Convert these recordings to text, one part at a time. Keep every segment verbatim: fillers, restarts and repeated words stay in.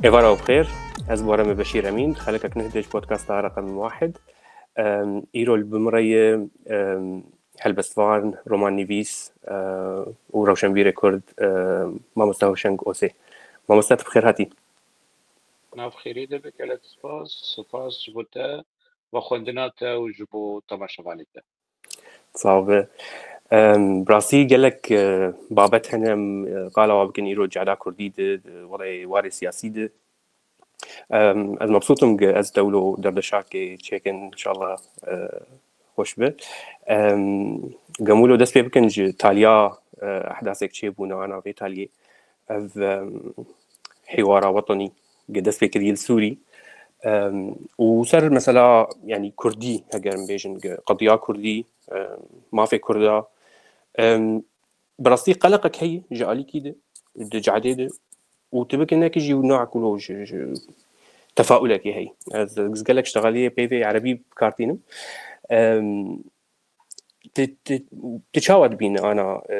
Êvara û bi xêr, ez Borem Beşîr Emîn, xelekek neh ji podcasta reqem wahid. Em, îro li bi min re ye, em, helbestvan, romannivîs, e, û rewşenbîrê Kurd, e, Mamoste Hoşeng Osê. Mamoste, tu bi xêr hatî. Nav xêrê de be, gelek spas, spas ji bo te ve xwendina te û ji bo temaşevanê te. Sax be. Em, bi rastî gelek, e, babet hene em, e, qala wan bikin îro cihda Kurdî de, di warê, warê siyasî de. Em, ez mebsût im ge ez te wilo derdişakê çêkin, înşallah, e, xweş be. Em, gem wilo dest pê bikin ji taliya, e, ehdasek çêbûne ana vê taliyê. Ev, em, hêwara wetanî ge dest pê kiriye li Sûrî. Em, û ser mesela, yanî Kurdî, heger em bêjin ge qediya Kurdî, em, mafê Kurda, em, bi rastî qeleqek heye ji alîkî de, di cadê de û tu bike nekî jî û nakulo ji, ji tefaulekê heye. Ez, ez gelek ştexaliyê peyvê erebî bi kar tînim. Em, tu, tu, tu çawa dibîne ana, e,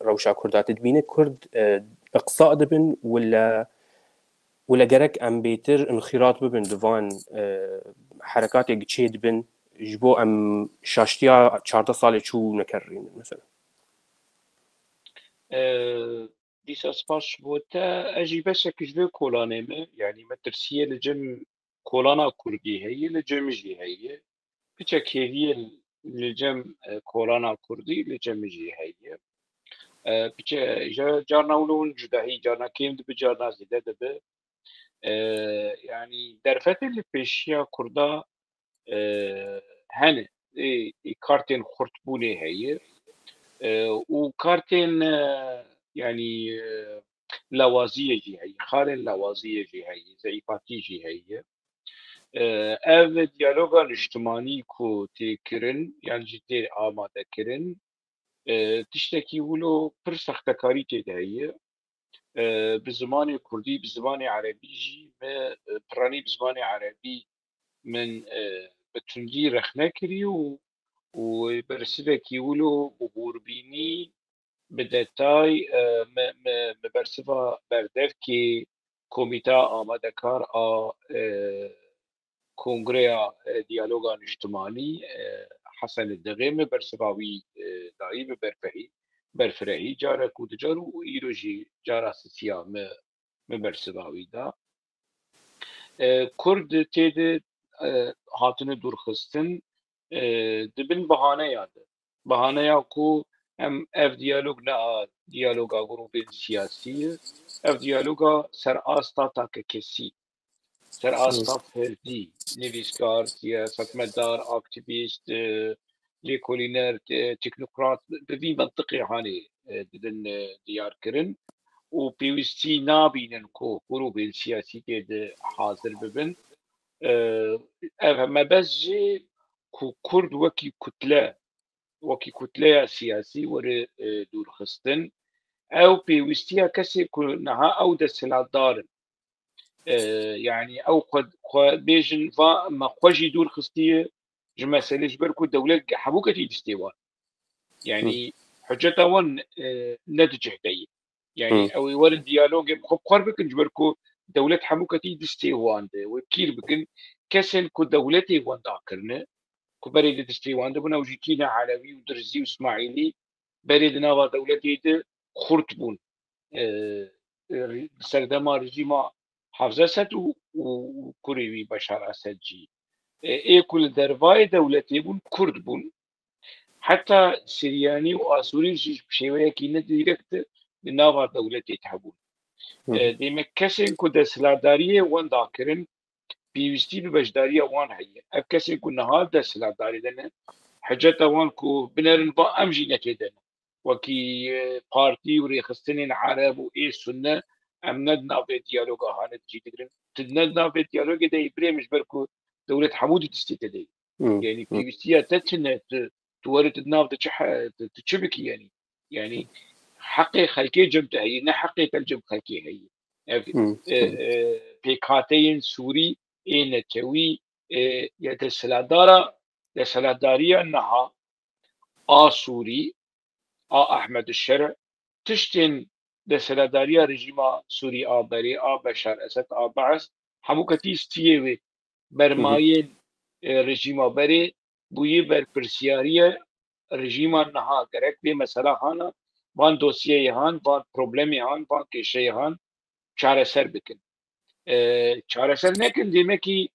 rewşa Kurda? Tu dibîne Kurd, e, iqsa dibin wila, wila gerek em bêtir inxîrat bibin di van, e, herekatê çê dibin ji bo em şaştiya çardeh salê çû nekerînin mesela? E, dîsa spas ji bo te. Ez jî beşek ji vê kolanê me, yanî me tirsiyê li cem kolana Kurdî heye, li cem jî heye. Piçek hêviyê li cem, e, kolana Kurdî li cem jî heye. E, piçe, ja-, carna wilo hûn cudahî, carna kêm dibe, carna zêde dibe. E, yanî derfetê li pêşiya Kurda, e, hene. Ê, ê kartên xurtbûnê heye. E, û kartên, e, yanî, e, lawaziyê jî heye, xalên lawaziyê jî heye, zeîfatî jî heye. E, ev diyaloga niştimanî ku tê kirin, yan jî tê amade kirin, e, tiştekî wilo pir sextekarî tê de heye. E, bi zimanê Kurdî, bi zimanê Erebî jî me, e, piranî bi zimanê Erebî min, e, bi tundî rexne kirî û, û bersivekî wilo bi hûrbînî, bi detay, e, me, me, me bersiva berdevkê Komîta Amadekar a, e, Kongreya, e, Diyaloga Niştimanî, e, Hesen Dixê, me bersiva wî, e, dayî, bi berfehî, berfirehî carek û dicar û îro jî cara sisiya me, me bersiva wî da. E, Kurd tê de, e, hatine dûrxistin, e, di bin bahaneya de. Bahaneya ku em ev diyalog ne a diyaloga grûbên siyasî ye. Ev diyaloga ser asta takekesî, ser asta ferdî, nivîskar, siyasetmedar, aktîvîst, e, lêkolîner, e, teknokrat, bi vî mentiqê hanê, e, didin, e, diyar kirin û pêwîstî nabînin ku grûbên siyasî tê de hazir bibin. E, ev mebest jî ku Kurd wekî kutle, wekî kutleya siyasî were, e, dûrxistin. Ew pêwîstiya kesê ku niha ew desthilatdar in. E, yanî ew xwe, xwe bêjin va me xwe jî dûr xistiye ji meselê, ji ber ku dewlet hemû ketî destê wan. Yanî hiceta wan, e, ne di cih de ye. Yanî ew ê werin diyalogê bi xwe bi xwe bikin, ji ber ku dewlet hemû ketî destê wan de. Wê kîr bikin kesên ku dewletê wenda kirine, ku berê di destê wan de bûn, ew jî kî ne Elewî û Dirzî û Îsmaîlî berê di nava dewletê de xurt bûn. E, e, serdema rejîma Hafze Esed û, û, û kurê wî Beşar Esed jî. E, ê ku li dervayê dewletê bûn, Kurd bûn. Heta Siryanî û Asûrî jî bi şêweyekî ne direkt di nava dewletê de hebûn. E, demek kesên ku desthilatdariyê wenda kirin, pêwîstî bi beşdariya wan heye. Ev kesên ku niha desthilatdarî de ne, hiceta wan ku binerin va em jî ne tê de ne. Wekî, e, partî û rêxistinên Ereb û ê Sunne, em ne di nav vê diyaloga hane cî digirin. Tu ne di nav vê diyalogê de yî birê min, ji ber ku dewlet hemû di destê te de ye. Yanî pêwîstiya te tune, tu, tu were tu di nav de çi he-, tu, tu çi bikî yanî? Yanî heqê xelkê cem te heye, ne heqê te li cem xelkê heye. Ev, e, e, pêkhateyên Sûrî ê netewî, e, ya desthilatdara, desthilatdariya niha a Sûrî, a Ehmed Şer, tiştên desthilatdariya rejîma Sûrî a berê, a Beşar Esed, a Bees, hemû ketî stiyê wê. Bermayên, e, rejîma berê bûyî berpirsiyariye rejîma niha. Gerek vê mesela hana, van dosyeyê han, van problemê han, van kêşeyê han çareser bikin. E, çareser nekin, demekî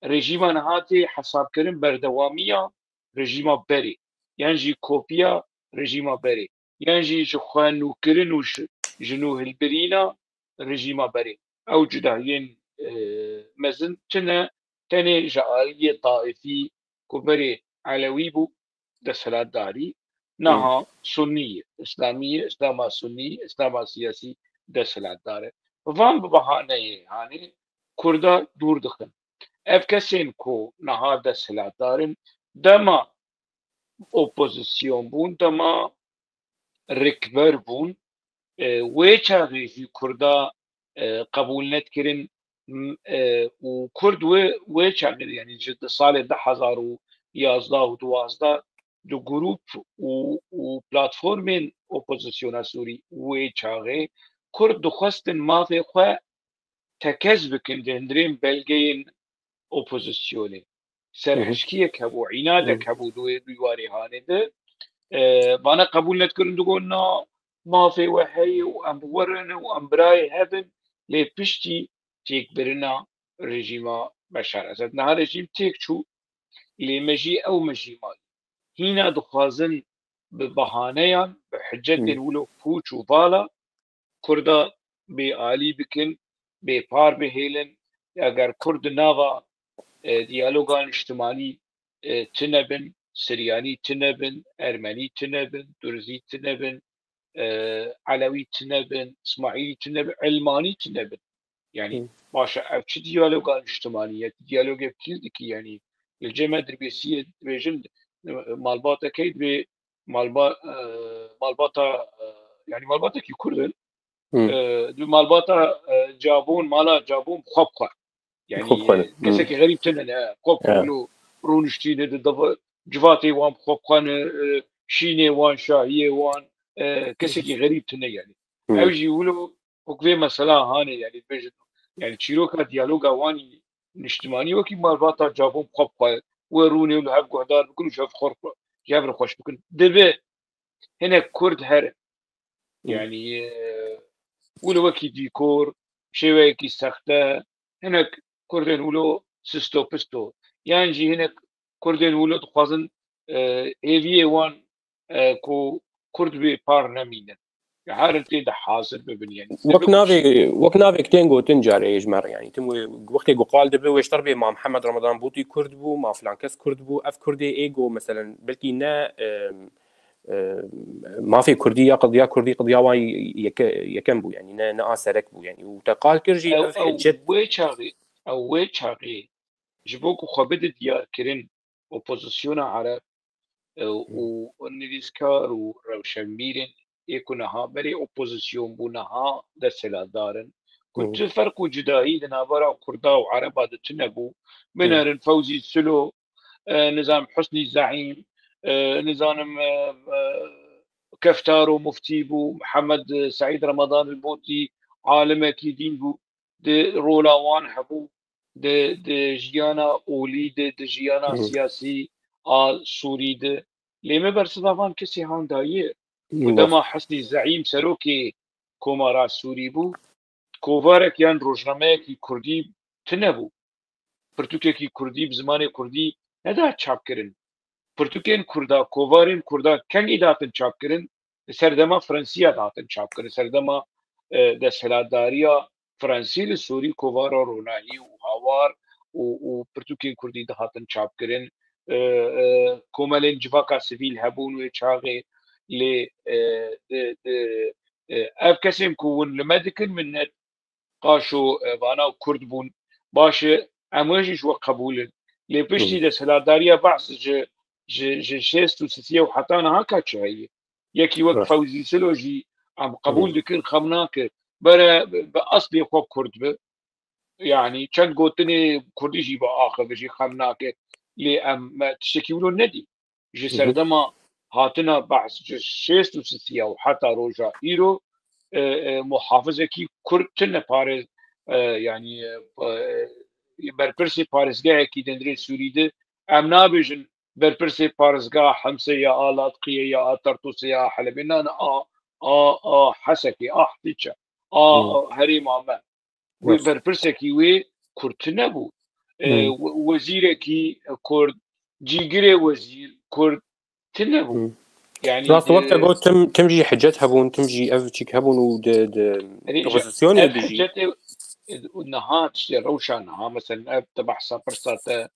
rejîma niha tê hesabkirin berdewamiya rejîma berê, yan jî kopiya rejîma berê, yan jî ji xwe nûkirin û ji, ji nû hilbirîna rejîma berê. Ew cudahiyên, e, mezin tune, tenê ji aliyê taifî ku berê Elewî bû, desthilatdarî, niha Sunnî ye, Îslamî ye, Îslama Sunnî, Îslama siyasî desthilatdar e. Van bi bahaneyê hanê Kurda dûr dixin. Ev kesên ku niha desthilatdar in, dema opozîsyon bûn, dema rikber bûn, e, wê çaxê jî Kurda, e, qebûl nedikirin, m-, e, û Kurd wê, wê çaxê, yanî ji di salê du hezar û yazdeh û duwazdeh di grûp û, û platformên opozîsyona Sûrî wê çaxê Kurd dixwestin mafê xwe tekez bikin di hundirên belgeyên opozîsyonê. Serhişkiyek hebû, înadek hebû di wê dîwarê hanê de. E, vana qebûl nedikirin, digot, na, mafê we heye û em werin û em birayê hev in, lê piştî têkbirina rejîma Beşar Esed. Niha rejîm têk çû, lê me jî ew me jî may. Hîna dixwazin bi bahaneyan, bi hicetên wilo pûç û vala Kurda bêalî bikin, bêpar bihêlin. Eger Kurd di nava, e, diyaloga niştimanî, e, tune bin, Siryanî tune bin, Ermenî tune bin, Durzî tune bin, e, Elewî tune bin, Îsmaîlî tune bin, Ilmanî tune bin. Yanî, baş e, ev çi diyaloga niştimanî ye? Diyalogê kî dikî, yanî, li cem e dirbêsiyê dibêjin, e, malbata key dibê malba-, e, malbata, e, yanî malbatekî Kurd in. E, di malbata, e, Cabûn, mala Cabûn bi xwe bi xwe. Yanî, kesekî xerîb tune ne, xwe bi xwe wilo rûniştîne di dava-, civatê wan bi xwe bi xwe ne, e, şînê wan, şahiyê wan, e, kesekî xerîb tune yanî. Ew jî wilo wek vê mesela hanê, yanî dibêjin, yanî çîroka diyaloga wanî niştimanî wekî malbata Cabûn bi xwe bi xwe, wê rûnê li hev guhdar bikin û ji hev xwe, ji hev re xweş bikin. Dibe hinek Kurd herin. Yanî, e, wilo wekî dîkor, şêweyekî sexte, hinek Kurdên wilo sisto pisto, yan jî hinek Kurdên wilo dixwazin, e, hêviyê wan, e, ku Kurd bê par nemînin. Herin tê de hazir bibin, yanî. Wek navê, wek navek tên gotin carê ji me re, yanî tim wê wextê ku qal dibe wê ji ter bê ma Mihemed Ramadan Bûtî Kurd bû, ma filan kes Kurd bû, ev Kurdê ê ku meselen belkî ne, e, e, mafê Kurdî ya qediya Kurdî qediya wan yeke-, yekem bû, yanî ne, ne a serek bû, yanî û te qal kir jî Ew, ev ew hicet wê çaxê, ew wê çaxê ji bo ku xwe bide diyarkirin opozîsyona Ereb, e, û nivîskar û rewşenbîrên ê ku niha berê opozîsyon bû, niha desthilatdar in, ku tu ferq û cudahî di navbera Kurda û Ereba de tune bû. Binerin Fewzî Silo, e, nizam Husnî Zeîm, e, nizanim, e, e, Keftaro Muftî bû, Mihemed Seîd Remadan el Botî alimekî dîn bû, di rola wan hebû, di, di jiyana olî de, di jiyana siyasî a Sûrî de. Lê me bersiva van kesê han daye. Û dema Husnî Zeîm serokê Komara Sûrî bû, kovarek yan rojnameyekî Kurdî tune bû. Pirtûkekî Kurdî bi zimanê Kurdî neda çapkirin. Pirtûkên Kurda, kovarên Kurda kengî dihatin çapkirin? Li serdema Fransiya dihatin çapkirin. Serdema, e, desthilatdariya Fransî li Sûrî kovara Ronahî û Hawar û, û pirtûkên Kurdî dihatin çapkirin. E, e, komelên civaka sivîl hebûn wê çaxê lê, e, di, di, e, ev kesên ku hûn li me dikin min ne qaşo, e, vana Kurd bûn. Baş e, em wê jî ji we qebûl in. Lê piştî desthilatdariya Be'sî ji, ji, ji şêst û sisiye û heta niha ka çi heye? Yekî wek Fewzî Silo jî em qebûl dikin, xem nake. Bere bi eslê xwe Kurd be. Yanî çend gotinê Kurdî jî bi axive jî xem nake. Lê em me tiştekî wilo nedî. Ji serdema hatina Be'sî, ji şêst û sisiya û heta roja îro, e, e, muhafizekî Kurd tune parê, e, yanî, e, e, berpirsê parêzgehekî di hundirê Sûrî de, em nabêjin berpirsê parêzgeha Hemsê ya a Latqiyê ya a Tertûsê ya a Helebê, na, na, a, a, a Hesekê, a Hetîçe, a, Hmm. a herêma me. Wê Wes. berpirsekî wê Kurd tune bû. E, Hmm. we-, wezîrekî Kurd, cîgirê wezîr Kurd tune bû. Hmm. Yani, Rast e, wexta got tim, tim jî hicet hebûn, tim jî ev çîk hebûn û di, di Erê, ji-, opozisyonê ev de jî. hicetê, e, niha tiştê rewşa niha, mesela ev te behsa pirsa te,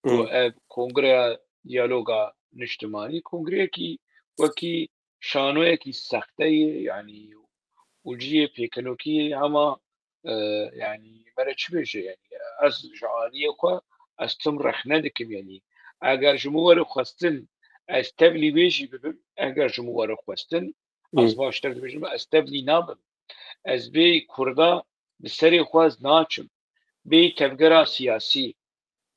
û Hmm. ev kongreya diyaloga niştimanî, kongreyekî wekî şanoyekî sexte ye, yani, û cihê pêkenokî ye, hema, e, yani, mere çi bêje, yani, ez ji aliyê xwe, ez tim rexne dikim, yani, eger ji min were xwestin, ez tevlî wê jî bibim, eger ji min were xwestin, ez Hmm. baştir dibêjim, ez tevlî nabim. Ez bê Kurda bi serê xwe ez naçim. Bê tevgera siyasî.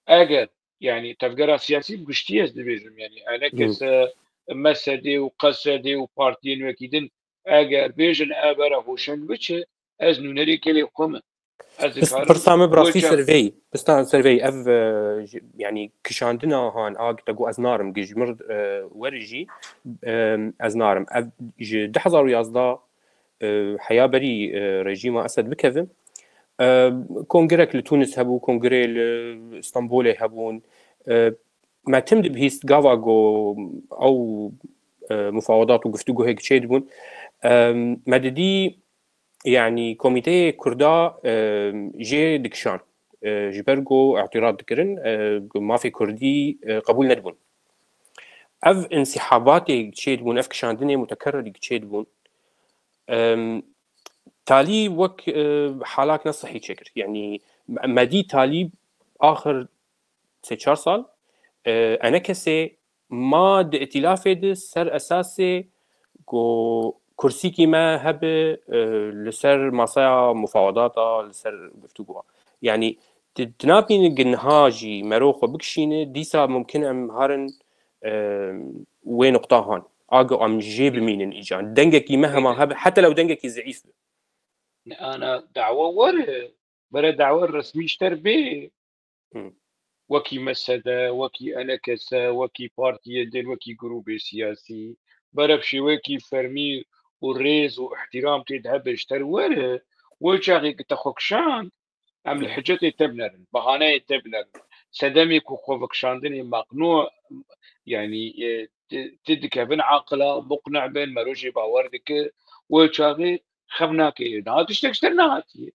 Eger, yani, tevgera siyasî bi giştî ez dibêjim, yani, Hı. enekese, mesedê û qesedê û partiyên wekî din, eger bêjin ev bere hoşeng biçe, ez nûnerê gelê xwe me. Ez Pis-, dikarim pirsa me bi wê rastî çax- servey, pista servey ev, e, ji, yani, kişandina han, a, te got ez narim, gi ji mir, e, were jî, e, ez narim. Ev ji du hezar û yazdeh, e, heya berî, e, rejîma Esed bikevin. E, kongrek li Tunis hebû, kongrê li Stenbolê hebûn. E, me tim dibihîst gava ku ew, e, mufawedat û guftûgohek çêdibûn. E, me didî, yani, komîteyê Kurda, e, jê dikişan. E, ji ber ku îtîrad dikirin, e, ku mafê Kurdî, e, qebûl nedibûn. Ev însihabatê çêdibûn, ev kişandinê mutekerrerî çêdibûn. Em, talî wek, e, halak ne sihî çêkir. Yani, me-, me dî talî axir sê çar sal, e, enekesê ma di îtîlafê de ser esasê ku kursîkî me hebe, e, li ser masaya mufawadata, li ser guftûgoa. Yani, di, di nabînin ginha jî mero xwe bikişîne, dîsa mumkin em harin, e, wê nuqta han. Aga em jê bimînin îcan. Dengekî me hema hebe, heta lew dengekî zeîf be. Ana dawa were, bere dawa resmî ji te re bê. Hı. Wekî mesede, wekî enekese, wekî partiyê din, wekî grûbê siyasî, bere bi şêweyekî fermî û rêz û îhtîram tê de hebe ji te re were, wê çaxê ki te xwe kişand, em li Hı. hicetê te binerin, bahaneyê te binerin. Sedemê ku xwe vekişandinê meqnû, yanî, e, ti, ti dikevin aqila, muqne bin, mero jê bawer dike, wê çaxê xev nake. Niha tiştek ji te re nehatiye.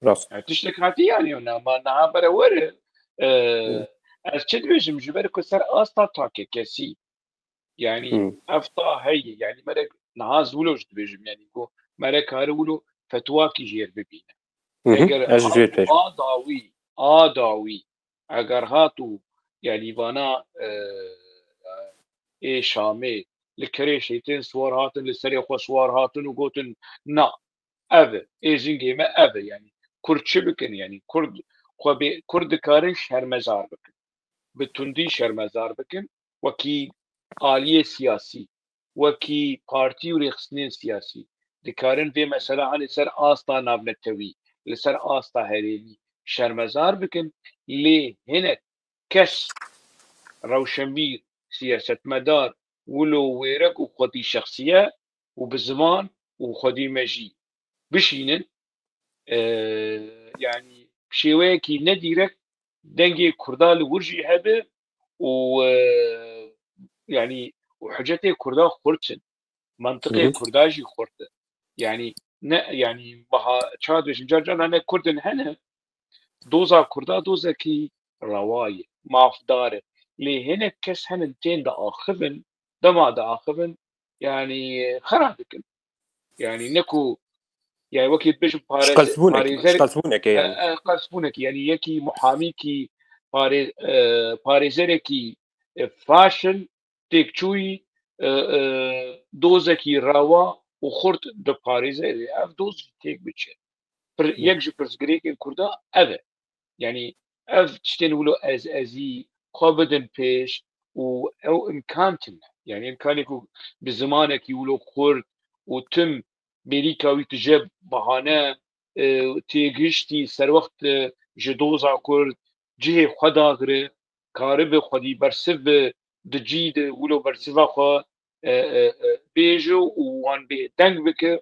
Rast. Yani tiştek hatiye yani, ama niha bere were, e, Hı. ez çi dibêjim, ji ber ku ser asta takekesî, yani Hı. ev ta heye, yani mere niha ez wilo jî dibêjim, yani ku mere kare wilo fetwakî jê re bibîne. Hı hı. Eger Ez jê hat û pêş. a dawî, a dawî, eger hat û, yani vana, e, ê Şamê li kirêşê tên siwar hatin, li serê xwe siwar hatin û gotin, na, ev e, êzingê me ev e, yani Kurd çi bikin, yani Kurd xwe bê, Kurd dikarin şermezar bikin. Bi tundî şermezar bikin, wekî aliyê siyasî, wekî partî û rêxistinên siyasî dikarin vê mesela hanê ser asta navnetewî, li ser asta herêmî şermezar bikin, lê hinek kes, rewşenbîr, siyasetmedar, wilo wêrek û xwedî şexsiye û bi ziman û xwedî mejî bişînin, e, yani şêweyekî nedîrek dengê Kurda li wir jî hebe û, e, yani û hicetê Kurda xurt in. Mantiqê Hı hı. Kurda jî xurt e. Yani ne, yani baha çawa dibêjin, car caran ne Kurdin hene, doza Kurda dozekî rewa ye, mafdar e. Lê hinek kes henin tên diaxivin, dema diaxivin, yani xera dikin. Yani ne ku, yani wekî dibêjin parêz-, Şiqelsbûnek, parêzer-, şiqelsbûnek e yani. e, e, qelsbûnek, yani yekî muhamîkî, parê-, e, parêzerekî, e, faşil, têkçûyî, e, e, dozekî rewa û xurt diparêze. Ev doz jî têk biçe. Pir-, Hı. yek ji pirsgirêkên Kurda ev e. Yani ev tiştên wilo ez ezî xwe bidin pêş û ew imkan tune. Yani imkanê ku bi zimanekî wilo xurt û tim bêrîka wî tije bahane, e, têgihiştî serwext, e, ji doza Kurd cihê xwe dagire, karibe xwedî bersiv bi di cî de wilo bersiva xwe, e, e, e, bêje û wan bêdeng bike.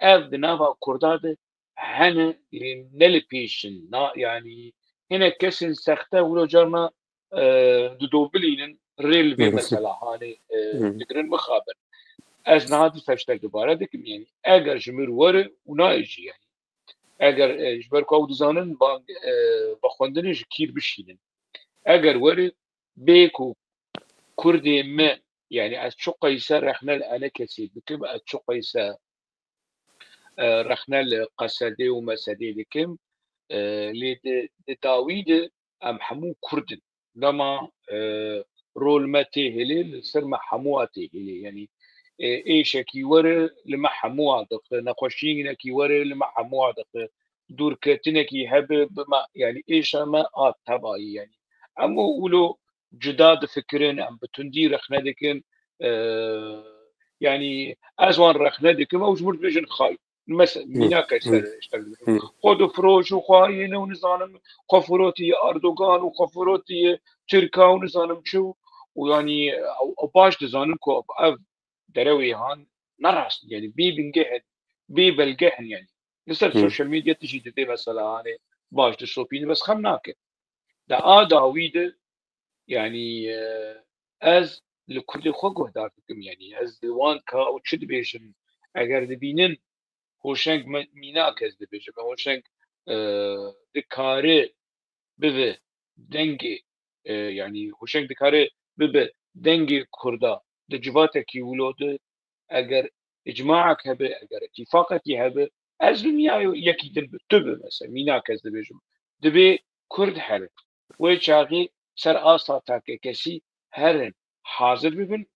Ev di nava Kurda de hene, lê ne li pêş in. Na, yanî hinek kesên sexte wilo carna, e, didobilînin, rê li vê Hı hı. mesela hanê, e, Hı. digirin mixabin. Ez niha dîsa ji te dubare dikim, yanî eger ji mir were û nayê jî, yanî eger, e, ji ber ku ew dizanin bang, e, vexwendinê ji kîr bişînin. Eger were bê ku Kurdê me, yanî ez çi qeyse rexne li ene kesê dikim, ez çi qeyse, e, rexne li Qesedê û Mesedê dikim, e, lê di, di dawî de em hemû Kurd in. Dema, e, rol me tê hêlê, li ser me hemû a tê hêlê. Yanî, e, êşekî were li me hemû a dixe, nexweşînekî were li me hemû a dixe, dûrketinekî hebe bi me, yanî êşa me a tevayî, yanî. Em û wilo cuda difikirin, em bi tundî rexne dikin. E, yanî ez wan rexne dikim, ew ji mir dibêjin xay. Mes-, Hı. mînak ez Hı. ser, ser Hı. xwe difiroş û xwayîne û nizanim xwe firotiye Erdogan û xwe firotiye Tirka û nizanim çi û, û yanî ew, ew baş dizanin ku ev derewê han ne rast, yanî bê bingeh in, bê belgeh in yanî. Li ser Hı. sosyal medya tijî di vê mesela hanê baş dişopîne, bes xem nake. Di a dawî de, yanî, e, ez li Kurdê xwe guhdar dikim, yanî ez li wan ka û çi dibêjin, eger dibînin, Hoşeng me-, mînak ez dibêjim, Hoşeng, e, dikare bibe dengê, e, yanî Hoşeng dikare bibe dengê Kurda di civatekî wilo de, eger îcmaek hebe, eger îtîfaqekî hebe, ez dinya yekî din bi, tu bi mesela, mînak ez dibêjim. Dibê Kurd herin. Wê çaxê ser asta takekesî herin, hazir bibin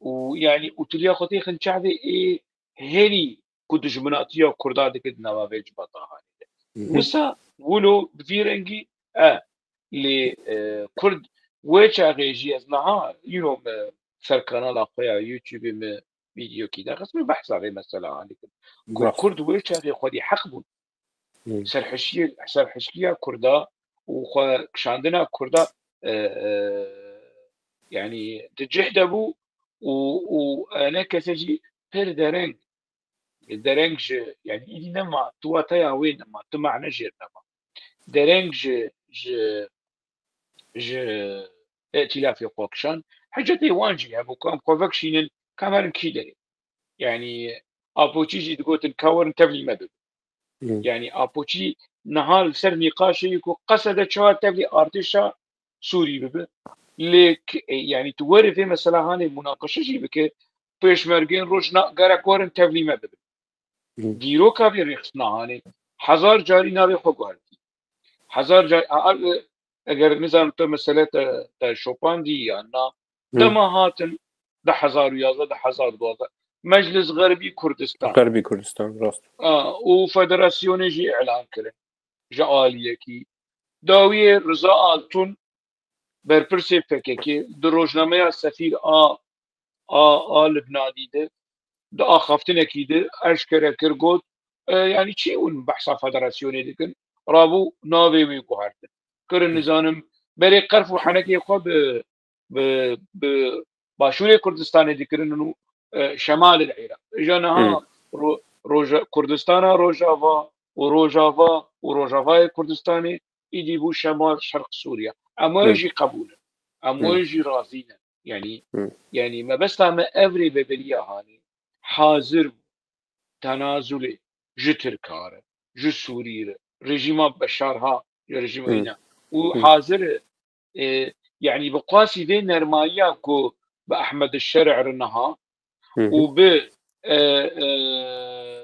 û, yanî, û tiliya xwe têxin çavê ê herî ku dijminatiya Kurda dike di nava vê civata hanê de. Hı hı. Wisa wilo bi vî rengî e, lê, e, Kurd wê çaxê jî ez niha îro me ser kanala xwe ya YouTube me vîdeyokî daxist, min behsa vê mesela hanê kir. Ku Rast. Kurd wê çaxê xwedî heq bûn. Hı. Serhişiyê-, serhişkiya Kurda û xwe kişandina Kurda, e, e, yanî di cih de bû û, û, e, ne kese jî pir dereng, dereng ji, yanî îdî nema, tu wateya wê nema, tu mane jêr nema. Dereng ji, ji, ji îtîlafê xwe kişand. Hicetê wan jî hebû ku em xwe vekişînin, ka em herin kî derê. Yanî Apoçî jî digotin ka werin tevlî me bibin. Hı. Yanî Apoçî niha li ser nîqaşê yê ku Qesede çawa tevlî artêşa Sûrî bibe. Lê k-, e, yanî tu werê vê mesela hanê munaqeşe jî bike, pêşmergên roj na gerek werin tevlî me bibin. Hı. Dîroka vê rêxistina hanê hezar carî navê xwe guhertî. Hezar carî, a, a, eger nizanim te mesele te, te şopandî yan na, Hı. dema hatin du hezar û yazdeh, du hezar û duwazdeh, Meclis Xerbî Kurdistan. Xerbî Kurdistan, rast. A, û federasyonê jî îlan kirin ji aliyekî. Dawiyê Riza Altun, berpirsê P K K, di rojnameya Sefîr a, a, a Libnanî de, di axaftinekî de eşkere kir, got, e, yanî çi hûn behsa federasyonê dikin? Rabû navê wî guhertin. Kirin, nizanim, berê qerf û henekê xwe bi, bi, bi Başûrê Kurdistanê dikirin û, e, Şemalê Iraq. Îja niha Hmm. ro-, roja-, Kurdistana Rojava û Rojava û Rojavayê Kurdistanê îdî bû Şemal Şerq Sûriye. Em wê Hmm. jî qebûl in. Em Hmm. wê jî razî ne. Yanî, Hmm. yanî mebesta me ev rêveberiya hanê hazir bû tenazulê ji Tirka re, ji Sûrî re, rejîma Beşar ha, ji rejîma Hmm. wî ne. Û Hmm. hazir e, e, yanî bi qasî vê nermayiya ku bi Ehmed Şer'î re niha Hı hı. û bi, e, e,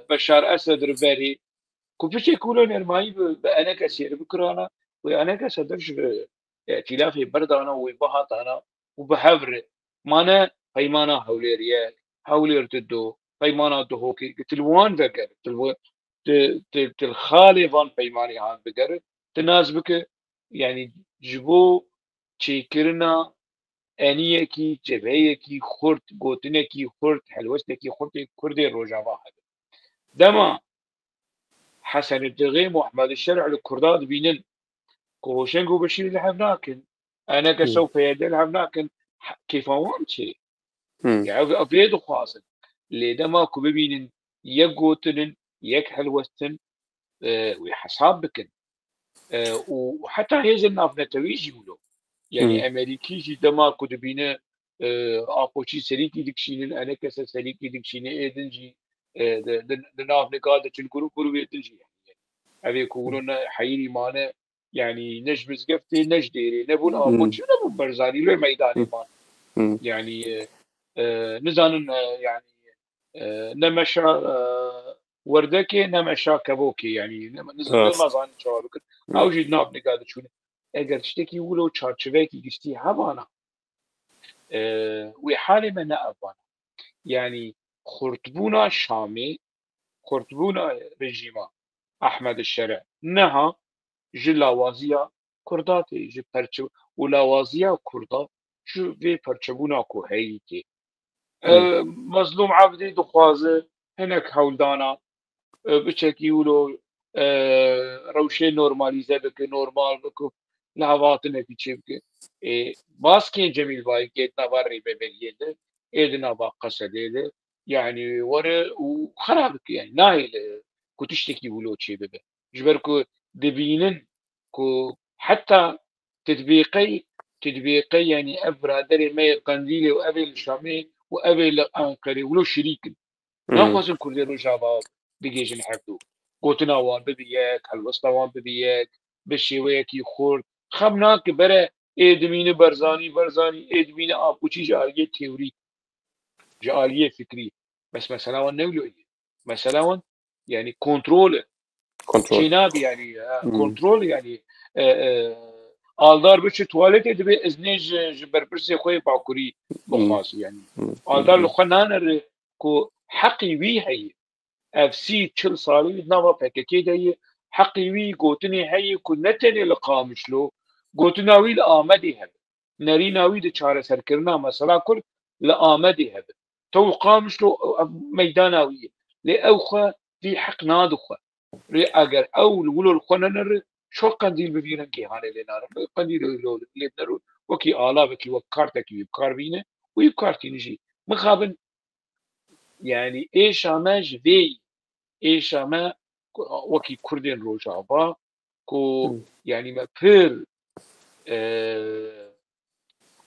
Beşar Esed re berê, ku piçek wilo nermayî bi, bi eneke sêr bikirana, wê eneke sed ji, e, îtîlafê berdana, wê bihatana û bi hev re mane peymana Hewlêr yek, Hewlêr dido, peymana Duhokê, tu li wan veger, tu li wan, tu, tu, tu li xalê van peymanê han bigerin, tu nas bike, yanî ji bo çêkirina eniyekî, cebheyekî xurt, gotinekî xurt, helwestekî xurt ê Kurdê Rojava hebe. Dema Hesen Dixê û Ehmed Şer'î li Kurda dibînin ku Hoşeng û Beşîrî li hev nakin, eneke sewfe yede li hev nakin, kêfa wan çê. Ya ev, ev ê dixwazin. Lê dema ku bibînin yek gotin in, yek helwestin, e, wê hesab bikin. E, û heta hêzên navnetewî jî wilo. Yanî Emerîkî jî dema ku dibîne, e, Apoçî serîkî dikişînin, enekese serîkî dikişîne, êdin jî, e, di, di, di nav nika diçin, grûp grûp êdin jî. Ev ê ku wilo ne heyîrî mane, yanî ne ji mizgeftê, ne ji dêrê, ne bûn Apoçî, ne bûn Barzanî, lê meydanê man. Yanî, e, e, nizanin, e, yanî, e, ne meşa, e, werdekê, ne meşa kevokê, yanî ne, niz-, Rast. Nizanin çawa bikin. Ew jî nav nika diçûne. Eger tiştekî wilo çarçiveyekî giştî hebana, e, wê halê me ne ev bana. Yanî xurtbûna Şamê, xurtbûna rejîma Ehmed Şer'î niha ji lawaziya Kurda tê, ji perçe û lawaziya Kurda ji vê perçebûna ku heyî tê. E, Mezlûm Ebdî dixwaze hinek hewldana, e, biçekî wilo, e, rewşê normalîze bike, normal bike, li hevatinekî çê bike. E, baskên Cemîl Bayikê di nava rêveberiyê de, ê di nava Qesedê de, yanî were û xera bike, yanî nahêle ku tiştekî wilo çê bibe. Ji ber ku dibînin ku heta titbîqey, titbîqey, yanî ev biraderê me yê Qendîlê û ev ê li Şamê û ev ê li Enqerê wilo şirîk in. Naxwazin Kurdê Rojava bigihêjin hevdû. Gotina wan bibe yek, helwesta wan bibe yek, bi şêweyekî xurt. Xem nake bere ê dimîne Barzanî, Barzanî, ê dimîne Apoçî ji aliyê teorîk, ji aliyê fikrî. Bes mesela wan ne wilo ye. Mesela wan, yanî kontrol e. Kontrol. Çênabe yanî, e, kontrol yanî, e, e, aldar biçe tuwaletê, dibe iznê ji, ji berpirsê xwe yê bakurî bixwaze yanî. Aldar li xwe nanere ku heqî wî heye. Ev sî çil salî di nava P K K de ye. Heqî wî gotinê heye ku ne tenê li Qamişlo, gotina wî li Amedê hebe. Nerîna wî di çareserkirina mesela Kurd li Amedê hebe. Tew Qamişlo, ev meydana wî ye. Lê ew xwe vî heq nadixwe. Lê eger ew li wilo li xwe nenere, ço Qendîl bi vî rengî hanê lê nare. Qendîl lê, lê, lê binero, wekî alavekî, wek kartekî wî bi kar bîne, wî bi kar tîne jî. Mixabin, yanî êşa me ji vê yî. Êşa me ku, wekî Kurdên Rojava, ku yanî me pir, e,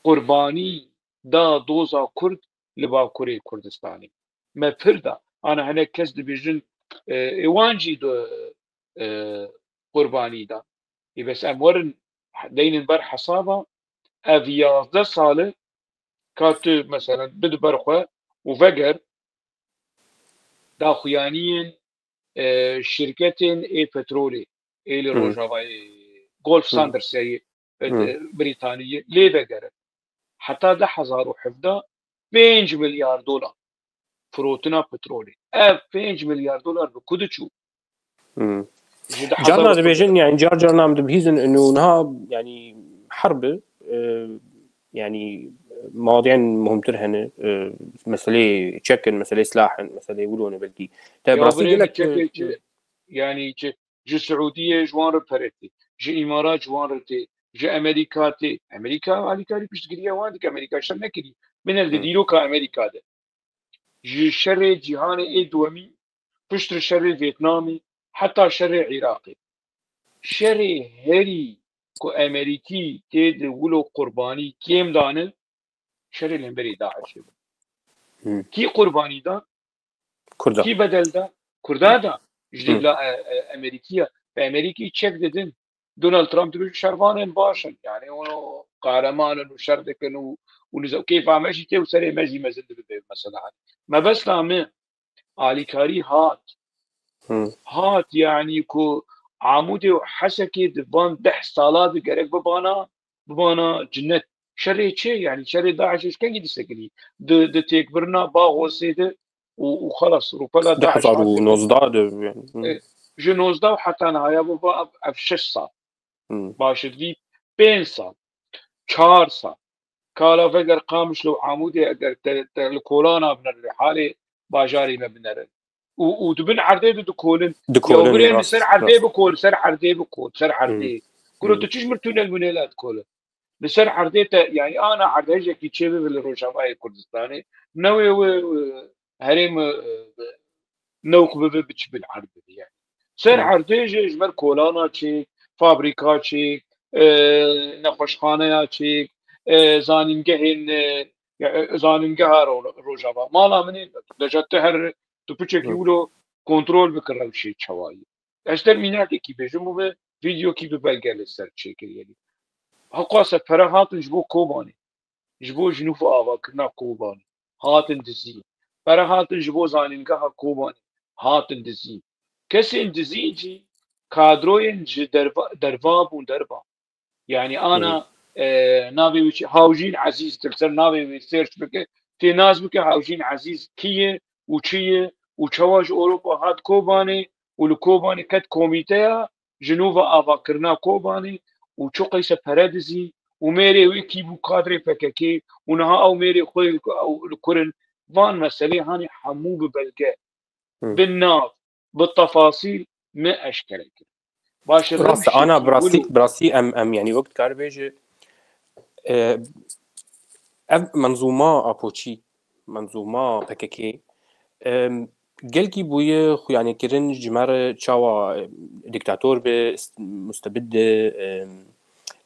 qurbanî da doza Kurd li Bakurê Kurdistanê. Me pir da. Ana hinek kes dibêjin, e, ê wan jî di, e, qurbanî da. Ê bes em werin deynin ber hesaba, ev yazdeh sal e ka tu, meselen, bide ber xwe û veger daxuyaniyên, e, şirketên ê petrolê ê li Rojavayê, Golf Sandersê, e, Brîtaniyê lê vegere. Heta du hezar û hevdeh pênc milyar dolar firotina petrolê. Ev pênc milyar dolar bi ku diçû? Ji du hezar û hevdeh. Carna dibêjin, yani car carna em dibihîzin û niha yani herb e, yani mawadiyan muhimtir hene, e, meselê çek in, meselê silah in, meselê wilo ne belkî. Te bi rastî gelek, e, yani ji Siûdiyê ji wan re pere tê, ji Îmarat ji wan re tê, ji Amerîka tê. Amerîka alîkarî piştgiriya wan dike. Amerîka şer nekirî. Bine li dîroka Amerîka de. Ji şerê cîhanê ê duwemî, piştre şerê Vêtnamê, heta şerê Iraqê. Şerê herî ku Amerîkî tê de wilo qurbanî kêm dane, şerê li hemberî DAIŞê bû. Kî qurbanî da? Kurda. Kî bedel da? Kurda da. Ji dîvla, e, e, Amerîkiya. Bi Amerîkî çek didin. Donald Trump dibêje şervanên baş in. Yani, ono qahreman in û şer dikin û, û niza-, keyfa me jî tê û serê me jî mezin dibe, mesela. Mebesta me alîkarî hat. Hat, yani, ku Amûdê û Hesekê di van deh sala de gerek bibana, bibana cinnet. Şerê çi? Yani, şerê DAIŞê ji kengî disekinî? Di, di têkbirina Baxosê de û, û xelas, rûpela DAIŞ hat. Du hezar û nozdeh de, yani. E, ji nozdeh û heta nihaya biba ev, ev şeş sal. Baştir vî pênc sal, çar sal. Kala veger Qamişlo û Amûdê eger te, te li kolana binere, halê bajarê me binere. û, û di bin erdê de dikolin. Dikolin, ya birê li ser erdê bikol, ser erdê bikol, ser erdê. Kuro tu çi ji mir tûnel munela dikolin? Li ser erdê te, yani ana erdhejekî çê bibe li Rojavayê Kurdistanê, newê wê, e, herêm, e, newk bibe, biçi bin erd bibe yani. Ser erdê jî ji ber kolana çêk, fabrîka çêk, e, nexweşxaneya çêk, e, zanîngehên, e, ya, e, zanîngeha ro-, Rojava. Mala min ê, deca tu her, tu piçekî wilo kontrol bike rewşê çawayî. Ez te mînakekî bêjim û bi vîdeokî bi belge li ser çêkiriyê. Heqwase pere hatin ji bo Kobanê, ji bo jinûf û avakirina Kobanê hatin dizî. Pere hatin ji bo zanîngeha Kobanê hatin dizî. Kesên dizî jî kadroyên ji derva, derva bûn derva. Yani ana, e, navê wî çi? Hawjîn Ezîz, tu li ser navê wî search bike, tê nas bike Hawjîn Ezîz kî ye û çi ye û çawa ji Ewropa hat Kobanê û li Kobanê ket komîteya jinû ve avakirina Kobanê û çi qeyse pere dizî û mêrê wê kî bû kadrê P K K û niha ew mêrê xwe li ku-, ew li kur in. Van meselê hanê hemû bi belge, bi nav, bi tefasîl me eşkere kir. Baş e, Rast e, ana, bi rastî, bi rastî em, em, yani wek dikar bêje, e, ev menzûma Apoçî, menzûma P K K, em, gelkî bûye xuyanêkirin ji me re çawa, e, diktator be, ist-, mustebid be, em,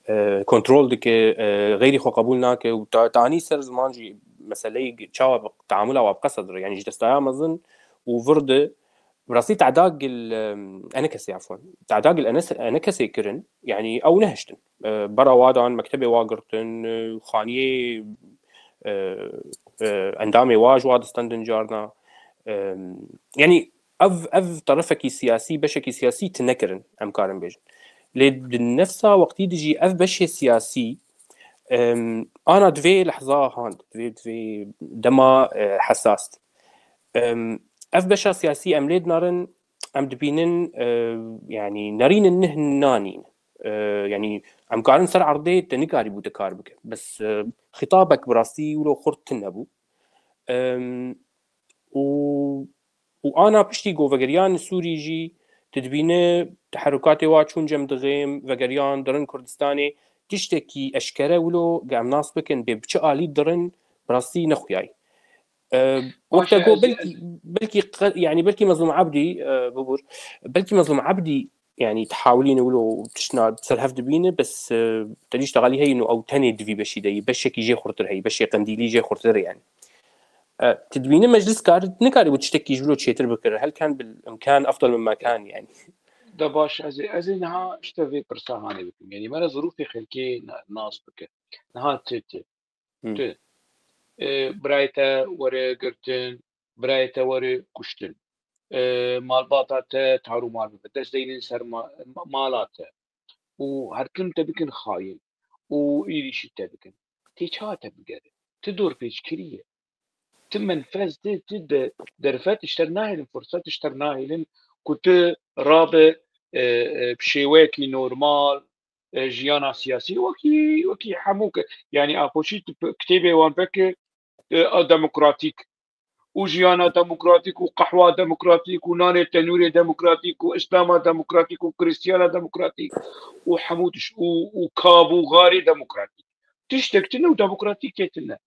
e, kontrol dike, e, xeyrî xwe qebûl nake û ta, ta anî ser ziman jî meseleyê çawa bi teamula wa bi qesed re, yani ji destaya mezin û vir de, bi rastî teda gil, em, enekesê, efwan, teda gil enes-, enekesê kirin, yani ew nehiştin. E, bera wa dan, mektebê wa girtin, e, xaniyê, e, e, endamê wa ji wa distendin carna. Em, yani ev, ev terefekî siyasî, beşekî siyasî tune kirin, em karin bêjin. Lê di nefsa wextî de jî ev beşê siyasî, em, ana divê lehza hand, divê, divê dema, e, hesas. Em, ev beşa siyasî em lê dinarin, em dibînin, e, yani nerînin nih nanîn. E, yani em karin ser erdê te nikarîbû te kar bike. Bes, e, xîtabek bi rastî wilo xurt tune bû. Em, û, û ana piştî ku vegeriyan li Sûrî jî, tu dibîne teherûkatê wa çûn cem dixêm, vegeriyan dirin Kurdistanê, tiştekî eşkere wilo ge em nas bikin bê bi çi alî dirin, bi rastî nexuyayî. E, wek te got, belkî, belkî qe-, yani belkî Mezlûm Ebdî, e, bibûr, belkî Mezlûm Ebdî, yani, tihawilîne wilo tiştna ser hev dibîne, bes, e, te dî ji teqalî heyî û ew tenê di vî beşî de yî, beşekî jê xurtir heyî, beşê qendîlî jê xurtir e, yani. E, tu dibîne meclis kar, nikarîbû tiştekî ji wilo çêtir bikir, hel kan bil imkan efdal mimma kan, yani. De baş, ez ê, ez ê niha işte vê pirsa hanê bikim. Yani, me re zirûfê xelkê na-, nas bike. Niha tu, tu, tu, e, birayê te were girtin, birayê te were kuştin. E, malbata te tarûmar bibe, dest deynin ser ma-, ma-, mala te. Û her tim te bikin xayin. Û êrîşî te bikin. Tê çawa te bigere? Ti dorpêç kiriye. Ti menfez de, ti de derfet ji te re nahêlin, fursat ji te re nahêlin ku ti rabe, e, e, bi şêweyekî normal, e, jiyana siyasî wekî, wekî hemû ke-, yani Apoçî tu p-, kitêbê wan veke, e, a demokratîk û jiyana demokratîk û qehwa demokratîk û nanê tenûrê demokratîk û îslama demokratîk û krîstiyana demokratîk û hemû tişt û, û kab û xarê demokratîk. Tiştek tune û demokratîkê tune.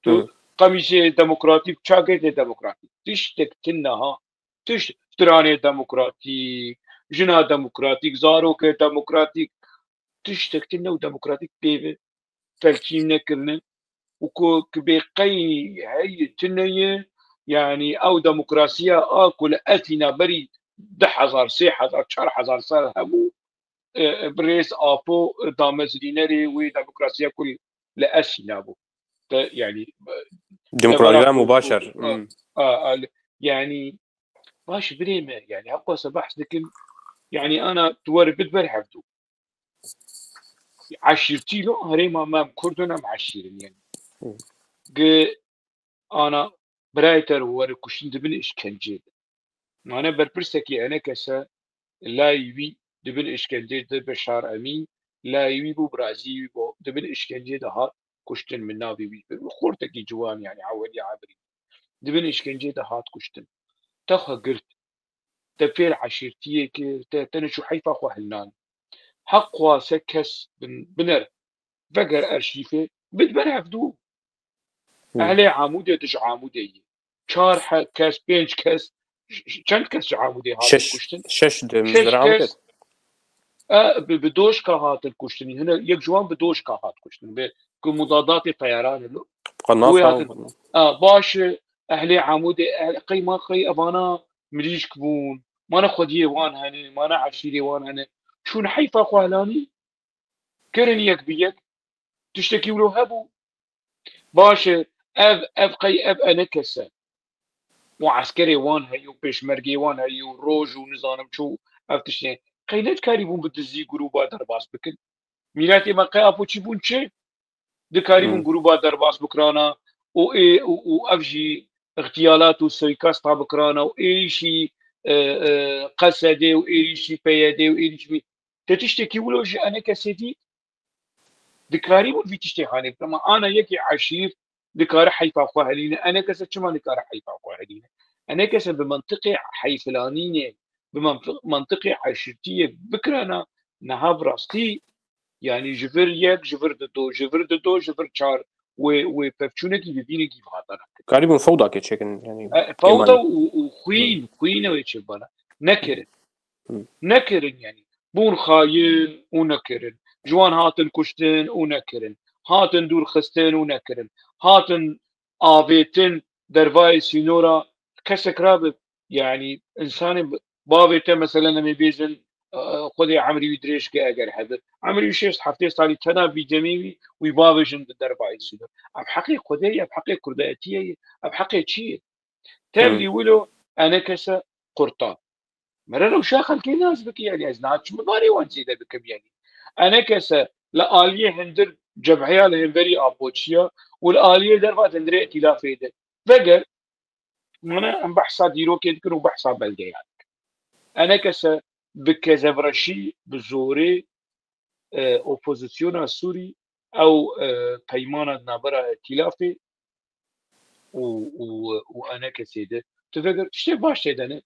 Tu Hı. qemîşê demokratîk, çakê tê demokratîk. Tiştek tune ha. Tişt stranê demokratîk, jina demokratîk, zarokê demokratîk. Tiştek tune û demokratîk pê ve telkîn nekirine û ku, ku bê qey heye tune ye, yani ew demokrasiya a ku li Efîna berî du hezar, sê hezar, çar hezar sal hemû, e, e, bi rêz Apo, e, damezrînerê wê demokrasiya ku li Efîna bû. Te, yani, e, Demokrat devera Ramo ku, Başar. ku, a, Hmm. a, a, li-, yani, baş birê me, yani, heqwasa behs dikin, yani, ana tu were bid ber hevdû. Eşîrtî lo, herêma me em Kurd in, em eşîr in, yani. Hmm. Gi ana birayê te were kuştin dibin işkencê de. Mane berpirsekî enekese layî wî dibin işkencê de Beşar Emîn, layî wî bû, birazî wî bû, dibin işkencê de hat kuştin, min navê wî bir. Xortekî ciwan, yani, eweliya ebrî. Dibin işkencê de hat kuştin. te xwe girt, te fêr eşîrtiyê kir, te, te neçû heyfa xwe hilnand. Heq xwase kes bin-, biner, veger erşîfê, bid ber hevdû. Hmm. Ehlê Amûdê tu ji Amûdê yî. Çar he-, kes, pênc kes, ş-, ş-, çend kes ji Amûdê hatin Şeş, kuştin? Şeş di Şeş Mizra kes, Amûdê. E, bi, bi doşka hatin kuştin. Hine yek ji wan bi doşka hat kuştin. Bi ku mudadatê teyaran lo. Qanasa Wê hatin. E, baş e, ehlê Amûdê, ehl-, qey ma qey evana mirîşk bûn. Mana xwediyê wan hene, mana eşîrê wan hene. Çûn heyfa xwe helanî. Kirin yek bi yek. Tiştekî wilo hebû. Baş e, ev, ev qey ev enekese. Û eskerê wan heye û pêşmergê wan heye û roj û nizanim çi û ev tiştê. Qey ne dikarîbûn bi dizî grûba derbas bikin? Mîletê me qey apo çi bûn çi? Dikarîbûn Hmm. grûba derbas bikirana û ê, û, û ev jî îxtiyalat û suîkasta bikirana û êrîşî, e, e, Qesedê û êrîşî P Y D û êrîşî te tiştekî wilo ji enekesê dît? Dikarîbûn vî tiştê hanê bikin. Ama ana yekê eşîr dikare heyfa xwe helîne. Enekese çima dikare heyfa xwe helîne? Enekese bi mentiqê heyfilanînê, bi menfi-, mentiqê eşîrtiyê bikirana, niha bi rastî, yanî ji vir yek, ji vir dido, ji vir dido, ji vir çar, wê, wê pevçûnekî bi vînekî hatana kirin. Karîbûn fewdakê çêkin, yanî E, fewda êmanî. û, û xwîn, Hmm. xwîn ew ê çêbana. Nekirin. Hmm. Nekirin yanî. Bûn xayin û nekirin. Ji wan hatin kuştin û nekirin. Hatin dûr xistin û nekirin. Hatin avêtin dervayê sînora kesek rabe. Yanî insanê b-, bavê te meselen em ê bêjin, e, Xwedê emrî wî dirêj ke eger hebe. Emrî wî şêst heftê salî tena bî demê wî, wî bavêjin di dervayê sînor. Ev heqê Xwedê ye, ev heqê kurdayetiyê ye, ev heqê çi ye? Tevlî Hmm. wilo enekese qurta. Mere rewşa xelkê nas bike, yanî ez naçim barê wan zêde bikim, yanî. Enekese li aliyê hindir cebheya li hemberî apoçiya û li aliyê derva hindirê îtîlafê de. Veger, mana em behsa dîrokê dikin û behsa belgeyan dikin. Enekese bi kezevreşî, bi zorê, e, opozisyona Sûrî ew, e, peymana di navbera îtîlafê û, û, û enekesê de. Tu veger, tiştê baş tê de ne.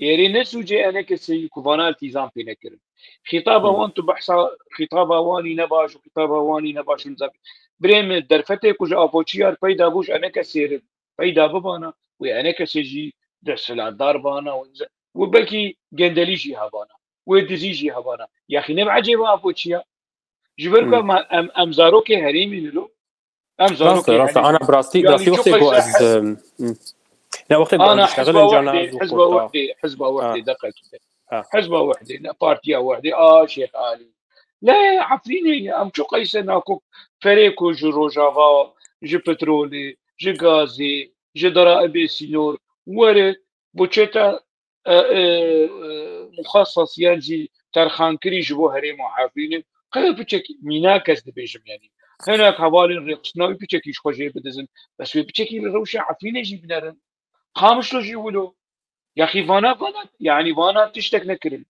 Êrê ne sûcê enekesê yî ku vana îltîzam pê nekirin. Xîtaba Hmm. wan tu behsa, xîtaba wanî ne baş û xîtaba wanî ne baş û nizam. Birê min derfetê ku ji apoçiyar peyda bû ji enekesê re peyda bibana, wê enekesê jî desthilatdar bana, wê, wê belkî gendelî jî hebana, wê dizî jî hebana. Yaxî ne bi ecêba apoçiya. Ji ber ku Hmm. em, em, em zarokê herêmî ne lo. Em Rast zarokê e, rast e. herêmî. Ana bi rastî, bi Yanî rastî çi wextê ku qeyse ez, hes- em, hmm. Ya wextê ku Ana ez hizba şexilên cana wexdê, ez û hizba xorta. wexdê, hizba Ha. wexdê, deqekî de. Ha. Hizba wexdê, ne partiya wexdê, a Şêx Alî. Ne, Efrînê ye, em çi qeyse nakok ferê ku ji Rojava, ji petrolê, ji gazê, ji deraibê sînor, were, bo çeta, e, e, e, muxassas yan jî terxankirî ji bo herêma Efrînê. Qey piçekî mînak ez dibêjim, yanî. Hinek hevalên rêxistina wî piçekî ji xwe jê bidizin. Bes wê piçekî li rewşa Efrînê jî binerin. Qamişlo jî wilo. Yaxî vana, vana, yanî vana tiştek nekirin.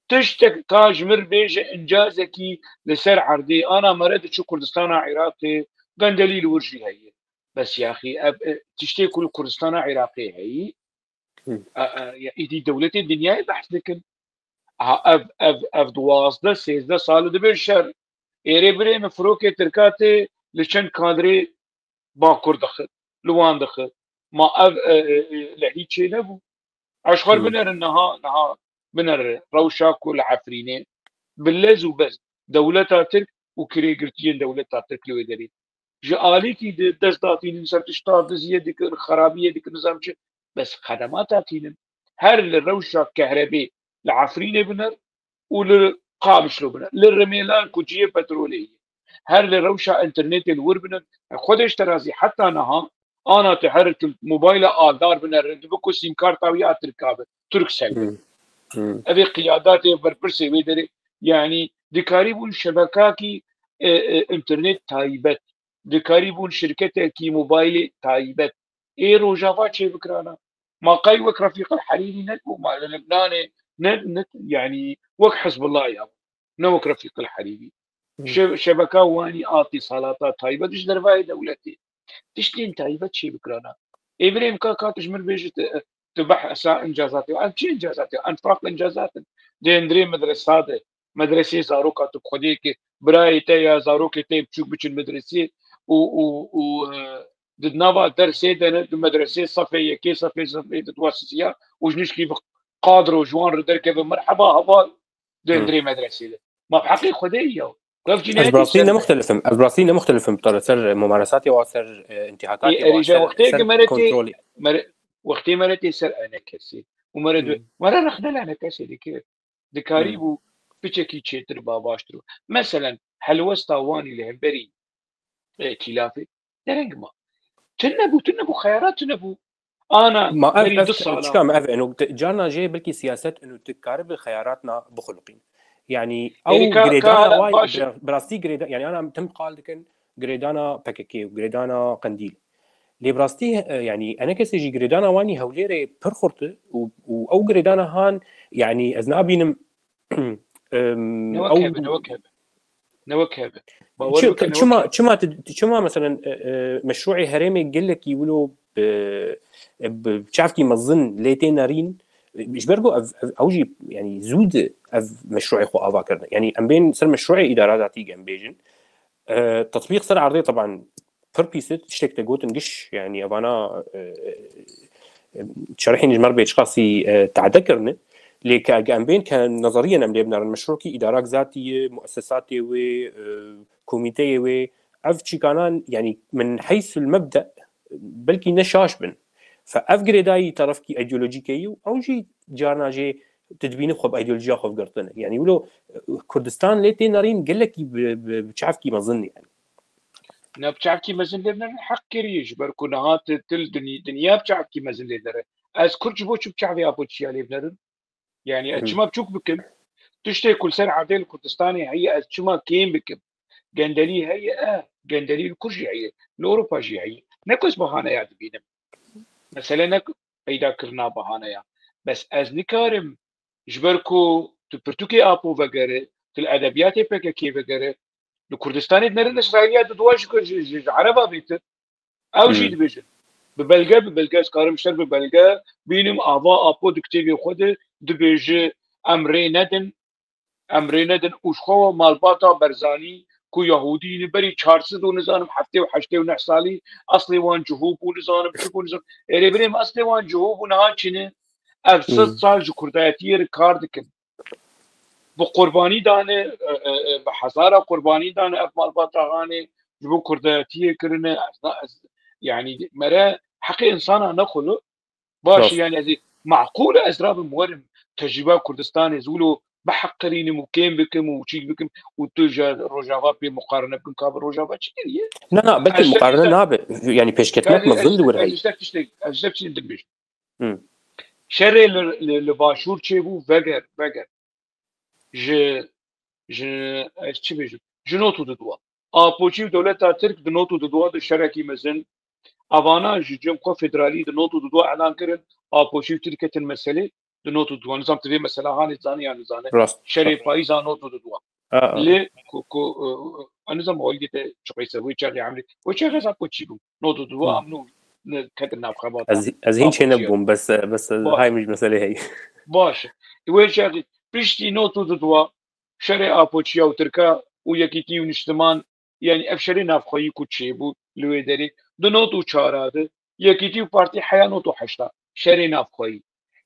Tiştek ka ji mir bêje incazekî li ser erdê. Ana mere diçû Kurdistana Iraqê, gendelî li wir jî heye. Bes yaxî ev, e, tiştê ku li Kurdistana Iraqê heyî, Hmm. e, e, ya îdî dewletên dinyayê behs dikin. Ha, ev, ev, ev duwazdeh, sêzdeh sal dibe şer. Êrê birê min firokê Tirka tê li çend kadrê Bakur dixit, li wan dixit. Ma ev, e, e, e, li hîç çê nebû. Eşxer Hmm. binerin niha, niha binerin. Rewşa ku li Efrînê bi lez û bez dewleta Tirk û kirêgirtiyên dewleta Tirk li wê derê. Ji alîkî di dest datînin ser tişta diziyê dikin, xerabiyê dikin, nizam çi. Bes xedemata tînin. Her li rewşa kehrebê li Efrînê biner û li Qamişlo biner. Li Rimêlan ku cihê petrolê ye. Her li rewşa înternetê li wir biner. Xwedê ji terazî heta niha ana tu her tu mobayla aldar binerin, tu bi ku sîmkarta wî ya Tirka be, Turkcell be. Hmm. Hmm. Ev ê qiyadatê berpirsê wê derê, yanî dikarîbûn şebekakî, e, e, înternet taybet, dikarîbûn şirketekî mobaylê taybet ê Rojava çêbikirana. Ma qey wek Refîq el Herîrî nebû, ma li Libnanê ne, ne, yanî wek Hizbullah ya. Ne wek Refîq el Herîrî. Hmm. Şe-, şebeka wanî a îtîsalata taybet ji dervayê dewletê. Tiştên taybet çêbikirana. Ê birê min ka, ka tu ji min bêjit, e, tu behsa incazatê. Em çi incazatê? Enfaq incazat in. Di hundirê medresa de, medresê zaroka tu, xwedê ki birayê te ya zarokê te biçûk biçin medresê û, û, û, e, di nava dersê de ne, di medresê sefê yekê, sefê, sefê di dua sisiya û ji nişkî bi qadro ji wan re derkeve, merheba, heval, di hundirê medresê de. Ma bi heqê Xwedê ya. Ev cînayetê ne muxtelifim. Ez bi rastî ne muxtelifim. Tara ser mumaresatê wa, ser, e, intihakatê wa, erêja ser, wextê ser ki mere tê, kontrolê. Mere, wextê mere tê ser enekesê. Û mere du-, mere rexne li enekesê dikir. Dikarî bû piçekî çêtir ba baştir. Meselen, helwesta Wanî li hemberî, e, tîlafê dereng ma. Tune bû, tune bû, xeyarat tune bû. Ana, ma ev, berî ev, du sala. Çika me ev eno, te-, carna jê belkî siyaset eno, tu karibi xeyaratna bixuluqîn. Yani, ew girêdana wayî, baş, bi rastî girêda-, yani, ana tim qal dikin, girêdana P K K û girêdana Qendîl. Lê bi rastî, e, yani, enekesê jî girêdana wanî Hewlêrê pir xurt e û, û ew girêdana han, yani, ez nabînim, em, ne wek ew hebe, ne wek hebe. Ne wek hebe. Bawer çi-, bike, ne çima, wek hebe. Çima tu, çima, meselen, e, e, meşruê herêmê gelekî wilo bi, bi çavkî mezin lê tê nerîn, ji ber ku ev, ev, ew jî, yani, zû di ev meşruê xwe ava kirine. Yani, em bên ser meşruê îdara datî em bêjin. E, tetbîq ser erdê, teban, pir pîs e, tiştek te gotin giş, yani, evana, e, e, çerehîn ji me re bê çiqasî, e, tade kirine. Lê ke, ke em bên ke nezeriyen em lê binerin, meşrokî îdarak zatî ye, muessesatê wê, e, komîteyê wê, ev çîkanan, yani, min heysul mebde belkî ne şaş bin. Fe ev girêdayî terefkî îdeolojîkê yî û ew jî carna jê tu dibînî xwe bi îdeolojiya xwe girtine. Yani, wilo, e, Kurdistan lê tê nerîn gelekî bi, bi, bi çavkî mezin, yani. Ne bi çavkî mezin lê nere heq kiriye, ji ber ku niha tu, tu li dinya bi çavkî mezin lê nere. Ez Kurd ji bo çi bi çavê apo çiya lê binerim? Yani ez çima biçûk bikim? Tiştê ku li ser erdê li Kurdistanê heye, ez çima kêm bikim? Gendelî heye, e, gendelî li kur jî heye, li Ewropa jî heye. Ne ku ez bahaneya dibînim. Mesele ne peyda kirina bahaneya. Bes ez nikarim, ji ber ku tu pirtûkê apo vegere, tu li edebiyatê P K K vegere, li Kurdistanê dinerin, Îsraîliya didowa ji, ji, ji, ji Ereba bêtir. Ew jî dibêjin. Bi belge, bi belge, ez karim şer bi belge bînim, ava apo di kitêbê xwe de dibêje, em rê nedin, em rê nedin û ji xwe malbata Berzanî ku Yahûdî ne berî çar sed û nizanim heftê û heştê û neh salî, eslê wan cihû bû, nizanim çi bû, nizanim. Ê rê birêm, eslê wan cihû bû, niha çi ne? Ev sed sal ji Kurdayetiyê re kar dikin. Bi qurbanî dane, e, e, e, bi hezara qurbanî dane ev malbata hanê ji bo Kurdayetiyê kirine. Ez na-, ez, yani, mere heqê insana nexwilo. Baş e, yani, ez ê, maqûl e, ez rabim werim tecrîba Kurdistanê, ez wilo biheqirînim û kêm bikim û çîk bikim û tu ji Rojava pê muqarene bikim, ka bi Rojava çi kiriye? Na, na, belkî muqarene nabe. Yani, pêşketmek mezin di wir heye. Ez ji te tiştek, ez ji te tiştek din bêjim. Şerê li, li, li Başûr çêbû, veger, veger. Ji, ji, ez çi bêjim? Ji not û dudwa. Apoçî û dewleta Tirk di not û dudwa de şerekî mezin. Avana ji cem xwe federalî di not û dudwa elan kirin. Apoçî û Tirk ketin meselê di not û dudwa. Nizam tu vê mesela hanê zanî ya nizane. Rast. Şerê payîza not û dudwa. Aa. Lê ku, ku, e, e, nizam holgê te çiqeyse wê çaxê emrê. Wê çaxê ez Apoçî bûm. Not û dudwa em nû ne ketin nav xebat. Ez, ez hîn çê nebûm, bes, bes hay min ji meselê heye. Baş. Wê çaxê piştî not û dudwa şerê Apoçiya û Tirka û Yekîtî û Niştiman, yani ev şerê navxweyî ku çêbû li wê derê, di not û çara de Yekîtî û Partî heya not û heşta şerê navxweyî.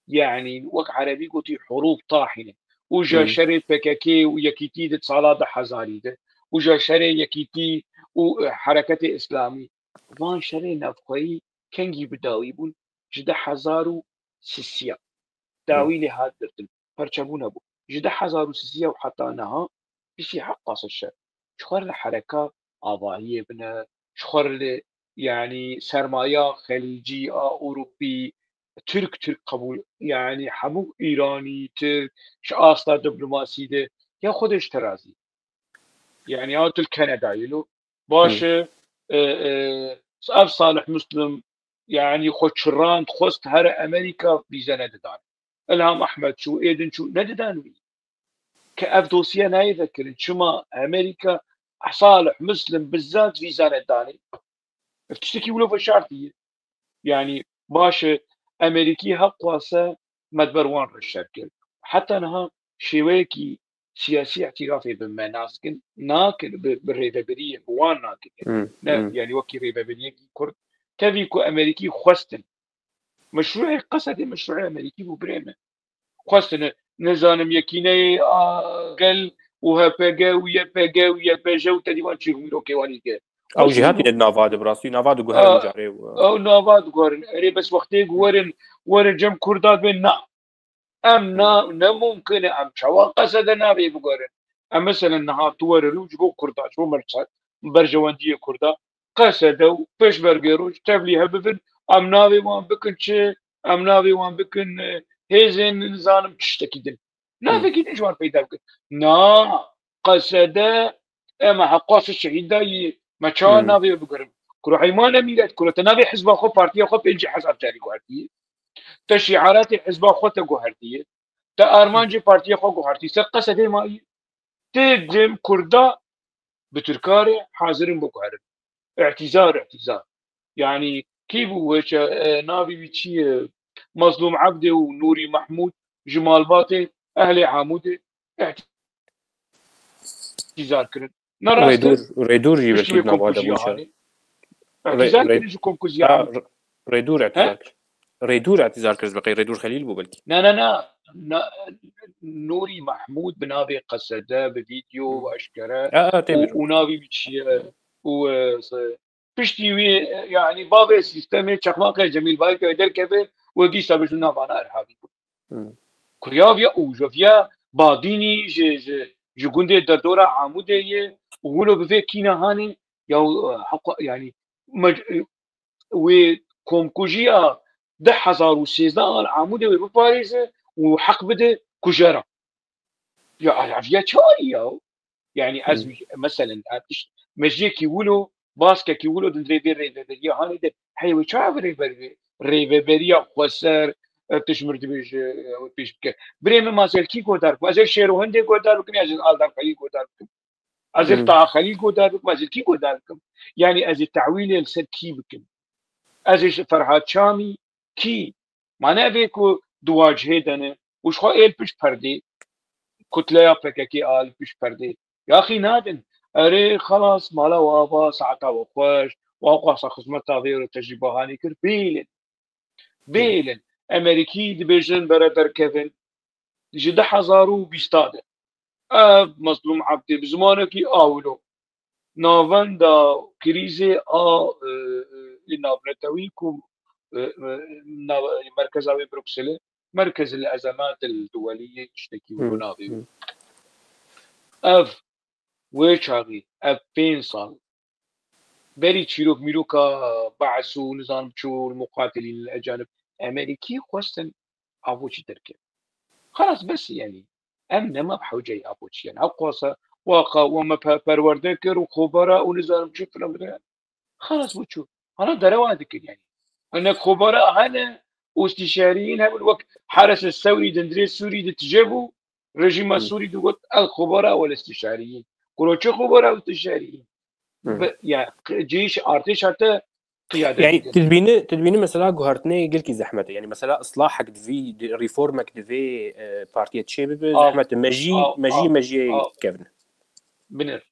Yani wek Erebî gotî hurûb tahîne. Û ja şerê P K K û Yekîtî di sala du hezarî de. Û ja şerê Yekîtî û, e, Hereketê Îslamî. Van şerê navxweyî kengî bi dawî bûn? Ji du hezar û sisiya. Dawî lê hat girtin. Perçebûn hebû. Ji du hezar û sisiya û heta niha bîst û heft qase şer. Ji xwe li hereka avahiyê bine, ji xwe li, yani, sermaya xelîcî a Ewropî, Tirk, Tirk qebûl, yani, hemû Îranî, Tirk, ji asta diplomasî de, ya xwe de ji terazî. Yani, ya tu li Kanadayê lo, baş e, e, e, ev Salih Muslim, yani, xwe çirand, xwest here Amerîka, vîze nedidan. Ilham Ahmed çû, êdin çû, nedidan wî. Ke ev dosye nayê vekirin, çima Amerîka Salih Muslim bizzat vîza nedanê? Ev tiştekî wilo veşartî ye. Yani, baş e, Emerîkî heqwase me di ber wan re şer kir. Heta niha şêweyekî siyasî îtirafê bi me nakin, nakin, bi, bi rêveberiyê, bi wan nakin. Hmm, Ne, hmm. Yani wekî rêveberiyekî Kurd. Tevî ku Emerîkî xwestin. Meşruê Qesedê meşruê Emerîkî bû birê me. Xwestin, nizanim yekîneyê a gel û H P G û Y P G û Y P J û tedîvan çîrmîrokê wanî ke. Ew jî hatine di nava de, bi rastî nava de guherin Aa, carê û Ew nava diguherin. Erê bes wextê guherin, werin cem Kurda dibên na. Em na, ne mumkin e, em çawa Qesede navê biguherin? Em meselen niha tu were rû ji bo Kurda, ji bo merçe, berjewendiyê Kurda, Qesede û pêşmergê roj tevlî hebibin, em navê wan bikin çi, em navê wan bikin, e, hêzên nizanim tiştekî din. Navekî din ji wan peyda bikin. Na, Qesede, em heqwase şehîd dayî, me çawa Hmm. navê bigirin? Kuro heymane mîlet, kuro te navê hizba xwe, partiya xwe pêncî hezar carî guhertiye. Te şiaratê hizba xwe te guhertiye. Te armancê partiya xwe guhertiye. Ser Qesedê mayî. Tê cem Kurda bi Tirkarê hazirin biguherin. Îtîzar, îtîzar. Yani kî bû wê çe, e, navê wî çi ye? Mazlûm Ebdê û Nûrî Mehmûd ji malbatê ehlê Amûdê îtîzar kirin. Ne rast e? Rêdûr, Rêdûr jî Piştî belkî wê di nava de komkujiya bû şer. hanê. Îtîzar kirin ji komkujiya Ha, hanê. Rêdûr îtîzar kir. Rêdûr îtîzar kir ji beqey Rêdûr Xelîl bû belkî. Na, na, na. Na, Nûrî Mehmûd bi navê Qesede, bi vîdeo, Hmm. eşkere Ha, ha, tê û, bîr. û navî wî çi ye? Û, e, se-, piştî wî, e, yani bavê sîstemê çaqmaqê Cemîl Baykalê derkeve û dîsa bi ji navana Erhabî bû. Hmm. Kuyaviya û joviya Badînî ji, ji, ji gundê derdora Amûdê ye û wilo bi vê kîna hanê ya, e, heqwa-, yani mec-, e, wê komkujiya du hezar û sêzdeh an Amûdê wê biparêze û heq bide kujera. Ya ev ya çawa ya? Yani ez Hmm. Meselen, e, iş-, mejiyekî wilo, baskekî wilo dindirê vê rêveberiya hanê de, hey wê çawa vê rêveberiya, rêveberiya xweser, e, tu ji mir dibêje, e, wê pêş bike. Birê min ma ez ê li kî guhdar bikim? Ez ê Şêro Hindê guhdar bikim ya ez ê Aldar Xelîl guhdar bikim? Ez ê li Hmm. Taha Xelîl guhdar bikim, ez ê li kî guhdar bikim? Yani ez ê tewîlê li ser kî bikim? Ez ê ji Ferhad Çamî kî? Ma ne ev ê ku di wacihê de ne û ji xwe ê li pişt perdê, kutleya P K K a li pişt perdê. Yaxî nadin. Erê xelas, mala we ava, saeta we xweş, we xwasa xizmeta vê ro tecrîba hanê kir. Bêlin. Bêlin. Emerîkî dibêjin bere derkevin. Ji du hezar û bîst de. Ev Mezlûm Ebdî bi zimanekî awilo navenda krîzê a, e, e, navnetewî ku, e, e, nav-, merkeza wê Brukselê, Merkez el Ezemat el Duweliyê, tiştekî wilo Hmm, navê wî. hmm. Ev wê çaxî, ev pênc sal berî çîrok mîroka Be's û nizanim çû û muqatilîn el ecanib Emerîkî xwestin avoçî derkevin. Xelas bes yani. Em nema bi hewceyî avoçî yani. Heqwasa waqa we me pe-, perwerde kir û xobara û nizanim çi filan bide. Xelas bû çû. Hana derewa dikir yani. Hinek xobara hene û istişariyîn hebin wek Heres Sewrî dindirê Sûrî di tije bû. Rejîma Hmm. Sûrî digot el xobara wel istişariyîn. Kuro çi xobara û istişariyîn? Hmm. Bi-, ya, qi-, cêyîş artêş hate qiyade Yani didin. tu dibînî, tu dibînî mesela guhertinê gelkî zehmet e. Yani mesela islahek divî, di-, reformek divê, e, partiye çê bibe, Av, zehmet e. Me jî, av, me jî, av, me jî av. kevin. Binir.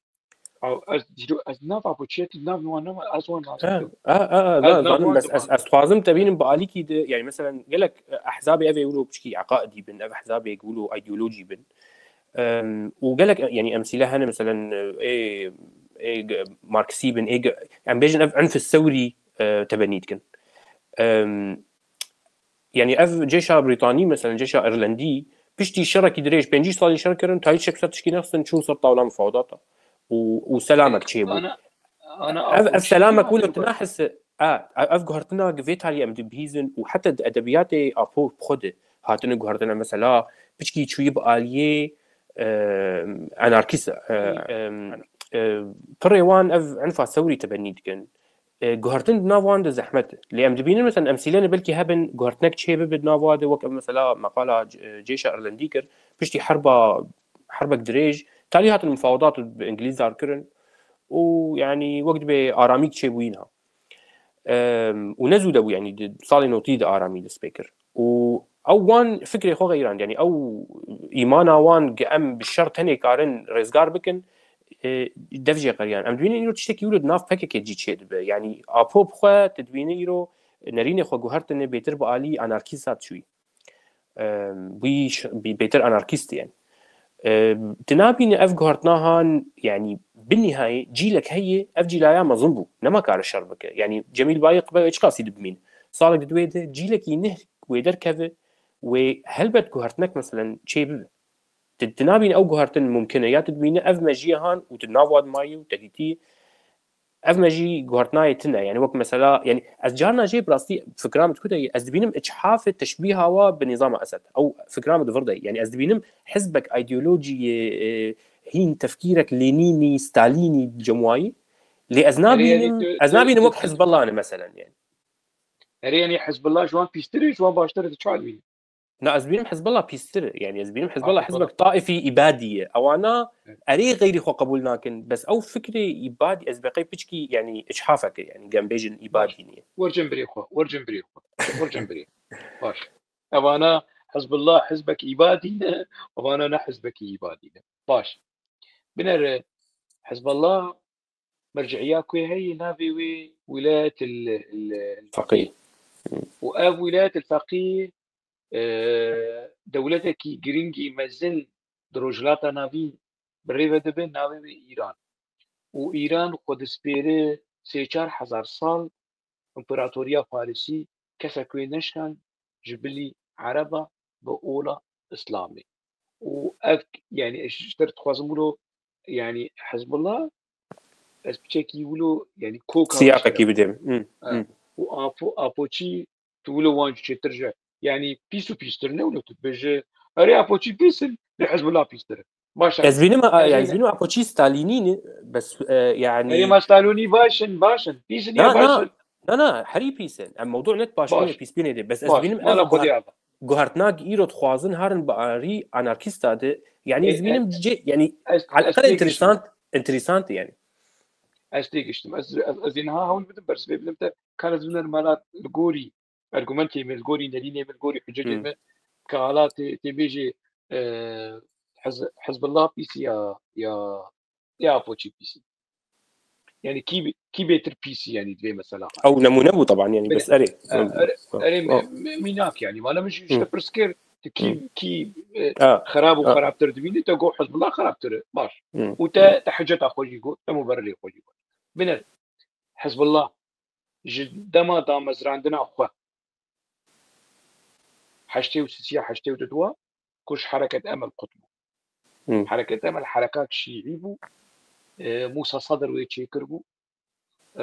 Av, ez dîro-, ez nav apoçiyetî nav wan nema, ez wan Ha, nazanim. ha, ha, ha, Ez da, nav zanim, wan bes ez, diman. Ez dixwazim te bînim bi alîkî de, yani mesela gelek, e, ehzabê ev ê wilo piçkî eqaidî bin, ev ehzabê wilo ideolojî bin. Em, û gelek, yani emsîle hene, mesela, e, ê, ê g-, Marksî bin, ê g-, em bêjin ev unf sewrî, e, tebenî dikin. Em, yani ev cêşa Brîtanî, mesela cêşa Îrlendî, piştî şerekî dirêj, pêncî salî şer kirin, tayî şek ser tişkî nexistin, çûn ser tawla mufawedata û, û selamek çêbû. Ana, ana Ev, ev apoçiyetî selamek wilo tina hese, a, ev guhertina vê tarî em dibihîzin û heta di edebiyatê Apo bi xwe de hatine guhertine, mesela piçkî çûyî bi aliyê, e, anarkîst, e, e, e, pirê wan ev unfa sewrî tebenî dikin. E, guhertin di nav wan de zehmet e. Lê em dibînin, mesela, emsîlene belkî hebin, guhertinek çê bibe di nav wan de, wek ev, mesela, meqala c-, cêşa Îrlendî kir, piştî herba, herbek dirêj, talî hatin mufawedat bi Îngilîzar kirin û, yani, wek dibê aramîk çêbûyî niha. Em, û ne zû de bû, yanî di salê notî de aramî dest pê kir. Û ew wan fikrê xwe xeyrand, yanî ew îmana wan ge em bi şer tenê karin rêzgar bikin, e, dev jê qeriyan. Em dibînin îro tiştekî wilo di nav P K K cî çêdibe. Yanî Apo bi xwe, tu dibînî îro nerînê xwe guhertine bêtir bi alî anarkîsta çûyî. Em, bûyî ş-, bî-, bêtir anarkîst yên. Em, tu nabîne ev guhertnahan, yanî bi nihayê cîlek heye, ev cîlaya mezin bû. Nema kare şer bike. Yanî Cemîl Bayik be çiqasî dibimîn. Salek di wê de cîlekî neh wê derkeve, wê helbet guhertnek meselen çê bibe. Tu, tu nabîne ew guhertin mumkin e. Ya tu dibîne ev mejiyê han û tu nav wan mayî û te dîtî, ev me jî guhertinayê tune. Yanî wek mesela, yanî ez carna jê bi rastî fikra min diku de, ez dibînim îçhafê teşbîha wa bi nîzama Esed. Ew fikra min di vir de. Yanî ez dibînim hizbek, îdeolojiyê, e, hîn tefkîrek Lenînî, Stalînî cem wayî. Lê ez Erê, erê, nabînim, tu, ez tu, nabînim tu, wek tu Hizbullah ne meselen yani. Erê, yanî Hizbullah ji wan pîstir e, ji wan baştir e, tu çawa dibînî? Na, ez dibînim Hizbullah pîstir e. Yanî ez dibînim Hizbullah Hizbullah. Hizbek taifî îbadî ye. Ewana Evet. erê xeyrî xwe qebûl nakin. Bes ew fikrê îbadî ez beqey piçkî, yanî îçhafek e. Yanî gem bêjin Baş. îbadî niye. Wercin birê xwe, wercin birê xwe. Wercin birê. Baş. Evana Hizbullah hizbek îbadî ne, evana ne hizbekî îbadî ne. Baş. Binere Hizbullah merciya ku heye navê wê Wîlayet el, el, el Feqî. Feqî. Û ev Wîlayet el Feqî, e, dewletekî girîngî mezin di Rojhilata Navîn bi rê ve dibe, navê wê Îran. Û Îran xwe dispêre sê çar hezar sal împaratoriya Farisî, kesek wê neşkan ji bilî Ereba bi ola Îslamê. Û ev, yanî, ez ji te re dixwazim wilo, yanî, Hizbullah, ez piçekî wilo, yanî, koka Siyaqekî wî bidêm. Hmm, Ha. hmm. Û Apo-, Apoçî, tu wilo wan çêtir ji, yanî, pîs û pîstir ne wilo tu dibêje, erê Apoçî pîs in, lê Hizbullah pîstir in. Baş e. Ez bînim, a, Ez yanî, ez bînim Apoçî Stalînî ne, bes, e, yanî Erê ma Stalînî baş in, baş in. Pîs in ya Na, baş na, in. na, na, herî pîs in. Em mewdu net baş Baş. bîne, pîs bîne de. Bes ez Baş. dibînim ev Mala xwedê guher-, ava. guhertnak îro dixwazin harin bi arî anarkîsta de. Yanî E, ez dibînim e, cê, yanî ez, ez alqel têgiştim. Interesant, interesant yanî. Ez têgiştim. Ez, ez, ez ê niha hewl bidim, bersivê bidim te. Kan ez binerim mala li gorî argumentê min, li gorî nerînê min, li gorî hicecê Hmm. min, ka hala tê, tê bêjê, e, Hiz-, Hizbullah pîsî ya, ya, ya Apoçî pîsî. Yanî kî, kî bêtir pîsî, yanî, divê mesela. Ew nemûne bû taban, yanî, Bine. bes erê. E, erê, Oh, erê, oh. me-, me-, mînak, yanî. Vana min jî Hmm. işte pirs kir, tu kî, Hmm. kî, e, Ah, xerab û ah. xerabtir dibînî, te got Hizbullah xerabtir e. Baş. Hmm. Û te, Hmm. te hiceta xwe jî got, te muberrirê xwe jî got. Bine, Hizbullah ji dema damezrandina xwe heştê û sisiya heştê û duwa ku ji Hereket Emel qut bû. Hmm. Hereket Emel herekak şîî bû. E, Musa Sadr wê çêkir bû.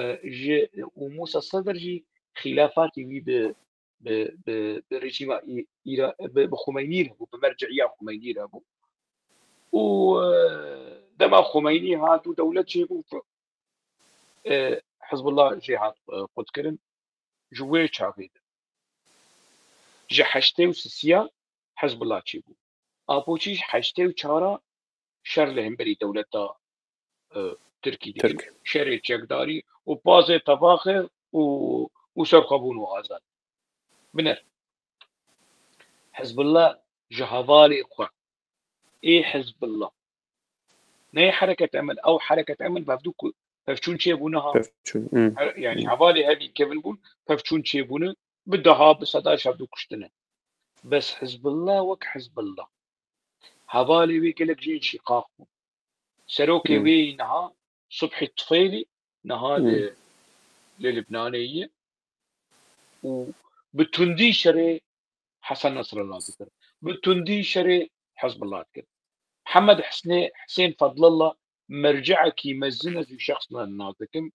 E, ji, û Musa Sadr jî xîlafatî wî bi, bi, bi, bi rejîma Î-, Îra-, bi, bi Xumeynî re bû, bi merciya Xumeynî re bû. Û, e, dema Xumeynî hat û dewlet çêbû, e, Hizbullah jê hat, e, qutkirin. Ji wê çaxê de, ji heştê û sisiya Hizbullah çêbû. Apoçî ji heştê û çara şer li hemberî dewleta, e, Tirkî dikir. Tirk. Şerê çekdarî û pazê tevaxe û, û serxwebûn û azad. Biner. Hizbullah ji hevalê xwe ê Hizbullah. Neyê Hereket Emel, ew Hereket Emel bi hevdû ku pevçûn çêbûne ha. Pevçûn, hmm. Her, yani Hmm. hevalê hevî kevin bûn, pevçûn çêbûne, bi deha, bi seda ji hevdû kuştine. Bes Hizbullah wek Hizbullah. Hevalê wê gelek jê şîqaq bûn. Serokê Hmm. wê niha Subhî Tifêlî, niha Hmm. li, li Libnanê ye. Û bi tundî şerê Hesen Nesrallah dikir. Bi tundî şerê Hizbullah dikir. Hemed Hisnê-, Hisên Fedlillah merceekî mezin ez wî şexs nas dikim.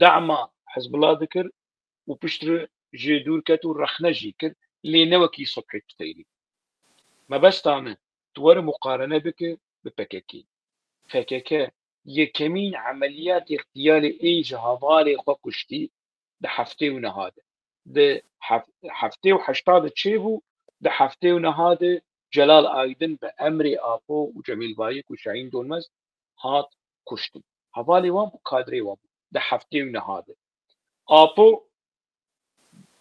Dema Hizbullah dikir û piştre jê dûr ket û rexne jî kir, lê ne wekî Subhî Tifêlî. Mebesta min, tu were muqarene bike bi P K K. P K K yekemîn emeliyatê îxtiyalê ê ji hevalê xwe kuştî di heftê û neha de. Di hef-, heftê û heşta de çêbû, di heftê û neha de Celal Aydin bi emrê Apo û Cemîl Bayik û Şahîn Donmez hat kuştin. Hevalê wan bû, kadrê wan bû. Di heftê û neha de. Apo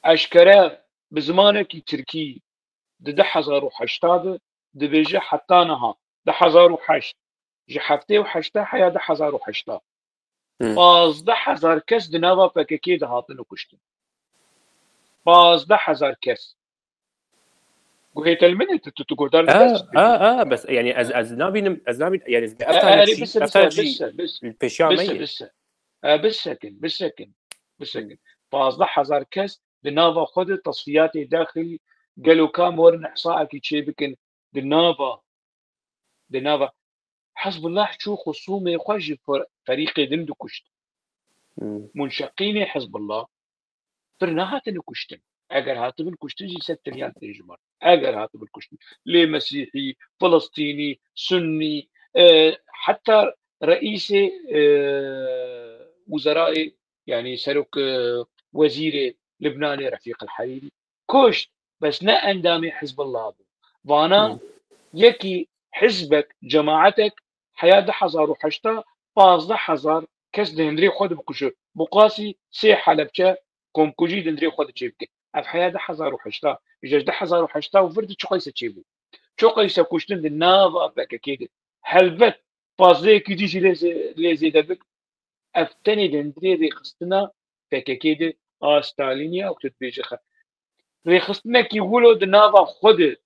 eşkere bi zimanekî tirkî di du hezar û heşta de dibêje heta niha, du hezar û heşt, ji heftê û heşta heya du hezar û heşta, Hı. pazdeh hezar kes di nava P K K de hatine kuştin. Pazdeh hezar kes. Guhê te li min e, tu, tu, tu guhdar Ha, dibes. ha, ha, bes, yani ez, ez nabînim, ez nabînim, yani ez E, ev tarîh erê jî, bise, ev bise, tarîh jî bise, bise, li pêşiya me bise, ye. bise. E, bisekin, bisekin, bisekin. Pazdeh hezar kes di nava xwe de tesfiyatê daxil gelo kam werin ihsaekî çê bikin di nava, di nava. Hizbullah çû xusûmê xwe ji fer-, ferîqê din dikuşt. Hmm. Munşeqînê Hizbullah pir nehatine kuştin. Eger hatibin kuştin jî sed tiriyan tê ji me re. Eger hatibin kuştin. Lê Mesîhî, Filistînî, Sunnî, e, heta reîsê, e, wizerayê, yani serok, e, wezîrê Libnanê Refîq El Herîrî kuşt. Bes ne endamê Hizbullah bû. Vana Hmm. yekî hizbek, cemaetek heya du hezar û heşta pazdeh hezar kes di hundirê xwe de bikuje. Bi qasî sê Helebçe komkujî di hundirê xwe de çêbike. Ev heya du hezar û heşta. Ji du hezar û heşta û vir de çiqayse çêbû. Çiqayse kuştin di nava P K K de. Helbet pazdehekî dî jî lê zê-, lê zêde bik. Ev tenê di hundirê rêxistina P K K de a Stalînî ya ku tu dibêjî xe-, rêxistinekî wilo di nava xwe de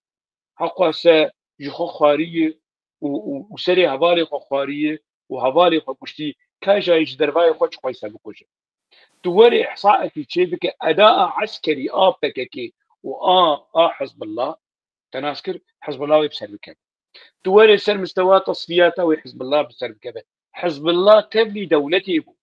heqwase ji xwe xwariyê û, û, û serê hevalê xwe xwariyê û hevalê xwe kuştî, ka jayî ji dervayê xwe çiqayse bikuje. Tu werê ihsaekî çêbike, edaa eskerî a P K K û a, a Hizbullah, te nas kir, Hizbullah wê bi ser bikeve. Tu werê ser mistewa tesfiyata wê Hizbullah bi ser bikeve. Hizbullah tevlî dewletê bû.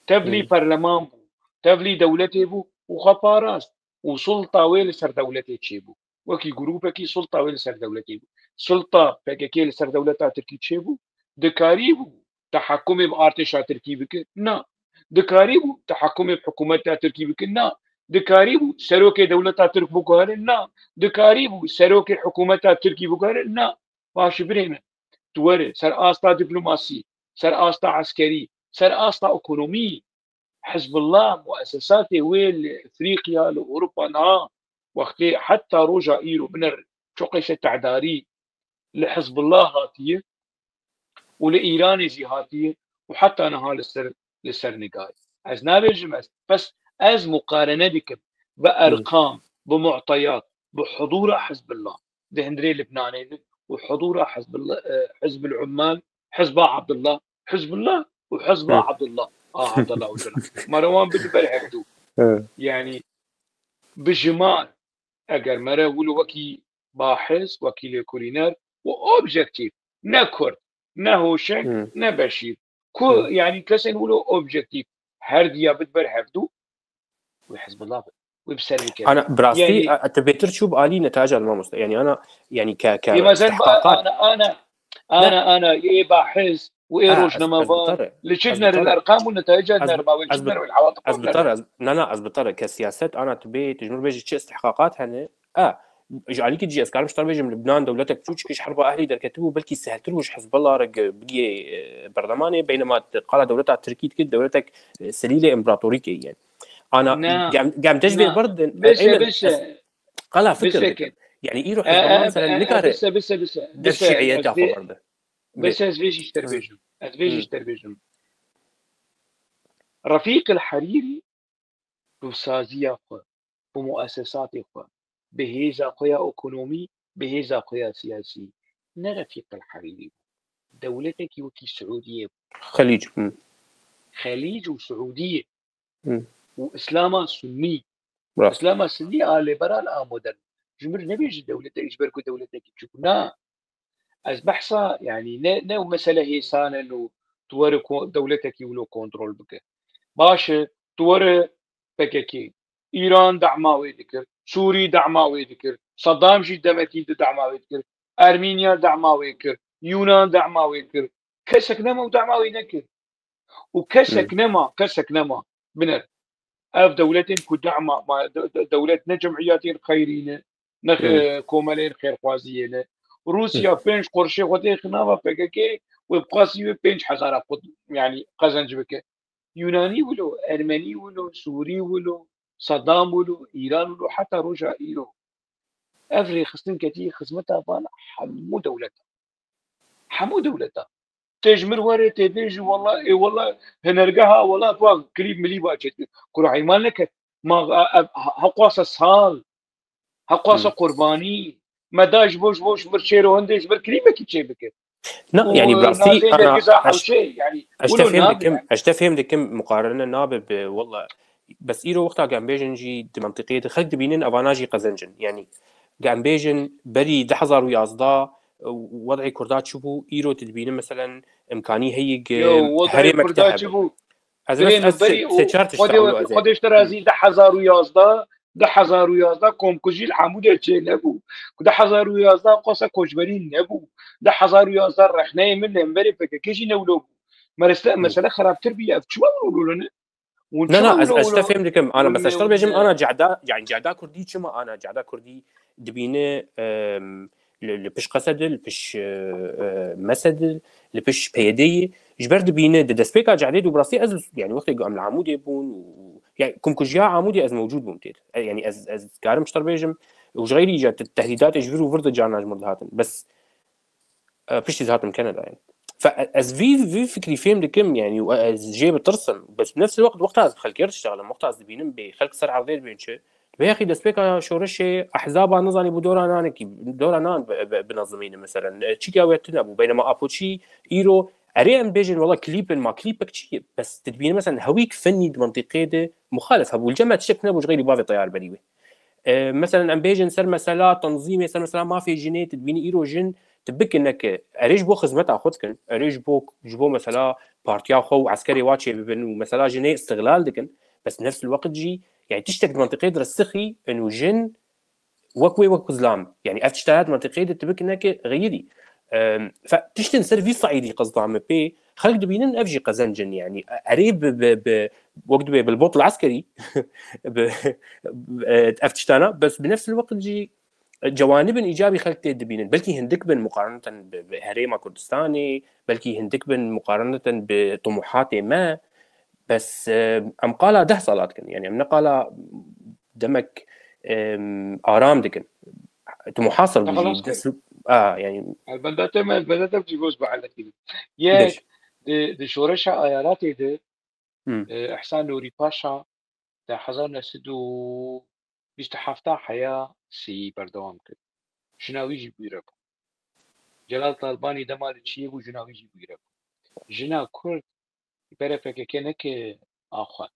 Tevlî Hmm. perleman bû. Tevlî dewletê bû û xwe parast. Û sulta wê li ser dewletê çêbû. Wekî grûpekî sulta wê li ser dewletê bû. Sulta P K K li ser dewleta Tirkî çêbû. Dikarîbû tehekumê bi artêşa Tirkî bike? Na. Dikarîbû tehekumê bi hikûmeta Tirkî bike? Na. Dikarîbû serokê dewleta Tirk biguhere? Na. Dikarîbû serokê hikûmeta Tirkî biguhere? Na. Baş e, birê min. Tu were ser asta diplomasî, ser asta eskerî, ser asta ekonomî. Hizbullah muesesatê wê li Efrîqya, li Ewropa niha wextê heta roja îro biner çoqê se tehdarî li Hizbullah hatiye û li Îranê jî hatiye û heta niha li ser, li ser nigayê. Ez nabêjim ez, bes ez muqarene dikim bi erqam, bi mu'teyat, bi hudûra Hizbullah di hundirê Libnanê de û hudûra Hizbullah, e, Hizbul Ummal, Hizba Abdullah, Hizbullah û Hizba Hı. Abdullah. A Abdullah Ocalan. Me re wan bide ber hevdû. Hı. Yani bi jimar, eger me re wilo wekî bahiz, wekî lêkolîner û objektîf, ne Kurd, ne Hoşeng, Hı. ne Beşîr. Ku, Hı. yani kesên wilo objektîf her diya bid ber hevdû, wê Hizbullah bi, wê bi ser bikeve. Ana, bi rastî, Yani a, tu bêtir çû bi alî netaca li mamoste. Yani ana, yani ke, ke Ê, mesela istihqaqat. Ana, ana, ana, ana, ê bahiz û ê Ha, ez, ez rojnamevan, bi te re, li çi ez bi dinere, li te re, erqam û netayca ez bi, dinere, ma wê çi ez bi, dinere, wê li hewata ez bi te re, ez, na, na, ez bi te re, ke siyaset, ana tu bê, tu ji min bêjî çi istihqaqat hene? A, ji alîkî jî ez karim ji te re bêjim, Libnan dewletek çûçik ji herba ehlî derketibû, belkî sehltir bû ji Hizbullah re ge-, bigê, e, berlemanê, beynema qala dewleta Tirkî dikir, dewletek, e, selîlê împaratorîkê ye. Ana, Na, gem, gem te ji vê na. berdin, Bise, Eymen, bise. ez qala fikir Bisekin. dikim. Yani îro E, Hizbullah e, mesela e, e, nikare bise, bise, bise. dev Bise, şiiyeta ez xwe vê, berde. bise ez vê jî ji te re Hı. bêjim. Ez vê jî Hı. ji te re bêjim. Refîq El Herîrî bi saziya xwe, bi muesesatê xwe, bi hêza xwe ya ekonomî, bi hêza xwe ya siyasî, ne Refîq El Herîrî bû. Dewletekî wekî Siûdiyê bû. Xelîc. Hı. Xelîc û Siûdiyê. Hı. Û Îslama Sunnî. Rast. Îslama Sunnî a liberal a modern. Ji min re nebêjî dewletek, ji ber ku dewletekî çûk. Na. Ez behsa, yani, ne, ne mesele hêsan in û tu were ko-, dewletekî wilo kontrol bike. Baş e, tu were P K K. Îran dema wê dikir, Sûrî dema wê dikir, Saddam jî demekî di dema wê dikir, Ermînya dema wê kir, Yûnan dema wê kir. Kesek nema û dema wê nekir. Û kesek Hı. nema, kesek nema. Biner. Ev dewletên ku dema, ma, de-, de-, dewlet ne cemiyetên xeyrî ne, ne, Hı. e, komeleyên xêrxwaziyê ne. Rûsya Hı. pênc qurşê xwe têxe nava P K K, wê bi qasî wê pênc hezara qut, yani, qezenc bike. Yunanî wilo, Ermenî wilo, Sûrî wilo, Sedam wilo, Îran wilo, heta roja îro. Ev rêxistin ketî xizmeta van hemû dewleta. Hemû dewleta. Tê ji mir were, tê bêjî, wela, ê wela, hinergeha, wela, tu klîp milî va çêtir. Kuro heyman neket. Ma, e, e, ha, ha qasa sal, ha qasa qurbanî. Me da ji bo, ji bo, ji mir çêro hindê, ji mir klîpekî çê bike. Na, yani, bi rastî, ana, ez, ez te fêm dikim, ez te fêm dikim, muqarene nabe bi, wela, bes îro wexta em bêjin jî di mentiqê de xelk dibînin, evana jî qezenc in. Yani, em bêjin berî du hezar û yazdeh, e, wed'ê Kurda çi bû, îro tu dibînin, meselen, imkanî heye, herêmek te hebe. Ez bes, ez sê çar tişt Xwedê ji te razî, du hezar û yazdeh, du hezar û yazdeh komkujî li Amûdê çê nebû. Du hezar û yazdeh qasa koçberî nebû. Du hezar û yazdeh rexneyê min li hemberê P K K jî ne wilo bû. Mereste, mesele xerabtir bî, ev çima wilo ne? Na, na, ez, ez te fêm dikim. Ana, bes ez te bêjim, ana cehda, yani cehda kurdî çima, ana cehda kurdî dibîne, em, li, li pişt qese de, li pişt, e, e, mese de, li pişt P Y D'yê. Ji ber dibîne di destpêka cehdê de, bi rastî ez, yani wextê ku em li Amûdê bûn û, yani komkujiya Amûdê ez mewcûd bûm tê de. E, yani ez, ez karim ji te bêjim, û ji xeyrî ca te-, tehdîdatê ji vir û vir de carna ji mir dihatin. Bes e, piştî hatim Kanadayê. Fe-, ez vî, vî fikrî fêm dikim, yani, û ez jê bitirsim. Bes bi nefs wext, wexta ez bi xelkê re diştexlim, wexta ez dibînim bê xelk ser erdê dibên çi, bi yexî destpêka şoreşê ehzaba nizanî bû dora nanekî, dora nan bi, bi, binazimîne, meselen. E, çîka wê tune bû. Beynema Apoçî îro, erê em bêjin, wela klîp in, ma klîpek çi ye? Bes tu dibînî, meselen, hewîk fennî di mentiqê de muxalif hebû. Li cem me tiştek nebû ji xeyrî bavê teyar berî wê. E, meselen, em bêjin ser mesela tenzîmê, ser mesela mafê jinê, tu dibînî îro jin tu bikin neke, erê ji bo xizmeta xwe dikin, erê ji bo, ji bo mesela partiya xwe û eskerê wa çêbibin û mesela jinê îstiglal dikin. Bes nefs li weqt jî, yani tiştek di mentiqê de resiqî, û jin wek wê wek zilam. Yani ev tişta ya di mentiqê de tu bikin neke xeyirî. Em, fe, tiştên ser vî saîdî qezda me pê, xelk dibînin ev jî qezenc in, yani, erê bi, bi, bi, wek dibê bilbot el eskerî, bi, e, ev tiştana, bes bi nefs el weqt jî cewanibên îcabî xelk tê dibînin. Belkî hindik bin muqareneten bi, bi Herêma Kurdistanê, belkî hindik bin muqareneten bi tumuhatê me, bes, e, em qala deh sala dikin. Yani em ne qala demek, em, aram dikin. Tu muhasir bû jî. Xelas, dest-, a, yani. Elbette me, elbette me cî goz bi helekî. Yek, di, di şoreşa Ayaratê de, hmm, e, Ihsan Nûrî Paşa di hezar neh sed û bîst û heft heya sî berdewam kir. Jina wî jî bûyre bû. Celal Talbanî dema li çiyê bû, jina wî jî bûyre bû. Jina Kurd berê P K K neke a xwe,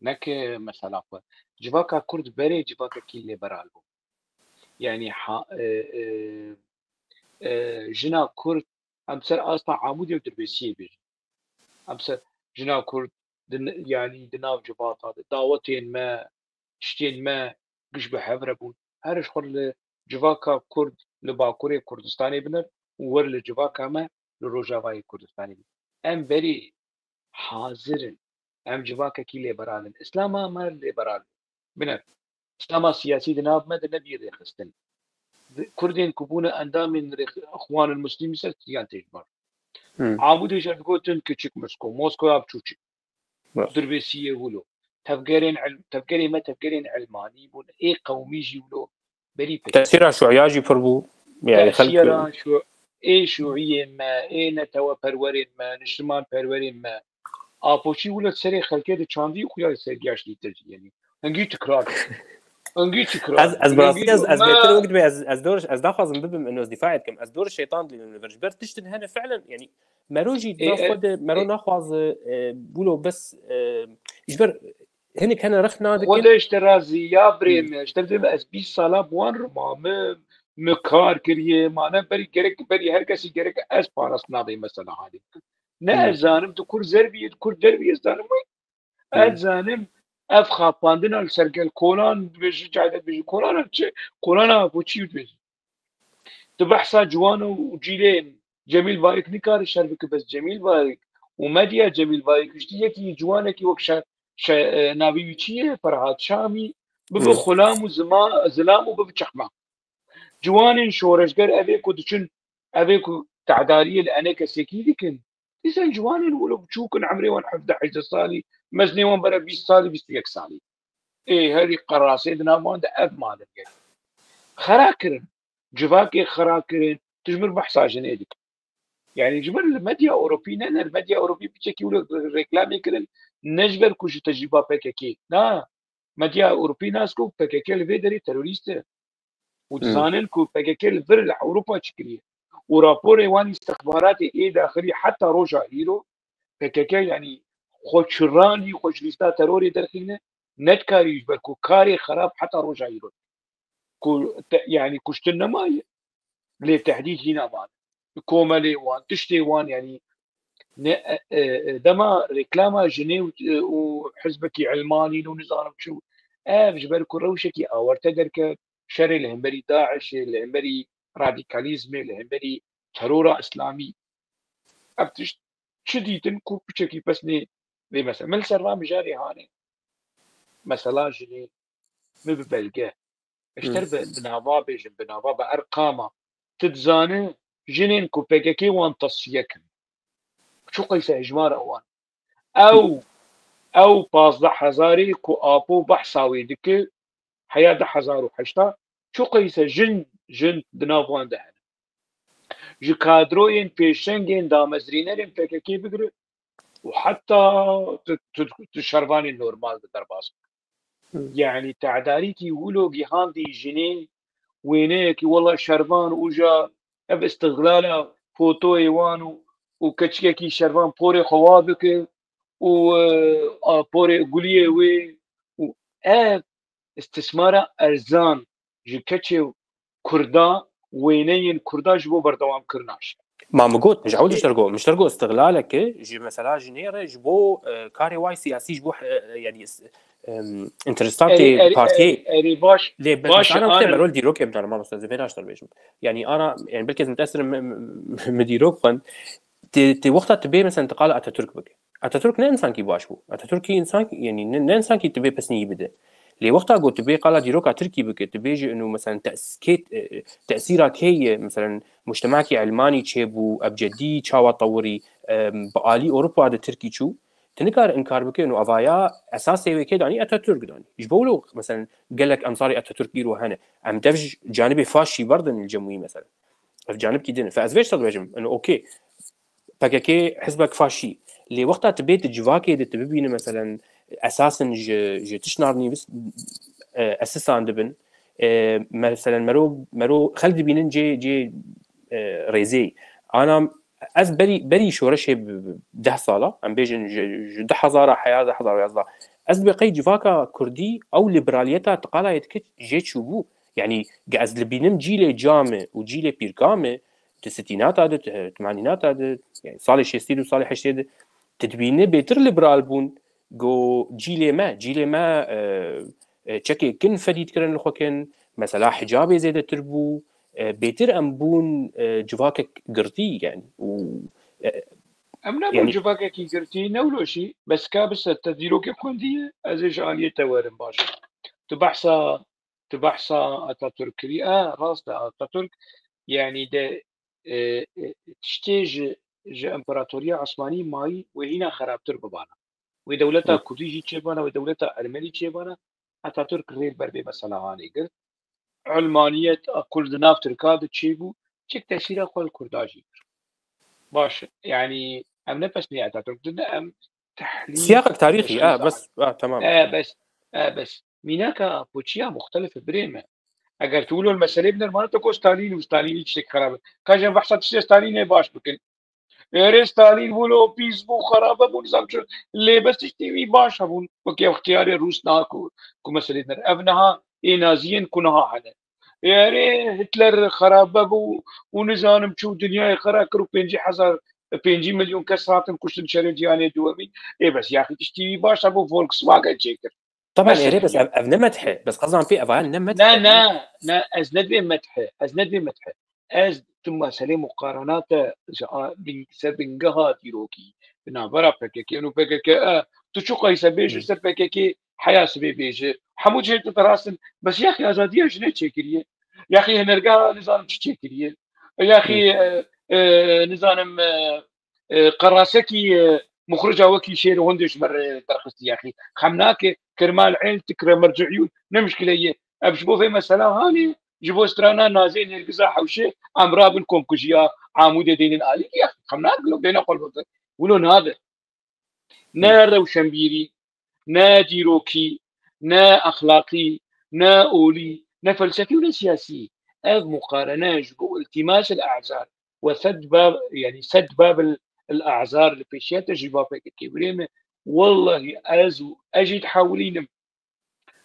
neke mesela xwe. Civaka Kurd berê civakekî lêberal bû. Yani ha, e, e, e, jina Kurd em ser asta Amûdê û Dirbêsiyê bêjin. Em ser jina Kurd di n-, yani di nav civata de dawetên me, tiştên me giş bi hev re bûn. Her ji xwe li civaka Kurd li Bakurê Kurdistanê biner û wer li civaka me li Rojavayê Kurdistanê biner. Em berî hazir in. Em civakekî lêberal in. Îslama me lêberal in. Bine, Îslama siyasî di nav me de nebî rêxistin. Di-, Kurdên ku bûne endamên rêx-, Ixwanul Muslimî ser tiyan tê ji bar. Hmm. Amûdê jî digotin Kiçik Mosko, Moskoya Biçûçik. Rast. Dirbêsiyê wilo. Tevgerên il-, tevgerê me tevgerên ilmanî bûn. Ê qewmî jî wilo berî pêk. Tesîra şuya jî pir bû. Yani xelk Tesîra şu-, ê şuiyê me, ê neteweperwerên me, niştimanperwerên me. Apoçî wilo serê xelkê de çandî xuya sergiyaş dîtir. Yani hingî tikrar. Hingî tikrar. Ez, ez bi rastî, ez, ez bêtir wek dibê, ez, ez dor, ez daxwazim bibim, eno ez dîfaê dikim. Ez dor şeytan dilînim li vir. Ji ber tiştin hene fiilen, yani mero jî, e, di nav xwe de mero naxwaze, e, wilo bes, e, ji ber hinek hene rexna dikin. Xwedê ji te razî ya birê me, ji te dibêm ez bîst sala bi wan re mamim, min kar kiriye, mane berî gerek, berî her kesî gerek ez parastina dê mesela halê. Ne ez zanim tu kur zer bî, kur der bî ez zanim wê. Ez zanim ev xapandina li ser gel kolan dibêjin, cayde dibêjin kolan çi? Kolana bo çi dibêjin? Tu behsa ciwan û cîlên Cemîl Bayik nikare şer bike, bes Cemîl Bayik û medya Cemîl Bayik, ji yekî ciwanekî wek şe-, şe-, e, navî wî çi ye? Ferhat Şamî, bibe xulam û zima-, zilam û bibe çexma. Ciwanên şoreşger evê ku diçin, evê ku te'dariyê li enê kesekî dikin, Dîsan ciwanên wilo biçûk in, emrê wan hevdeh hejdeh salî, mezinê wan bere bîst salî, bîst û yek salî. Ê herî qerasê di nav wan de ev malin gelî. Xera kirin. Civakê xera kirin. Tu ji min behsa jinê dikî. Yani ji min li medya Ewropî ne, ne li medya Ewropî piçekî wilo reklamê kirin. Ne ji ber ku ji tecrîba P K K. Na. Medya Ewropî nas ku P K K li vê derê terorîst e. Û Hmm. dizanin ku P K K li vir li Ewropa çi kiriye. Û raporê wan îstixbaratê ê daxilî heta roja îro P K K yani xwe çiranî xwe ji lîsta terorê derxîne, ne dikarî ji ber ku karê xerab heta roja îro. Ku te, yani kuştin nemaye. Lê tehdîd hîna mane. Komelê wan, tiştê wan, yani ne, e, e, e, dema reklama jinê û, e, û hizbekî ilmanî û nizanim çi, ev ji ber ku rewşekî awarte derket, şerê li hemberî DAIŞê, li hemberî radîkalîzmê, li hemberî terora îslamî, ev tişt çi dîtin ku piçekî pesnê vê mesela. Min li ser van mijarê hanê. Mesela jinê, min bi belge. Ji te Hmm. bi, bi nava bêjim, bi nava bi erqama. Tu dizane jinên ku P K K wan tesfiye kin. Çi qeyse hejmara wan. Ew, ew pazdeh hezarê ku Apo behsa wê dike, heya du hezar û heşta, çi qeyse jin, jin di nav wan de hene. Ji kadroyên pêşengên damezrînerên P K K bigire û heta tu, tu, tu şervanên normal de derbas bike. Hmm. Yani tedarîkî wilo gihandî jinê wêneyekî wela şervan û ja ev îstixlala fotoyê wan û, û keçikekî şervan porê xwe wa bike û, e, a, porê guliyê wê û ev îstismara erzan ji keçê Kurda, wêneyên Kurda ji bo berdewamkirina ji. Ma min got, ji ewil ji te re got, min ji te re got, îstixlaleke ji mesela jinê re ji bo, e, karê wayî siyasî ji bo, e, e, yani, s-, em, interesatê Erê, erê, partiyê. Erê, erê, baş, Lê be-, baş, mesela, ana, ana. Merol dîrokê bidane, mamoste, ez ê vê naştir bêjim. Yani, ana, yani, belkî ez mutesirim, mi, mi, mi dîrok xwend. Tê, tê wexta tu bê, mesela, intiqala Atatürk bike. Atatürk ne insankî baş bû. Atatürk kî insan, yani, ne, ne insankî tu bê pesnî bide. Lê wexta got tu bê qala dîroka Tirkî bike, tu bêjî inu, mesela, tes-, kê, e, tesîra kê ye, mesela, mujtemekî ilmanî çêbû, ebcedî çawa tewirî, e, bi alî Ewropa de Tirkî çû, tu nikare inkar bike, inu avaya esasê wê kê danî, Atatürk danî. Ji bo wilo, mesela, gelek ensarê Atatürk îro hene. Em dev ji canibê faşî berdin li cem wî, mesela. Ev canibkî din e. Fe ez vê ji te dibêjim, inu okê. P K K hizbek faşî. Lê wexta tu bê tu civakê de tu bibîne, meselen, esasin ji, ji tişt navnîvis, e, esisan dibin. E, meselen, mero, mero xelk dibînin cê, cê, e, rêzê. Ana ez berî, berî şoreşê bi, bi deh sala, em bêjin ji, ji du hezar heya, du hezar û yazdeh. Ez dibê qey civaka Kurdî ew liberaliyeta tu qala yê dikit jê çûbû. Yani, ge ez dibînim cîlê ca me û cîlê pîrka me, di sitînata de, di temanînata de, yani salê şêstî de û salê heştê de, tu dibînî bêtir liberal bûn, go cîlê me, cîlê me, e, e, çekê kin fedî dikirin li xwe kin, mesela hicabê zêdetir bû, e, bêtir em bûn, e, civakek girtî, yani, û, e, Em nebûn yani civakekî girtî, ne wilo jî, bes ka bise te dîrokê xwendiye, ez ê ji aliyê te werim, baş e. Tu behsa, tu behsa Atatürk kirî, e, rast e, Atatürk, yani de, e, e, tiştê ji, ji împaratoriya Osmanî mayî wê hîna xerabtir bibana. Wê dewleta Hı. Kurdî jî çêbana, wê dewleta Ermenî çêbana, Atatürk rê li ber vê mesela hanê girt. Ilmaniyet a Kurd di nav Tirka de çêbû, çik tesîra xwe li Kurda jî kir. Baş e, yani em ne pesnê Atatürk din, em tehlîl Siyaqek tarîxî, mesele a, bes, a, tamam. E, bes, e, bes. Mînaka Apoçiya muxtelif e birê me. Eger tu wilo li meselê bi nermana te got Stalîn û Stalînî tiştek xerab e. Ka jî em behsa tiştê Stalînê baş bikin. Erê Stalîn bû, lo pîs bû, xerabe bû, nizam çi. Lê bes tiştî wî baş hebûn. Wekî ev xtiyarê Rûs na ku, ku meselê din. Ev niha ê naziyên ku niha hene. Erê Hitler xerabe bû û nizanim çi û dinyayê xera kir û pêncî hezar, pêncî milyon kes hatin kuştin şerê cîhanê duwemîn. Ê bes yaxî tiştî wî baş hebû, Volkswagen çêkir. Taban, Mesela. erê, bes ev, ev ne medh e. Bes qezan pê ev ne medh Ne, e. ne, ne, ez nedibê medh e. Ez nedibê medh e. Ez tu meselê muqarenate ji a-, bin-, ser bingeha dîrokî, bi navbera P K K û P K K, e, tu çi qeyse bêj Hı. ser P K K heya sibê bêje. Hemû cihê tu rast in. Bes yaxî azadiya jinê çêkiriye. Yaxî hinergeha nizanim çi çêkiriye. Yaxî, Hı. e, e, nizanim, e, e, qerasekî, e, muxrica wekî şêr û hundê ji me re derxistî yaxî. Xem nake, kirmal êl tikre merciyûn, ne mişkile ye. Ev ji bo vê mesela hanê, ji bo strana Nazê Nêrgiza Hewşê, em rabin komkujiya Amûdê dênin alî, ya xem nake, lo bêne xwe bikin. Wilo nabe. Ne rewşenbîrî, ne dîrokî, ne exlaqî, ne olî, ne felsefî û ne siyasî. Ev muqarene ji bo iltîmas el azar we sed bab, yani sed bab el azar li pêşiya te ji ba P K K birê me. Wellahî ez û ez jî dihewilînim.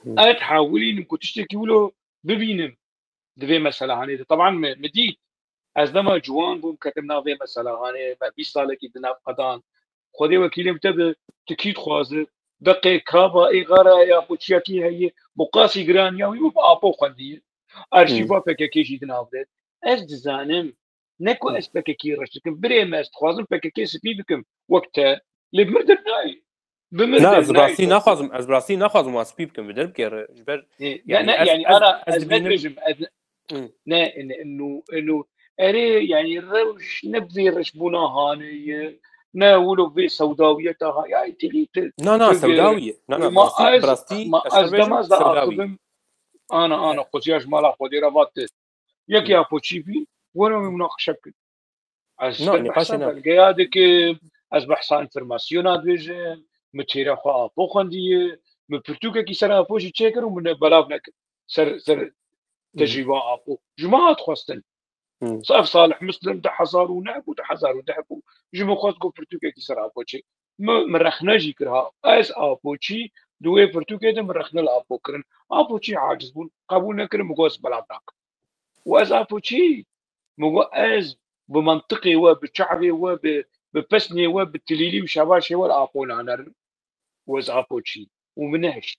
Ez dihewilînim ku tiştekî wilo bibînim. Di vê meselehanê de. Teban me, me dît. Ez dema ciwan bûm, ketim nav vê meselehanê, me bîst salekî di nav qedan. Xwedê wekîlê min te bi, tu kî dixwaze? Deqê kaba ê xara ya xwe çiyakî heye, bi qasî giraniya wî bi apo xwendiye. Arşîva P K K jî di nav de. Ez dizanim, ne ku ez P K K reş dikim. Birê me, ez dixwazim P K K spî bikim. Wek te. Lê bi mir dernayê. Bi mir Na, ez dernayê. rastî naxwazim, ez rastî naxwazim wan spî bikim, bi derbikê re. Ji ber, Ê, ne, yani ne, ez, yani ez, ana, ez ez dibînim. nebêjim, ez, Hı. ne, ne, inu, inu, erê, yani rewş, ne vê reşbûna hanê ye, ne wilo vê sewdawiyeta ha, ya tîlî tu, Na, na, tu vê sewdawî ye. Na, na, ma rastî, ez, rastî, ma ez ez şer bêjim, dema ez de sewdawî. axivim, ana, ana, quziya ji mala Xwedê re vat, yekî Hı. apoçî bî, were wê munaqişe bikin. Ez Na, te nîqaşê behsa na. belgeya dikim, ez behsa înformasyona dibêjim, min têra xwe apo xwendiye, min pirtûkekî ser apo jî çêkir û min belav nekir. Ser, ser Hı. tecrîba apo. Ji min hat xwestin. Hı. Ev Salih Muslim du hezar û neh bû, du hezar û deh bû. Ji min xwest ku pirtûkekî ser apo çê. Min, min rexne jî kir ha. Ez apoçî di wê pirtûkê de min rexne li apo kirin. Apoçî aciz bûn. Qebûl nekirin, min got ez belav nakim. Û ez apoçî, min got ez bi mentiqê we, bi çavê we, bi, bi pesnê we, bi tilîlî û şevaşê we li apo nanerin. Û ez apoçî. Û min nehişt.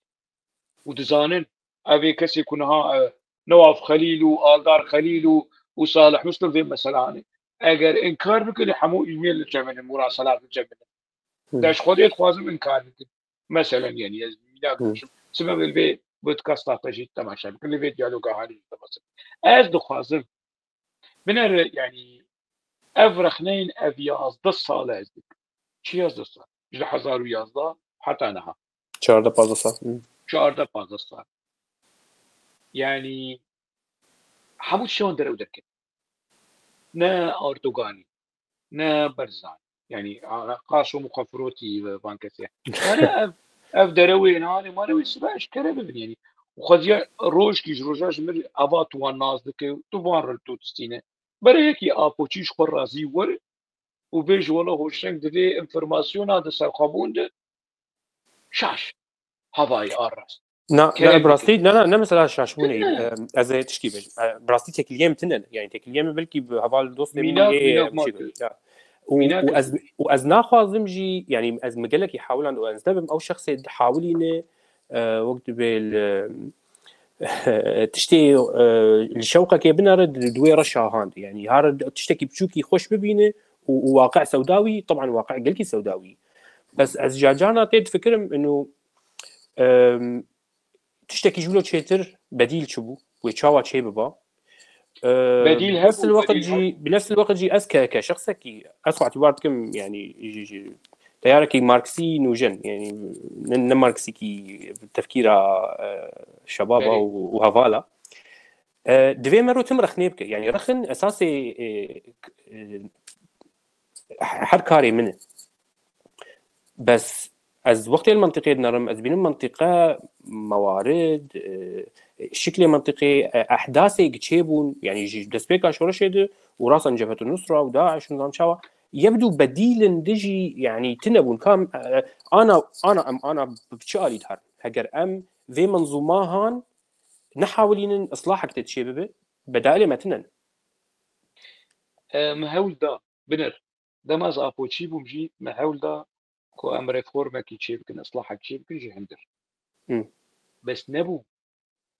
Û dizanin, ev ê kesê ku niha, e, Newaf Xelîl û Aldar Xelîl û, û Salih Muslim vê meselanê. Eger inkar bikin, hemû email li cem min in, murasalat li cem min in. Hı. De ji Xwedê dixwazim inkar bikin. Meselen, yani, ez mînak Hı. dibêjim. Sibê li vê podcasta te jî temaşe bikin, li vê diyaloga hanê jî temaşe bikin. Ez dixwazim. Binêre, yani, ev rexneyên ev yazdeh sal ez dikim. Çi yazdeh sal? Ji du hezar û yazdeh heta niha. Çardeh pazdeh sal. Hı. Çardeh pazdeh sal. Yani, hemû tiştan derew derket. Ne Erdoganî, ne Barzanî. Yani, a, qaşo muxafirotî van kesê. Yani, ev, ev derewê nane, mane wê sibe eşkere bibin. Yani, û xwediya rojkî ji roja ji mir ava tu wan nas dike, tu van re tu distîne. Bere yekî apoçî ji xwe razî were û bêj wela hoşeng di vê informasyona de serxwebûn de şaş. Havayî a rast. Na, Kerem na, bi rastî, bikin. na, na, ne mesela şaşbûnê, Bikin. e, ez ê tiştî bêjim. E, bi rastî têkiliyê min tune ne. Yani têkiliyê min belkî bi heval dostê min Mînak, ê, mînak em ma çi tu. bêjin, ya. Û, Mînak û ez, û ez naxwazim jî, yani ez mi gelekî hewlan û ez dibim ew şexsê dihewilîne, e, wek dibê li, tiştê, e, li şewqekê binere di, di wê re şahand. Yani har tiştekî biçûkî xweş bibîne û, û waqe sewda wî, teban waqe gelkî sewda wî. Bes ez carcarna tê difikirim, inu, em, tiştekî ji wilo çêtir bedîl çi bû? Wê çawa çê biba? Em, Bedîl bi nefs hebû, el-weqt bedîl jî, hebû. bi nefs el-weqt jî ez ke, ke şexsekî, ez xwe îtibar dikim, yani, ji, ji teyarekî Marksî nûjen, yani, ne, ne Marksîkî tefkîra, e, şebaba Belê. û, û hevala. E, divê mero tim rexnê bike. Yani, rexin esasê, e, k-, e, her karê min e. Bes ez wextê li mentiqê dinerim, ez bînim mentiqe mewarid, e, şiklê mentiqê, e, ehdasê çêbûn, yani ji destpêka şoreşê de û rasan Cebhetun Nusra û DAIŞ û nizam çawa, yebdû bedîlin dijî, yani tune bûn. Kam, e, ana, ana em ana bi çi alî diherin? Heger em vê menzûma han nehawilînin islahek tê çê bibe, bedailê me tune ne. E, me hewl da, binir. Dema ez apoçî bûm jî me hewl da ku em reformekî çê bikin, islahek çê bikin ji hundir. Hı. Bes nebû.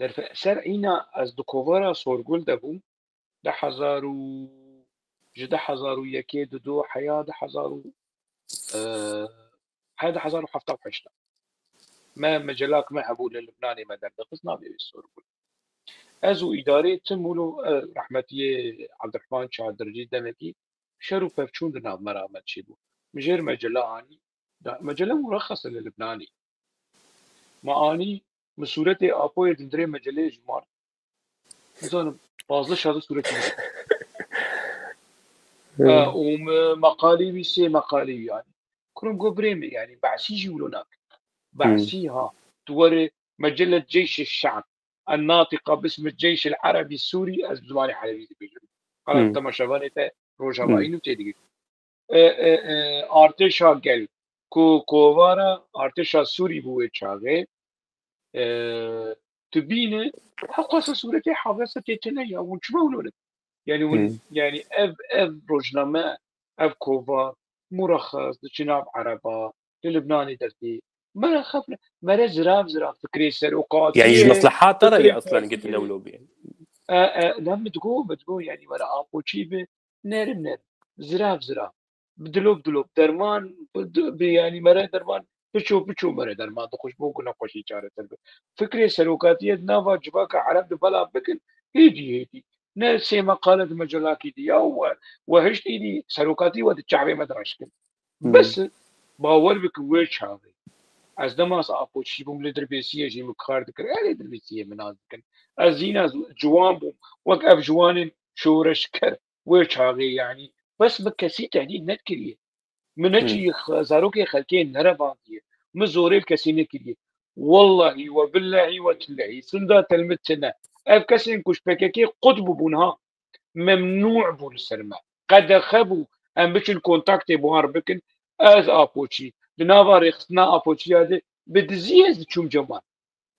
Derfe-, ser îna ez di kovara Sorgul de bûm. Du hezar û, ji du hezar û yekê dido heya du hezar û, e, heya du hezar û heft û heşt. Me mecelak me hebû li Libnanê me derdixist, navê wê Sorgul. Ez û îdarê tim wilo, e, rehmetiyê Ebdirehman Çadircî demekî şer û pevçûn di nav me re me çêbû. Min jêr mecela anî, da, mecele murexese li Libnanê. Me anî, min sûretê Apoyê di hundirê meceleyê ji mar, nizanim, pazdeh şazdeh sûretî min. E, û min meqalî wî, sê meqalî wî anî. Kurim got, birê min, yanî behsî jî wilo nake. Behsî ha. Tu were mecelle Ceyş Şe'b, الناطقة باسم الجيش العربي السوري, ez bi zimanê erebî dibêjim. Qala temaşevanê te Rojavayî nû têdigî. E, e, e, artêşa gel ku kovara artêşa Sûrî bû wê çaxê, e, tu bîne, hewqasa sûretê hafese tê tine ya, hûn çima wilo ne? Yani hûn, yani ev, ev rojname, ev kova, murexes, diçin nav ereba, li Libnanê dertê. Mere xefne, mere zirav zirav fikrê serokatiyê, Yani ji mesleha te re fikrê ya aslan gitine wilo bî. E, e, ne min digo, min digo, yani were Apoçî bi, nerim nerim, zirav zirav, bi dilop dilop, derman, bi, bi, yani mere derman, piço piço mere derman dixwe ji bo ku nexweşî çareser be. Fikrê serokatiyê di nava civaka Ereb di belav bikin, hêdî hêdî. Ne sê meqale di mecelakî di ya we, we hiştî dî serokatî we di çavê me de raşkin. Bes, bawer bikin wê çaxê. Ez dema ez Apoçî bûm, li Dirbêsiyê jî min kar dikir. Erê Dirbêsiyê min nas dikin. Ez zîna ciwan bûm. Wek ev ciwanên şoreşker wê çaxê yanî. Bes min kesî tehdît nedikiriye. Min neçî zarokê xelkê nerevandiye. Min zorê li kesî nekiriye. Wellahî we billehî we tillehî. Sinda telmit tine. Ev kesên ku ji P K K qut bûbûn ha. Memnû bû li ser me. Qedexe bû em biçin kontaktê bi wan re bikin. Ez Apoçî, di nava rêxistina Apoçiya de bi diziyê ez diçûm cem wan.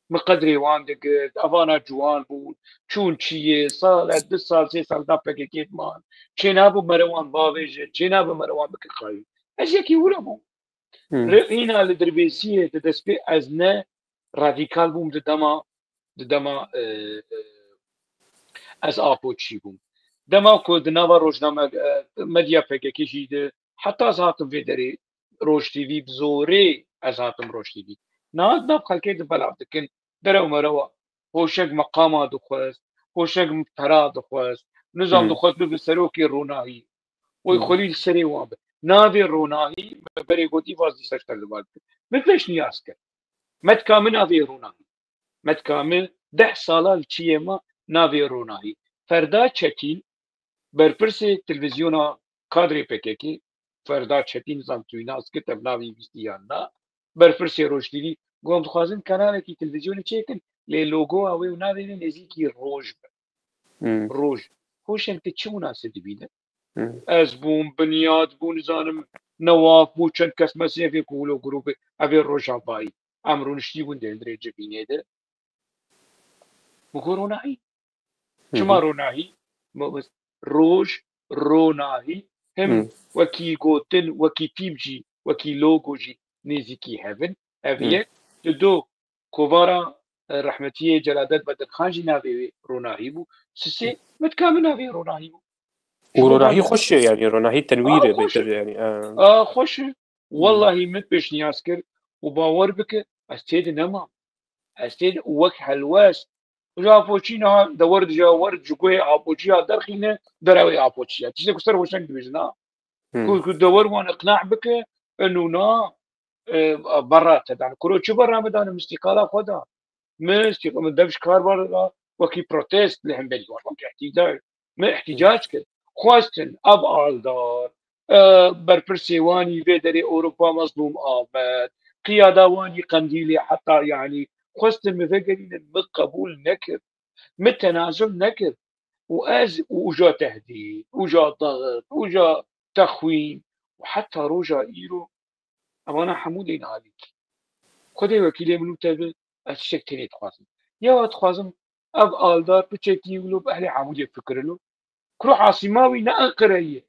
Min qedrê wan digirt, evana ciwan bûn, çûn çiyê, sal, du sal, sê sal da P K K diman. Çênabû mere wan bavêje, çênabû mere wan bike qayîl. Ez yekî wira bûm. Re-, hîna li Dirbêsiyê di destpê ez ne radîkal bûm di dema, di dema, e, e, ez Apoçî bûm. Dema ku di nava rojname, e, medya P K K jî de, heta ez hatim vê derê, Roj T V bi zorê ez hatim Roj T V. Niha di nav xelkê di belav dikin, derew merewa, hoşek meqama dixwest, hoşek pera dixwest, nizam dixwest bibe serokê ronahî. Wê xwelî li serê wan be. Navê ronahî, me berê got, îvaz dîsa ji te li bar bike. Min pêşniyaz kir. Me dika min navê ronahî. Me dika min deh sala li çiyê me navê ronahî. Ferda Çetîn, berpirsê televîzyona kadrê P K K, Ferda Çetîn, nizam tu wî nas kir, te bi navê wî bîstî yan na, berpirsê Roj T V, got, em dixwazin kanalekî televîzyonê çêkin, lê logoya wê û navê wê nêzîkî roj be. Roj. Hoşek te çi winase dibîne? Ez bûm, Binyat bû, nizanim, Newaf bû, çend kes me sêvê ku wilo grûpê, ev ê Rojavayî. Em rûniştî bûn di hundirê civînê de. Min got, ronahî. Çima ronahî? Min got, roj, ronahî. Him wekî gotin, wekî tîp jî, wekî logo jî nêzîkî hev in. Ev yek. Di do, kovara, e, rehmetiyê Celadet Bedirxan jî navê wê ronahî bû. Sisê, min dika min navê ronahî bû. Û ronahî xweş e, yani ronahî tenwîr e bêtir, yani. A, xweş e. Wellahî min pêşniyaz kir û bawer bike, ez tê de nemam. Ez tê de wek helwest. Ji Apoçî niha de wer dija wer ji guhê Apoçiya derxîne, derewê Apoçiya. Tiştê ku ser hoşeng dibêjin ha. Ku, ku de wer wan iqna bike, eno na, e, berra te dan. Kuro çi berra min dan, min îstîqala xwe da. Min îstîq-, min dev ji kar berda, wekî protest li hemberî wan, wekî îhtîca-, min îhtîcac kir. Xwestin ev aldar, e, berpirsê wan î vê derê Ewropa Mezlûm Amed, qiyada wan î Qendîlê heta, yanî xwestin min vegerînin, min qebûl nekir. Min tenazul nekir. Û ez û uca tehdîd, uca daxit, uca texwîn û heta roja îro, evana hemû dên alîkî. Xwedê wekîlê min û te be, ez tiştek tenê dixwazim. Yewa dixwazim ev aldar piçekî wilo bi ehlê Amûdê fikirilo. Kuro asîma wî ne Enqereyê ye.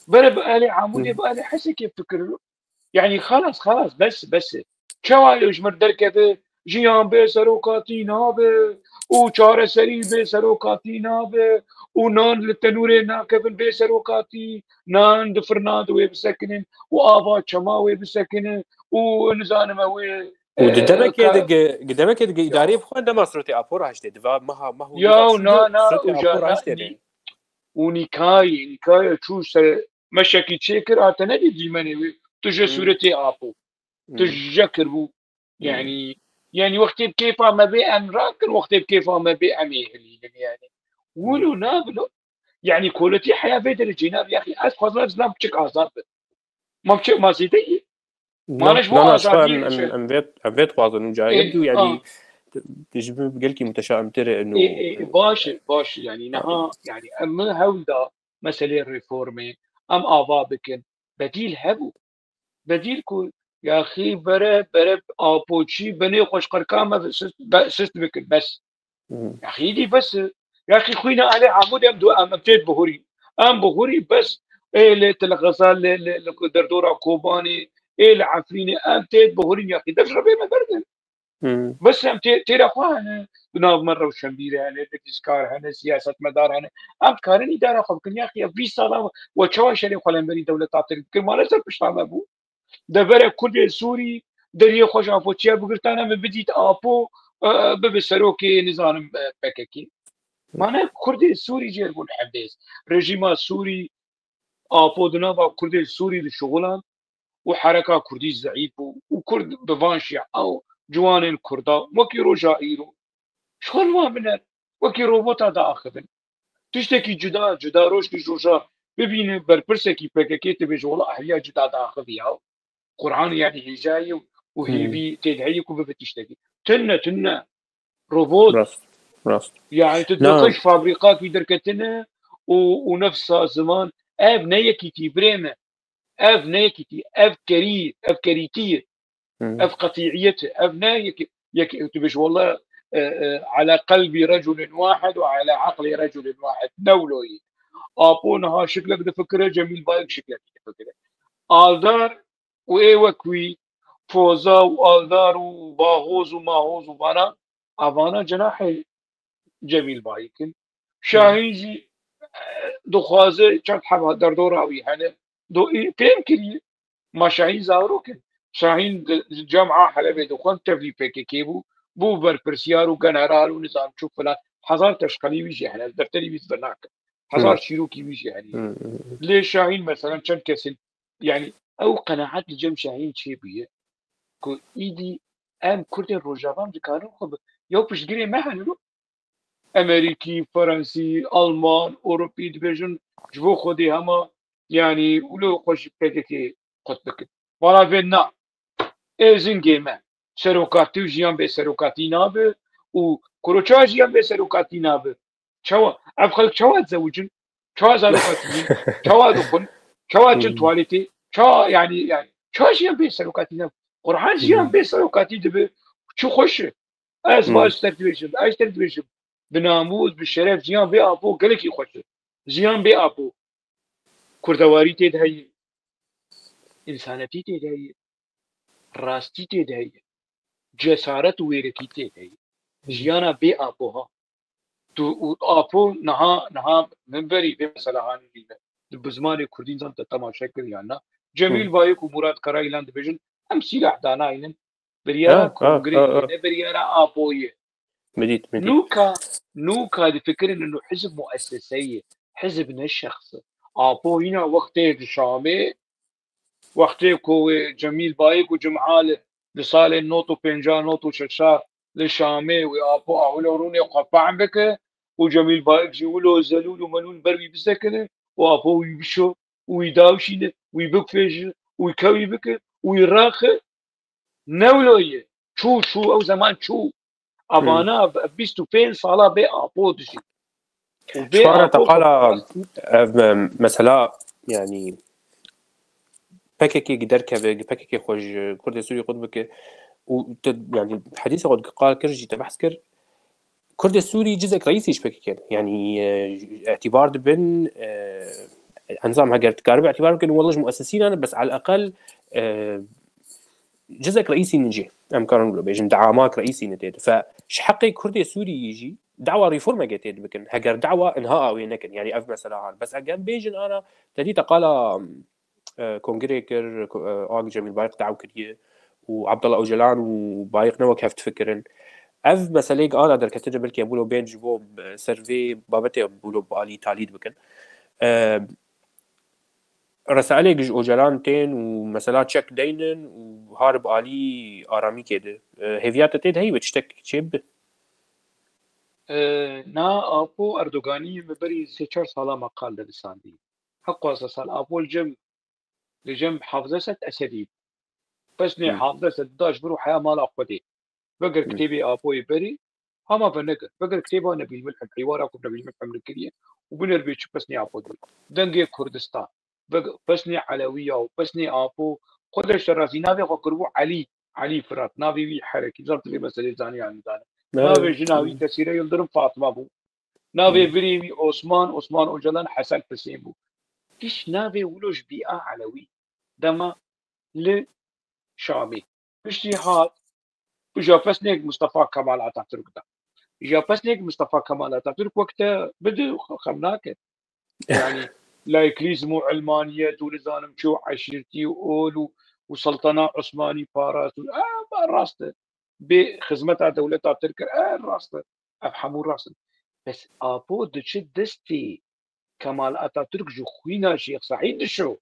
Bere bi ehlê Amûdê, bi ehlê Hesekê fikirilo. Yani xelas, xelas, bes, bes. Çawa ew ji mir derkeve, jiyan bê serokatî nabe û çareserî bê serokatî nabe û nan li tenûrê nakevin bê serokatî, nan di firna de wê bisekinin û ava çema wê bisekinin û nizanime wê, Û di e, demekê ka- de ge-, di demekê de ge îdareyê bi xwe dema sûretê Apo raştê, di va meha, meh û Ya, nîva na, na, sûretê uca, Apo na, raştê nî-, de. û nîkayê, nîkaya çû ser meşekî çêkir, hate nedî dîmenê wê, tu ji sûretê Apo. Tu jekir bû. Yani, yani wextê bi kêfa me bê em rakin, wextê bi kêfa me bê em ê hilînin yani. Wilo nabilo. Yani kolotî heya vê derecê nabe, yaxî ez xwazim ev zilam biçik azad bin. Ma biçik ma zêde ye. Mane ji bo azadiyê em, em, em vê, em vê dixwazin û cayê dû, yani, ji bin gelkî muteşaimtir in û, e, e, baş e, baş e, yani, niha, yani, em hewl da meselê reformê, em ava bikin. Bedîl hebû. Bedîl ku, yaxî bere, bere Apoçî, benê xweşqerka me sist, be, sist bikin, bes. Yaxî dî bes e. Yaxî xwîna Elê Amûd em du em, em têt bihurî. Em bihurî bes. Ê lê Til Xezal, lê, lê, lê derdora Kobanê, ê li Efrînê, em têt bihurîn yaxî. Dev ji revê me berdin. Bes em tê, têra xwe hene. Di nav me rewşenbîr hene, nivîskar hene, siyasetmedar hene. Em dikarin îdara xwe bikin. Yaxî ev bîst sala we çawa şerê xwe lemberî dewleta Tirk kir? Mane ser pişta me bû. Devere Kurdê Sûrî deriyê xwe ji Apoçiya bigirtane, min bidît Apo, e, bibe serokê, nizanim, e, P K K. Mane Kurdê Sûrî jêr bûn hebêz. Rejîma Sûrî, Apo di nava Kurdê Sûrî dişuxilan û hereka Kurdî zeîf bû û Kurd bi van şîa û ciwanên Kurda wekî roja îro ji xwe li wan biner, wekî robota diaxivin. Tiştekî cuda, cuda roj tu ji roja bibîne berpirsekî P K K, tu bêje, wela ehliya cuda diaxiviya. Quran yani hêja ye û hêvî tê de heye ku bibe tiştekî. Tune, tune. Robot. Rast, rast. Yani tu dixwe ji fabrîkakî derketine û, û nefsa ziman. Ev ne yekîtî birê me. Ev ne yekîtî, ev kerî, ev kerîtî ye. Ev qetîyet e. Ev ne yek, yek, tu bêj, "Wallah, e, e, ala qelbî reculin wahid û ala aqlî reculin wahid." Ne wilo ye. Apo niha şiklek difikire, Cemîl Bayik şiklek difikire. Aldar û ê wek wî, Foza û Aldar û Bahoz û Mahoz û vana, avana cenahê Cemîl Bayik in. Şahîn jî, e, dixwaze çend heba derdora wî hene. Do, fêm kiriye. Ma Şahîn zarok in. Şahîn di, di Cema Helebê dixwend, tevlî P K K bû. Bû berpirsiyar û general û nizam çû filan. Hezar teşqelî wî jî hene. Defterî wî zir nakin. Hezar çîrokî wî jî hene. Lê Şahîn, meselen, çend kesên, yani, ew qenaet li cem Şahîn çêbûye ku îdî em Kurdên Rojava em dikarin xwe bi, yew piştgirê me hene. Emerîkî, Ferensî, Alman, Ewropî dibêjin ji bo Xwedê hema, yanî wilo xwe ji P K K qut bikin. Bala vê na. Ê zingê me. Serokatî û jiyan bê serokatî nabe û kuro çawa jiyan bê serokatî nabe? Çawa? Ev xelk çawa dizewicin? Çawa zarokatî yin? Çawa dixwin? Çawa çin tuwaletê? Çawa, yanî, yanî, çawa jiyan bê serokatî nabe? Quran jiyan bê serokatî dibe. Çi xweş e. Ez baş ser dibêjim, ez ser dibêjim. Bi namûs, bi şeref, jiyan bê Apo gelekî xweş e. Jiyan bê Apo. Kurdewarî tê de heye. Însanetî tê de heye. Rastî tê de heye. Cesaret û wêrekî tê de heye. Jiyana bê Apo ha. Tu û Apo niha, niha min berî vê mesela hanî dîne. Di bi zimanê Kurdî zan te temaşe kir yan na. Cemîl Bayik û Murat Karayilan dibêjin, em sîlah danaynin. Biryara kongrê ye, ne biryara Apo ye. Nûka, nûka difikirin inu hizb muessese ye. Hizb ne şexs e. Apo hîna wextê di Şamê, wextê ku wê Cemîl Bayik û Cimali di salên not û pênca, not û şeşa li Şamê wê Apo a wilo rûnê xwe fehm bike û Cemîl Bayik jî wilo zelûl û melûl ber wî bisekine û Apo wî bişo û wî dawşîne, wî bikfêje û wî kewî bike û wî raxe. Ne wilo ye. Çû, çû, ew zeman çû. Avana ev bîst û pênc sala bê Apo dijî. Û bê Apo te qala, ev, em, mesela, yanî, P K K gi derkeve, gi P K K xwe ji Kurdê Sûrî qut bike û te, yanî, hedîsa xwe qal kir jî te behs kir. Kurdê Sûrî cizek reîsî ji P K K ne. Yanî, e, îtibar dibin, e, enzam heger dikaribe îtibar bikin, wela ji muessesînan e, bes al eqel, e, cizek reîsî ne jî. Em karin wilo bêjin, diamak reîsî ne tê de. Fe ji heqê Kurdê Sûrî jî dawa reformeke tê de bikin. Heger dawa inha a wê nekin. Yanî ev mesela han. Bes eger em bêjin ana, te dî te qala, e, kongrê kir, ko-, e, ak Cemîl Bayik daw kiriye û Abdullah Ocalan û Bayik ne wek hev difikirin. Ev meseleyek ana derketine, belkî em wilo bên ji bo, e, ser vê babetê em wilo bi alî talî dibikin. E, Resailek ji Ocalan tên û mesela çek deynin û har bi alî aramîkê de. E, hêviya te tê de heyî wê tiştek çê bibe? E, na Apo Erdoganî me berî sê çar sala me qal de disandî. Heqwasa sal Apo li cem, li cem Hafız Esed Esedî. Pesnê Hafız Esed da ji vir û heya mala xwe dê. Veger kitêbê Apoyê berî, hema venegir. Veger kitêba Nebîl Milhim, hîwara ku Nebîl Milhim li kiriye û biner bê çi pesnê Apo dê. Dengê Kurdistan. Veger pesnê Elewiya û pesnê Apo, xwe de şerazî navê xwe kiribû Elî, Elî Firat. Navê wî Herekî. Zaf divê meselê zanî yan nizane. Navê jina wî Tesîre Yildirim Fatma bû. Navê virê wî Osman, Osman Ocalan Hesen Hisên bû. Giş navê wilo ji bîa Elewî. Dema li Şamê. Piştî hat, ja pesnêk Mustafa Kemal Atatürk da. Ja pesnêk Mustafa Kemal Atatürk wek te bidi xem nake. Yani laiklîzm û ilmaniyet û nizanim çi û eşîrtî û ol û, û Sultana Osmanî parast û, e, rast e. Bê xizmeta dewleta Tirk kir, e, rast e. Ev hemû rast in. Bes Apo diçi destê Kemal Atatürk ji xwîna Şêx Seîd dişo.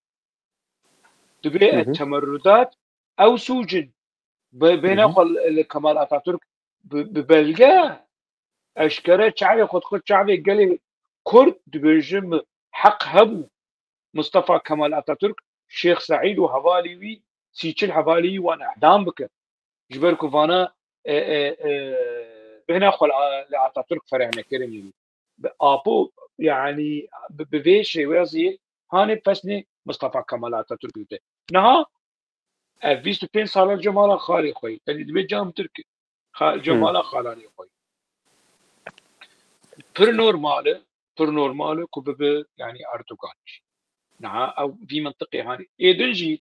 Dibê temerrudat ew sûcin. Bêne xwe li Kemal Atatürk bi, bi belge eşkere çavê xwe dixwe çavê gelê Kurd dibêjin heq hebû. Mustafa Kemal Atatürk, Şêx Seîd û hevalî wî, sî çil hevalî wî wan îdam bikin. Ji ber ku vana, e, e, e, bêhna xwe li, li Atatürk fereh nekirin. Bi Apo, yanî bi, bi vê şêwazî hanê pesnê Mustafa Kemal Atatürk dide. Niha ev bîst û pênc sala cemala xalê xwe yî. Tenê dibê cam Tirk. Xa-, cemala xalanê xwe yî. Pir normal e, pir normal e ku bibe, yanî Erdogan jî. Niha ew vî mintiqê hanê. Êdin jî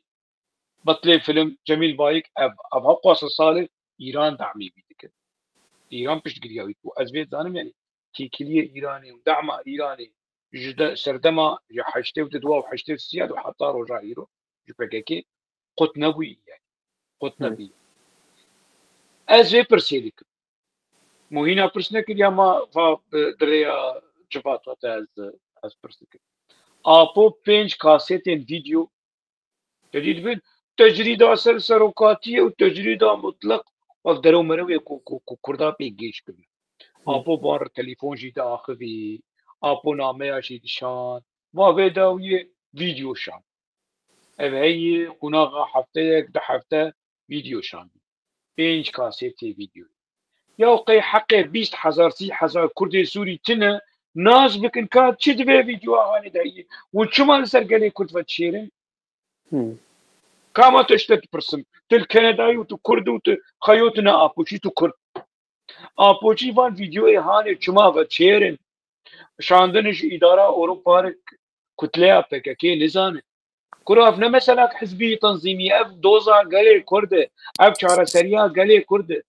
Betlê film, Cemîl Bayik, ev, ev heqwasa salê Îran damê wî dikin. Îran piştgiriya wî bû. Ez vê zanim, yanî têkiliyê Îranê û dama Îranê ji de, serdema ji heştê û du û heştê û sê û heta roja îro ji P K K qut nebûyî, yanî. Qut nebûyî. Ez vê pirsê dikim. Muhîna pirs nekiriya ma va bi dirêya civata te ez, ez pirs dikim. Apo pênc kasetên vîdeo Te dî dibin tecrîda ser serokatiyê û tecrîda mutleq ev derew merewê ku, ku, ku Kurda pê gêj kirine. Apo bar telefon jî diaxivî, Apo nameya jî dişan, va vê dawiyê vîdeo şan. Ev heyî qunaxa hefteyek, du hefte vîdeo şan. Pênc kasetê vîdeo. Ya qey heqê bîst hezar, sî hezar Kurdê Sûrî tine, nas bikin ka çi divê vîdeoya hanê de heyî û çima li ser gelê Kurd ve çêrin? Kama tu ji te dipirsim. Tu li Kanadayî û tu Kurd û tu xeyo tu ne Apoçî, tu Kurd. Apoçî van vîdeoyê hanê çima ve çêrin? Şandin ji îdara Ewropa re kutleya P K K nizane. Kuro ev ne meselak hizbî tanzîmî, ev doza gelê Kurd e, ev çareseriya gelê Kurd e.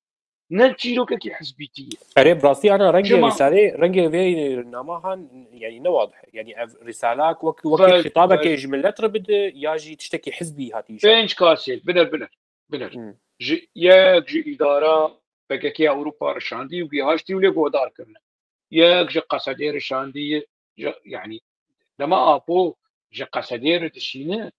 Ne çîrokekî hizbîtî ye. Erê, bi rastî ana rengê Çima? Rîsalê, rengê vê nama han, yanî ne wadih e. Yanî ev rîsalak wek, wekî Vel-, xîtabekê vel- ji milet re bide ya jî tiştekî hizbî hatî îşan. Pênc kasêt, biner, biner, biner. Hmm. Ji, yek ji îdara P K K ya Ewropa re şandî û gihaştî û lê guhdar kirine. Yek ji qesedê re şandî, ji, yanî dema Apo ji qesedê re dişîne,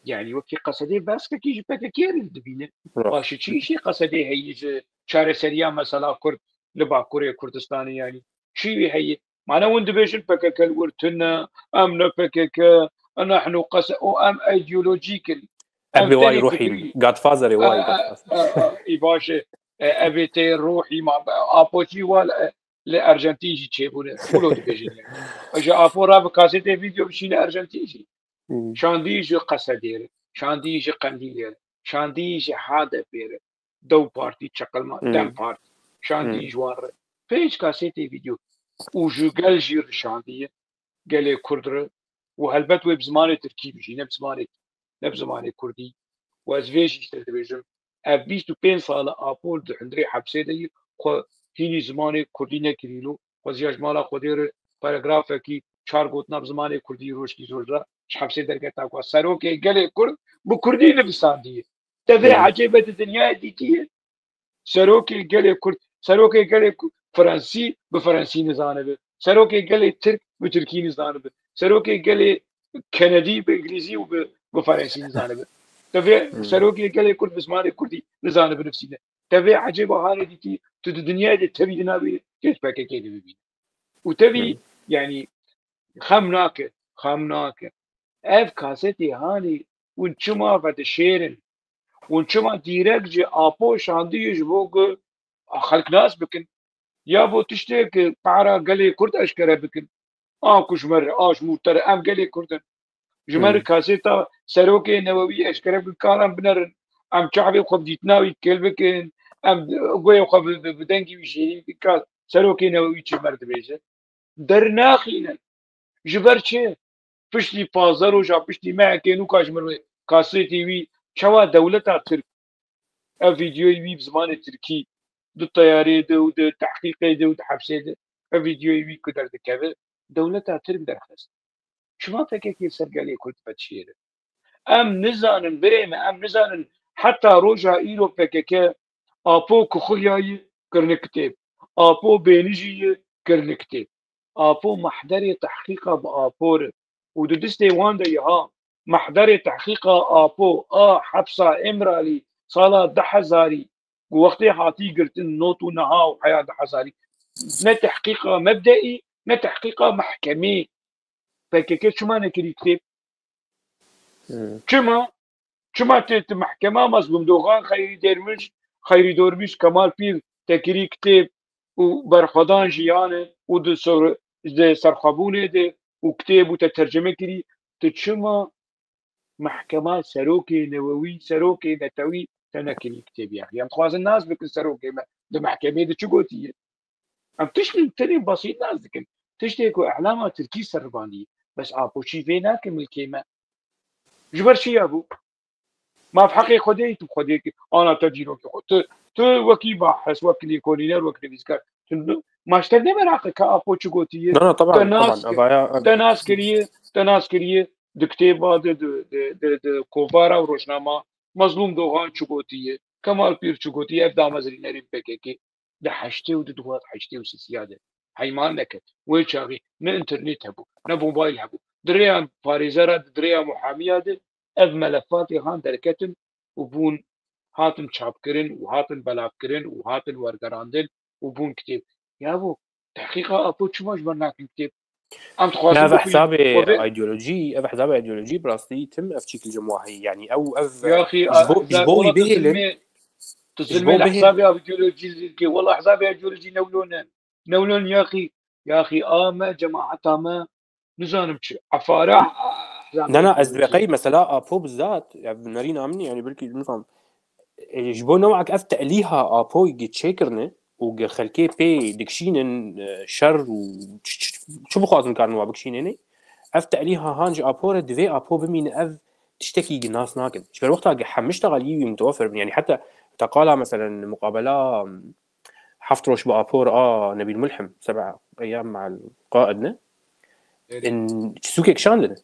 yanî wekî qesedê beskekî ji P K K re dibîne. Right. Paşê çi îşê qesedê heyî ji çareseriya mesela Kurd li Bakurê Kurdistanê, yanî çi wî heyî? Mane hûn dibêjin P K K li wir tune, em ne P K K, nehnu qese-, û em îdeolojîk in. Em Em ê wayî tenê ruhî, fikirî. Godfatherê wayî, A, a, Godfather. A, a, î baş e. E, ev ê tê ruhî ma, Apoçî wa li, li Arjantîn jî çêbûne. Wilo dibêjin yani. Ji Apo ra bi kasetê vîdeo bişîne Arjantîn jî. Hmm. Şandî ji Qesedê re, şandî ji Qendîlê re, şandî ji H D P re, Dew Partî, çeqilma, Hmm. DEM Parti, şandî Hmm. ji wan re. Pênc kasetê vîdeo. Û ji gel jî re şandiye, gelê Kurd re. Û helbet wê bi zimanê Tirkî bijî, ne bi zimanê, ne bi zimanê Kurdî. Û ez vê jî işte dibêjim, ev bîst û pênc sal e Apo di hundirê hepsê de yî, xwe hînî zimanê Kurdî nekirî lo, xwe ziya ji mala Xwedê re paragrafekî çar gotina bi zimanê Kurdî rojkî roj da ji hepsê derketa ku serokê gelê Kurd bi Kurdî nivîsandiye. Te vê Hmm. ecêbe di dinyayê dîtiye? Serokê gelê Kurd Serokê gelê ku-, Fransî bi Fransî nizanibi. Serokê gelê Tirk bi Tirkî nizanibi. Serokê gelê Kenedî bi Îngilîzî û bi, bi Fransî nizanibi. Tevê Hmm. serokê gelê Kurd bi zimanê Kurdî nizanibi nivîsîne. Tevê ecêba hanê dîtî tu di dinyayê de tevî di navê kêş P K K de bibî. Û tevî Hmm. yanî xem nake, xem nake. Ev kasetê hanê hûn çima vedişêrin? Hûn çima dîrek ji Apo şandiye ji bo ku xelk nas bikin? Ya bo tiştê ku para gelê Kurd eşkere bikin? A ku ji me re, a ji mû te re, em gelê Kurd in. Ji me re Hmm. kasêta serokê Newewî eşkere bikin, karan binerin. Em çavê xwe bi dîtina wî kêl bikin. Em guhê xwe bi, bi, bi dengî wî şêrîn bikin. Ka serokê Newewî çi ji me re dibêje? Dernaxînin. Ji ber çi? Piştî pazdeh roja, piştî mehekê nûka ji min re kasetê wî çawa dewleta Tirk ev vîdyoyê wî bi zimanê Tirkî di teyarê de û di tehqîqê de û di hepsê de ev vîdyoyê wî ku derdikeve, dewleta Tirk derxist. Çima P K K ser gelê Kurd vedişêre? Em nizanin, birê me, em nizanin heta roja îro P K K Apo kuxuliya yi kirine kitêb. Apo bênijî yi kirine kitêb. Apo mehderê tehqîqa bi Apo re û di distê wan de yiha mehderê tehqîqa Apo a hepsa Îmralî sala du hezarî ku wextê hatî girtin not û niha û heya du hezarî ne tehqîqa mebdeî ne tehqîqa mehkemê. P K K çima nekirî kitêb? Hmm. Çima? Çima tê tu mehkema Mezlûm Doxan, Xeyrî Dermiş, Xeyrî Dormiş, Kemal Pîr te kirî kitêb û berxwedan jiyan e û di sor-, di serxwebûnê de û kitêb û te tercime kirî, tu çima mehkema serokê newewî, serokê netewî te nekirî kitêb ya? Em dixwazin nas bikin serokê me di mehkemê de çi gotiye. Em tiştên tenê basît nas dikin. Tiştê ku îhlama Tirkî seribandî, bes Apo çî vê nake milkê me. Ji ber çi ya bû? Ma bi heqê Xwedê tu Xwedê ki, ana te dîrokê xwe. Tu, tu wekî bahis, wek lêkolîner, wek nivîskar. Tu, ma ji te ne meraq e ka Apo çi gotiye? Na, na, taban, Te nas taban. kir, Evaya, ev- te nas kiriye, te nas kiriye. Di kitêba de, di, di, di, di kovara û rojnama Mezlûm Doxan çi gotiye? Kemal Pîr çi gotiye? Ev damezrînerên P K K di heştê û di du hat heştê û sisiya de heyman neket. Wê çaxî ne înternet hebû, ne mobayl hebû. Di rêya parêzera, di rêya muhamiya de ev melefatê han derketin û bûn, hatin çapkirin û hatin belavkirin û hatin wergerandin û bûn kitêb. Ya bo, tehqîqa Apo çima ji ber nakin kitêb? Em dixwazin Na, ev bixwînin. hesabê Xwe vê- ideolojî, ev hesabê ideolojî bi rastî tim ev çîkil ji wahî. Yanî ew ev Ya xî, ji bo, ji bo wî bihêlin. Tu Ji zilmê bo li bihê- hesabê ideolojî zî dikê. Wela hesabê ideolojî newlon e. Newlon ya xî, ya xî a me, cemaeta me, nizanim çi. Efara, Na, na, ez dibeqey mesela Apo bizat, ya nerîna min, yanî belkî nizam. E, ji bo newek ev te'lîha Apoyî çêkirine û gi xelkê pê dikişînin, e, şer û ç-, ç-, çi bixwazin karin wa bikişînênê. Ev te'lîha han ji Apo re divê Apo bimîne ev tiştekî gi nas nakin. Ji ber wexta gi hemî ştegaliyî wî mutewefir bin. Yanî heta teqala meselen muqabela heft roj bi Apo re a Nebîl Mulhim, seba eyyam ma'al qaid ne? Evet. In, çi sûkê kişandine?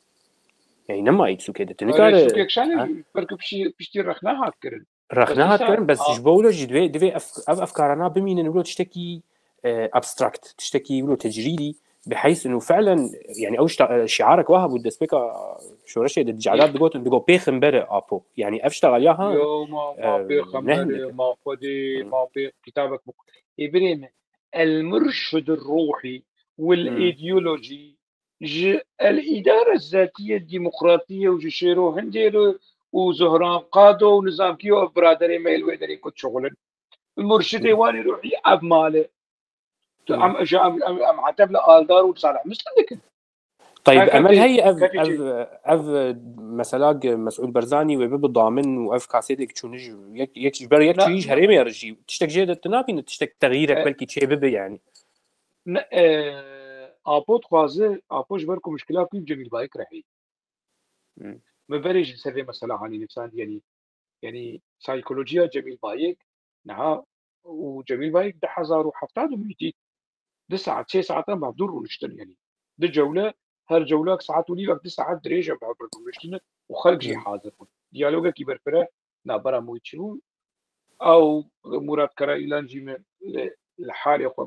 Yanî nemayî çi sûkê de. Tu Arê nikare sûkê kişandine, Ha? Belkî piştî, piştî rexne hat kirin. Rexne Bes hat dîsa kirin, bes a- ji bo wilo jî divê, divê ev, ev efkarana bimînin wilo tiştekî, e, abstract, tiştekî wilo tecrîdî, bi heys û fi'len, yanî ew şta-, şiarek wa hebû destpêka şoreşê de, di cehdat digotin, digo pêxembere Apo. Yanî ev ştexaliya ha, Yo, ma, ma e, pêxembere, nehmeke. ma Xwedê, Hı. ma pê-, kitabek bik. Ê birê min, El Murşid Ruhî, Wil Hı. Ideoloji, ji El Îdare Zatiye Demokratiye û ji Şêro Hindê re û Zohran Qado û nizam kî ev biraderê me li wê derê ku dişuxulin. Murşidê Hı. wan ê ruhî ev male. Tu Hı. em, ji em, em, em eteb li Aldar û Salih Muslim dikin. Tayib, Her emel ketê, heye ev, ketê ev, çi? ev mesela ge Mesûd Barzanî wê bibe damin û ev kasetê çûne ji yek, yek ji ber yek Na- çûyî ji herêmê re jî tiştek jê de tu nabîne, tiştek texyîrek E- belkî çê bibe yanî. Ne, e, Apo dixwaze, Apo ji ber ku muşkila ku Cemîl Bayik re heye. Hmm. Min berê jî ser vê mesela hanî nivîsand, yanî, yanî saykolojiya Cemîl Bayik niha û Cemîl Bayik du hezar û hevdeh de mîtî du saet, sê saetan bavdûr rûniştin, yanî. Du cewle, her cewlek saet û nîvek, du saet dirêj e bavdûr rûniştin û xelk jî Hmm. hazir bûn. Diyalogekî berfireh navbera Mûçî û ew Murat Karaîlan jî me, e, li halê xwe.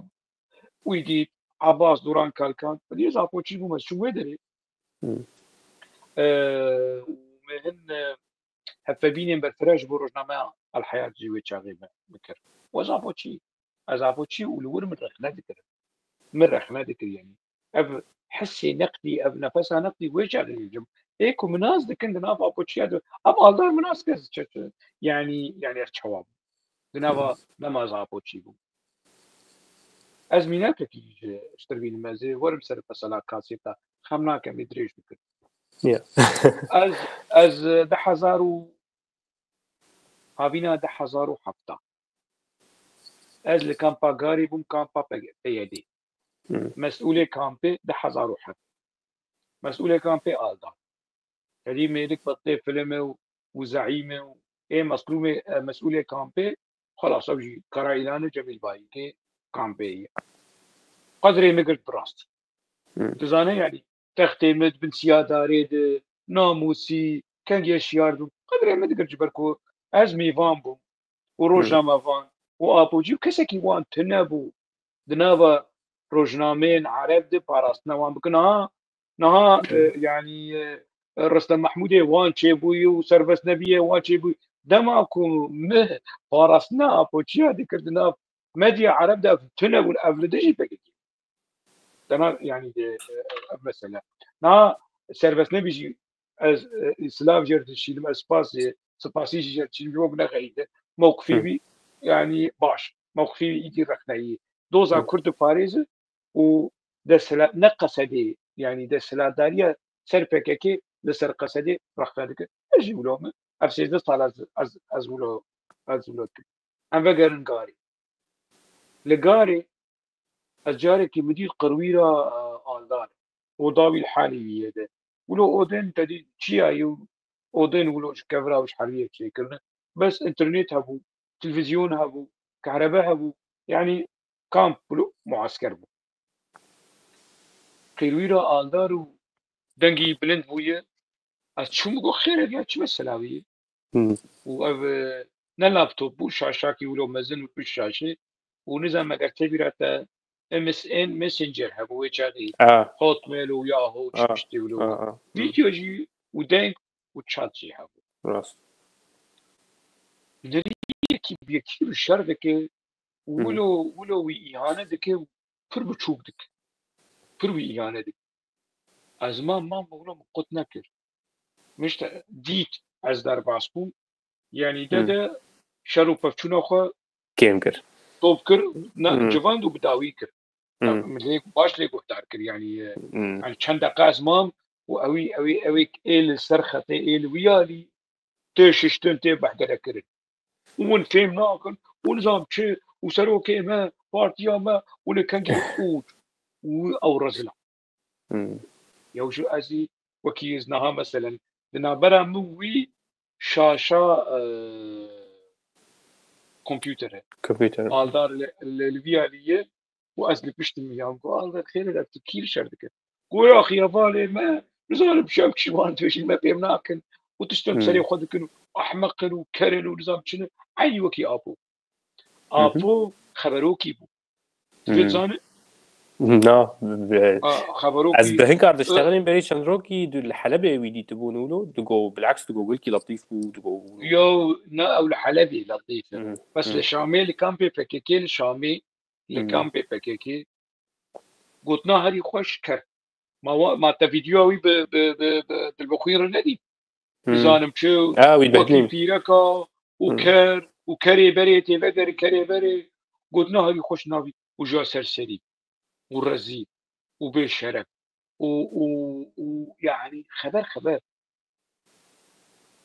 Wî dît, Abbas Duran Kalkan, ez Apoçî bûm, ez çûm wê derê. Hmm. E, û me hin, e, hevpeyvînên berfireh ji bo rojnameya El Heyat jî wê çaxê me bikir. Ez Apoçî, ez Apoçî û li wir min rexne dikir. Min rexne dikir, yanî. Ev hissê neqdî, ev nefesa neqdî wê çaxê dibêjim. Ê ku min nas dikin di nav Apoçiya de, ev Aldar min nas kir, çi, çi, yanî, yanî ez çawa bûm. Di nava dema ez Apoçî bûm. Ez mînakekî ji, ji tir bînim, ez ê werim ser mesela kasêta, xem nakem, ê dirêj bikim. Ya. Ez, ez di hezar û, havîna di hezar û heft. Ez li kampa Garê bûm, kampa P Y D. Hmm. Mesûlê kampê di hezar û heft. Mesûlê kampê Aldar. Tedî mêrik betê filmê û, û zeîmê û ê meslûmê, e, mesûlê kampê, xelas ew jî Kara Îlanê Cemîl Bayîkê kampê ye. Qedrê min girt bi rastî. Hmm. Tu zane, yanî textê min di bin siya darê de, namûsî, kengê şiyar dû. Qedrê min digirt ji ber ku ez mêvan bûm û rojnamevan û Apoçî û kesekî wan tune bû di nava rojnameyên Ereb de parastina wan bikin. Ha, niha, e, yanî, e, Ristem Mehmûdê wan çêbûyî û Serbest Nebiyê wan çêbûyî. Dema ku min parastina Apoçiya dikir di nav medya Ereb de, ev tune bûn, ev li dijî P K K. Dema, yanî, de, e, ev mesele. Niha Serbest Nebî jî ez, e, silav jê re dişînim, ez spasê, spasî jî jê re dişînim, ji bo min nexeyîte. Mewqifî Hı. wî, yanî, baş. Mewqifî wî îdî rexneyî. Doza Hı. Kurd diparêze û desthilat ne qesedê, yanî desthilatdariya ser P K K li ser qesedê rexne dike. Ez jî wilo me. Ev sêzdeh sal ez, ez, ez wilo, ez wilo dikim. Em vegerin Garê. Li Garê ez carekî min dît qirwîra, e, Aldar. Oda wî li halê wî yê de. Wilo odên te dî çi ya yî û odên wilo ji kevra û ji heriyê çêkirine. Bes înternet hebû, televîzyon hebû, kehrebe hebû. Yanî kamp wilo muasker bû. Qirwîra Aldar û dengî bilind bûye. Ez çûm got, "Xêr e, ya çi mesela wî ye?" Hmm. Û ev, e, ne laptop bû, şaşakî wilo mezin û pişt şaşê. Û nizam eger tê bîra te M S N Messenger hebû wê çaxê. A, Hotmail û Yahoo û A, çi tiştê wilo. a, a. Vîdeo jî û deng û chat jî hebû. Rast. Nerî yekî bi yekî re şer dike û Hı hı. wilo, wilo wî îhane dike û pir biçûk dike. Pir wî îhane dike. Ez mam, mam, wilo min qut nekir. Min işte dît ez derbas bûm. Yanî de Hı. de şer û pevçûna xwe Kêm kir. top kir, ne, Hı. civand û bi dawî kir. Hı. Min lê baş lê guhdar kir, yanî, e, Hı. yanî çend deqa ez mam û ewî, ewî, ewî ê li ser xetê, ê li wî alî, tê şiştin, tê behdere kirin. Û hûn fêm nakin, û nizam çi, û serokê me, partiya me, û li kengî qûç, û ew rezil e. Hı. Yew ji ez ê wekî ez niha meselen, di navbera min wî şaşa, e, kompûter e. Kompûter. Aldar li, li, li vî alî ye û ez li pişt min ya. Got, "Aldar xêr e, tu kî li şer dike?" Got, "Yaxî hevalê me, nizanim çi ew kişî wan dibêjin, me fêm nakin û tiştên Hmm. serê xwe dikin û ehmeq in û ker in û nizam çi ne." Eynî wekî Apo. Hı hı. Apo xeberokî bû. Hı. Divê zanî? Na, be- A, xeberokî. Ez bi hin kar diştexilîm, berî çend rokî du-, li Helebê wî dîtibûn wilo, digo, bileks digo, gelkî letîf bû, digo. Yo, ne ew li Helebê letîf e. Hı, Bes hı. Li Şamê, li kampê P K K li Şamê, li Hı. kampê P K K gotina herî xweş ker. Ma wa, ma te vîdyoya wî bi, bi, bi, bi dilbixwîn re nedî? Hı. Nizanim çi, Ha, wî wekî behlîn. pîreka û Hı. ker û kerê berê tê veger kerê berê, gotina herî xweş navî û ja serserî û rezî û bêşeref û, û, û, yanî xeber xeber.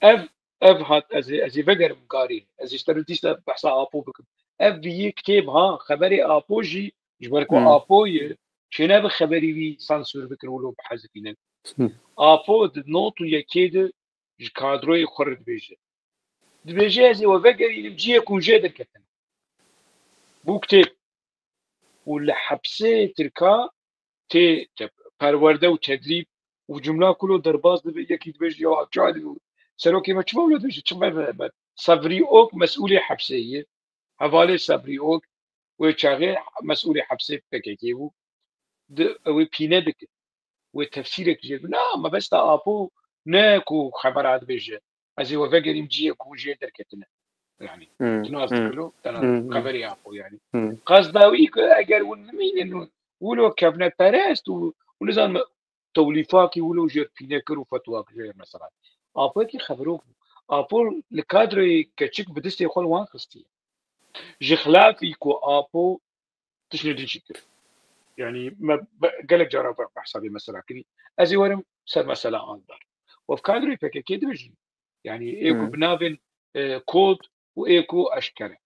Ev, ev hat ez ê, ez ê vegerim Garê. Ez ê ji te re dîsa behsa Apo bikim. Ev vî yê kitêb ha, xeberê Apo jî, ji ber ku Hmm. Apo ye, çênebe xeberî wî sansûr bikin wilo bihezifînin. Hmm. Apo di not û yekê de ji kadroyê xwe re dibêje. Dibêje, "Ez ê we vegerînim cihê ku hûn jê derketin." Bû kitêb. Û li hepsê Tirka tê te-, perwerde û tedrîb û cumla kulo derbas dibe, yekî dibêje, "Ya çawa dibê?" Serokê me çima wilo dibêje? Çima be, be? Sevrî Ok mesûlê hepsê ye. Hevalê Sevrî Ok Wê çaxê mesûlê hepsê P K K bû. Di, ew ê pîne dike. Wê tefsîrek jê bike. Na, mebesta Apo ne ku xebera dibêje. Ez ê we vegerîm cihê ku hûn jê derketine. Yani, hmm, tu nas hmm, dikilo, tena hmm, hmm, xeberê Apo yani. Hmm. Qasda wî ku eger hûn nimînin û wilo kevneperest û, û nizanme tewlîfakî wilo jêr pîne kir û fetwa kir jêr mesela. Apo ki xeberok bû. Apo li kadroyê keçik bi distê xwe li wan xistiye. Ji xilafî ku Apo tiştê din jî kir. Yani me be-, gelek cara be-, behsa vê mesela kirî. Ez ê werim ser mesela Aldar. Û ev kadroyê P K K dibêjin. Yani ê ku, hmm, bi navên, e, kod û ê ku eşkere.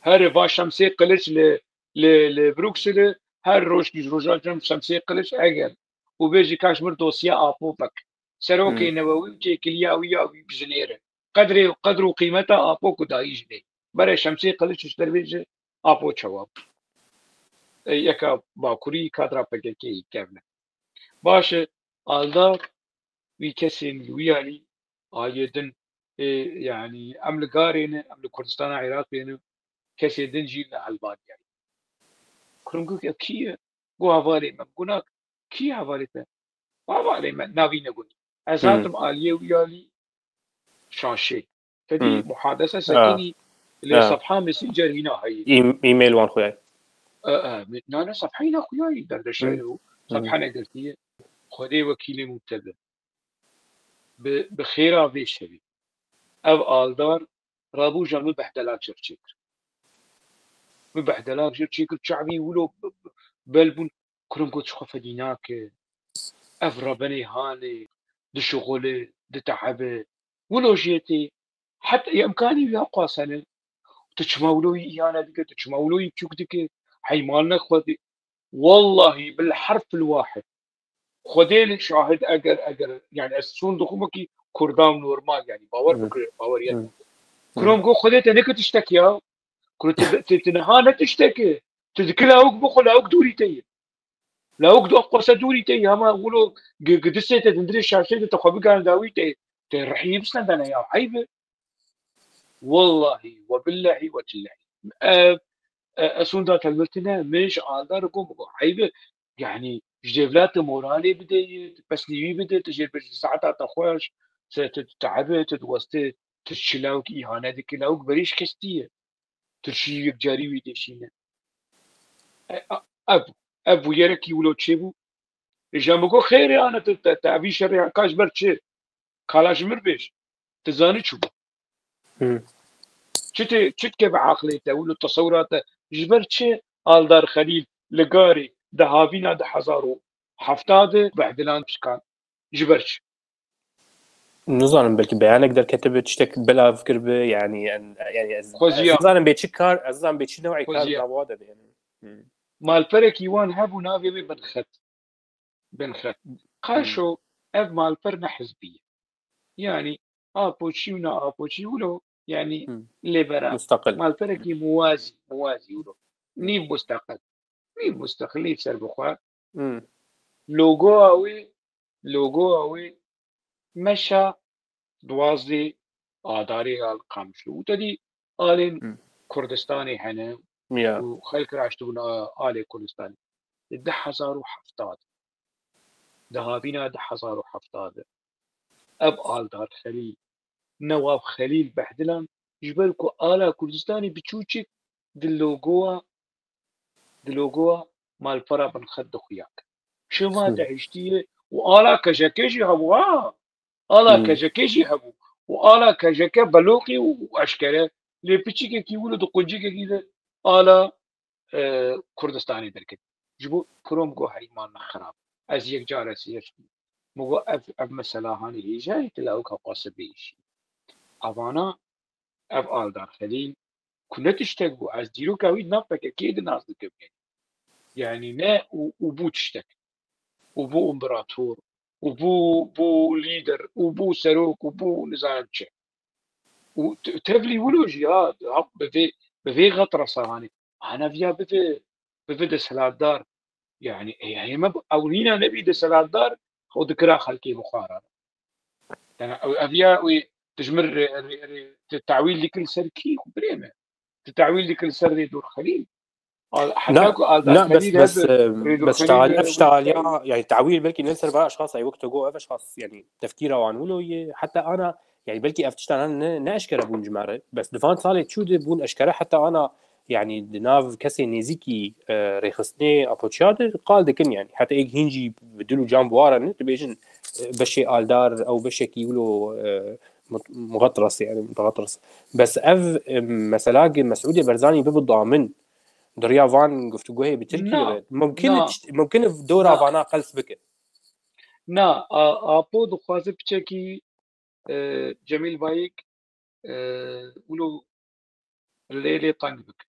Her va Şemsê Qiliç li, li, li Brukselê, her roj ji roja cem Şemsê Qiliç eger û bêjî ka ji mir dosya Apo vek. Serokê, hmm, Newewî û têkiliya wî ya wî bijinêre. Qedrê, qedr û qîmeta Apo ku dayî jinê. Bere Şemsê Qiliç ji dervê ji Apo çawa bû. E, yeka Bakurî kadra P K K'yê kevne. Baş e, Aldar wî kesên li wî alî ayê din, e, yani em li Garê ne, em li Kurdistana Iraqê ne, kesê din jî li Elmanyayê. Kurim got, "Ya kî ye?" Got, "Hevalê me." Got, "Na, kî ye hevalê te?" "Hevalê me, navî negot." Ez, hmm, hatim aliyê wî alî şaşê. Te dî, hmm, muhadese, ha, sekinî lê, ha, sefha Messenger hîna heye. Em-, e-mail wan xuyayî. E, e, me-, na, ne, sefha hîna xuyayî derdê şerê û, hmm, sefha negirtiye. Xwedê wekîlê min te be. Bi, bi xêra vê şevê. Ev Aldar rabû ja min behdelak jê çêkir. Min behdelak jê çêkir, çavî wilo b-, b-, bel bûn. Kurim got, "Ji xwe fedî nake. Ev rebenê hanê, dişixule, diteebe. Wilo jê tê. Heta îmkanî wî heqwasene. Tu çima wilo wî îhane dike, tu çima wilo wî çûk dike? Heymanine Xwedê." Wallahî bil herfil wahid. Xwedê li şahid eger, eger, yani ez sûn dixwim wekî Kurdan normal, yani bawer, hı, bikire, baweriye. Hı. Kurom got, "Xwedê te neke tiştek ya. Kuro tu, tu, tu niha ne tiştek e. Tu dikî lawik bixwe, lawik dûrî te ye. Lawik du qose dûrî te ye. Hema wilo gi-, gidisê te dindirê şaşê de te xwe bigane dawî te, te rihî bisnedene ya. Eyb e." Wallahî, we billehî, we tillehî. Ev, e, ez hûn da telmiltine, min ji Aldar got, min got, "Eyb e, yani, ji dêvla tu moralê bidê, tu pesnîvî bidê, tu jê bêjî saeta te xweş, se tu teebe, tu diwestê, tu çi lawik îhane dikî, lawik berî şikestî ye. Tu çi yekcarî wî dêşîne." E, a, ev, ev bûyerekî wilo çêbû. Îja min got, "Xêr e, ana tu, te, te evî şerê ka ji ber çi? Kala ji mir bêj. Tu zanî çi bû?" Hı. Çi te, çi dike bi aqilê te, wilo tesewira te? Ji ber çi Aldar Xelîl li Garê di havîna du hezar û hefta de behdilan şikan? Ji ber çi? Nizanim, belkî beyanek derketibe, tiştek belav kiribe, yani, en-, yani ez, ez Xweziya. nizanim bê çi kar, ez nizanim bê çi newê kar Xweziya. nava de be, yani. Hı. Malperekî wan hebû navê wê Binxet. Binxet. Qaşo, hı, ev malper ne hizbî ye. Yani Apoçî û ne Apoçî wilo, yani, hı, lê bera. Mustaqil. Malperekî muwazî, muwazî wilo. Nîv mustaqil. Nîv mustaqil, nîv serbixwe. Hı. Logoa wê, logoa wê meşa duwazdê Adarê ya li Qamişlo. Û te dî alên, hı, Kurdistanê hene, ya, û xelk raştibûn a-, alê Kurdistanê. Di du hezar û hefta de, di havîna du hezar û hefta de, ev Aldar Xelîl, Newaf Xelîl behdilan, ji ber ku ala Kurdistanê biçûçik di logoa, di logoa malpera Binxet dixuya kir. Çima, hı, dihiştiye û ala K J K jî hebû, ha? Ala, hı, K J K jî hebû. Û ala K J K beloqî û eşkere, lê piçikekî wilo di quncikekî de ala, e, Kurdistanê derket. Ji bo Krom got heyman xirab. Ez yek cara sêr. Min got ev, ev mesela hanê hêja ye, tu lawika xwe se bêjî. Evana, ev Aldar Xelîl, ku ne tiştek bû, ez dîroka wî di nav P K K de nas dikim. Yani ne û, û bû tiştek. Û bû împerator. Û bû, bû lîder. Û bû serok. Û bû nizanim çi. Û te-, tevlî wilo jî ya, ya bi vê, bi vê xetra sahanê. Ana viya bibe, bibe desthilatdar. Yani, ey, ey, me, ew nîna nebî desthilatdar, xwe dikira xelkê bi xwe re. Yani, ew, ev ya wê, tu ji min re, re, re, te tawîl dikir ser kî, xwe birê me. Tu te'wîl dikir li ser Rêdor Xelîl. Al-, heta Na, ku Aldar na, bes, Xelîl bes, hebe, e, Rêdor bes Xelîl ştaal-, hebe, ev ştaliya, yani, te'wîl belkî ne li ser vay eşxas, ay wek tu got, ev eşxas, yani, tefkîra wan wilo ye, heta ana, yani, belkî ev tiştan ne, ne eşkere bûn ji me re, bes di van salê çû de bûn eşkere, heta ana, yani, di nav kesê nêzîkî, e, rêxistinê Apoçiya de qal dikin, yani, heta êk hîn jî bi dil û can bi wan re ne, dibêjin, e, beşê Aldar, ew beşekî wilo, e, mut-, muxetras, yani, muxetras. Bes ev, e, mesela ki Mesûdê Berzanî bibe damin, di riya van guftûgoyê bi Tirkiyê Na, re. Mumkin e na, tişt-, mumkin e dora na, vana qels bike. na, a-, Apo dixwaze piçekî, e, Cemîl Bayik, e, wilo lê lê teng bike.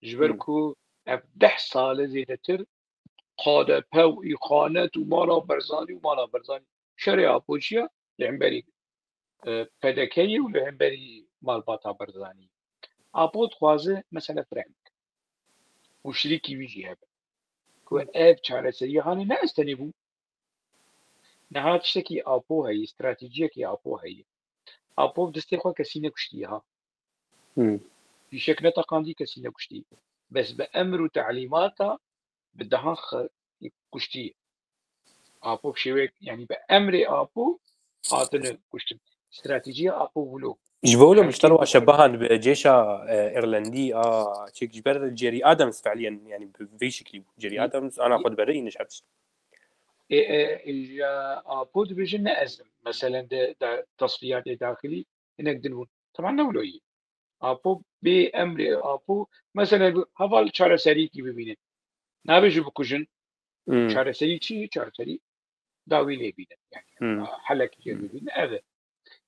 Ji ber Hmm. ku ev deh sal e zêdetir K D P û îxanet û mala Berzanî û mala Berzanî. Şerê Apo çi ye? Li hemberî, e, P D K yê û li hemberî malbata Berzanî. Apo dixwaze mesele fireh bike. Û şirîkî wî jî hebe. Ku ev çareseriya hanê ne ez tenê bûm. Niha tiştekî Apo heye, stratejiyekî Apo heye. Apo bi destê xwe kesî nekuştiye ha. Hmm. Fîşek neteqandî, kesî nekuştî. Bes bi emir û telîmata bi dehan xe-, kuştî. Apo bi şêwek, yani bi emrê Apo hatine kuştin. Stratejiya Apo wilo. Ji bo wilo Her mişter kê wa şebahan bi cêşa, e, Îrlandî a çek ji ber Gerry Adams fiiliyen, yani bi vî şeklî bû. Gerry Yî- Adams ana yî- xwe diberî nişt. E, e, e, ya Apo dibêje ne ez im. Meselen de, de tesfiyatê daxilî hinek din bûn. Teban ne wilo yî. Apo bê emrê Apo, meselen bi heval çareserîkî bibîne. Nabêje bikujin, Hmm. çareserî çi? Çareserî dawî lê bîne. Yani, Hmm. helekî jê Hmm. bibîne. Ev e.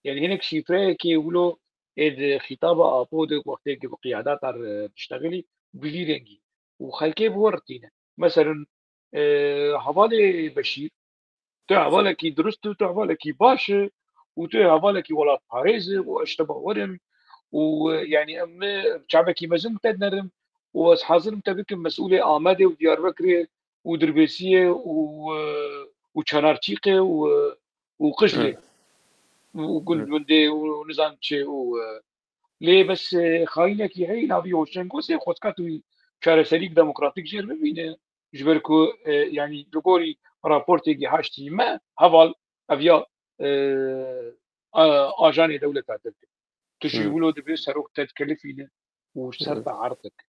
Yani hinek şîfreyekê wilo ê di xîtaba Apo de wextê ki bi qiyadata re diştexilî bi vî rengî. Û xelkê bi we re tîne. Meselen, e, hevalê Beşîr, tu hevalekî dirust û tu hevalekî baş e û tu hevalekî welatparêz e û ez ji te bawer im û, e, yani em, e, çavekî mezin te dinerim û ez hazir im te bikim mesûlê Amedê û Diyarbekirê û Dirbêsiyê û, e, û Çanarçîqê û, e, û Qijlê Hmm. û Gund-, Gundê û nizam çi û, e, lê bes, e, xayînekî heyî navî Hoşengosê xwestka tu wî çareserîk demokratîk jêr bibîne. Ji ber ku, e, yani li gorî raportê gihaştî me heval ev ya, e, a-, ajanê dewleta Tirk. Tu jî Hmm. wilo dibê serok te dikelifîne û ser Hmm. te erd dike.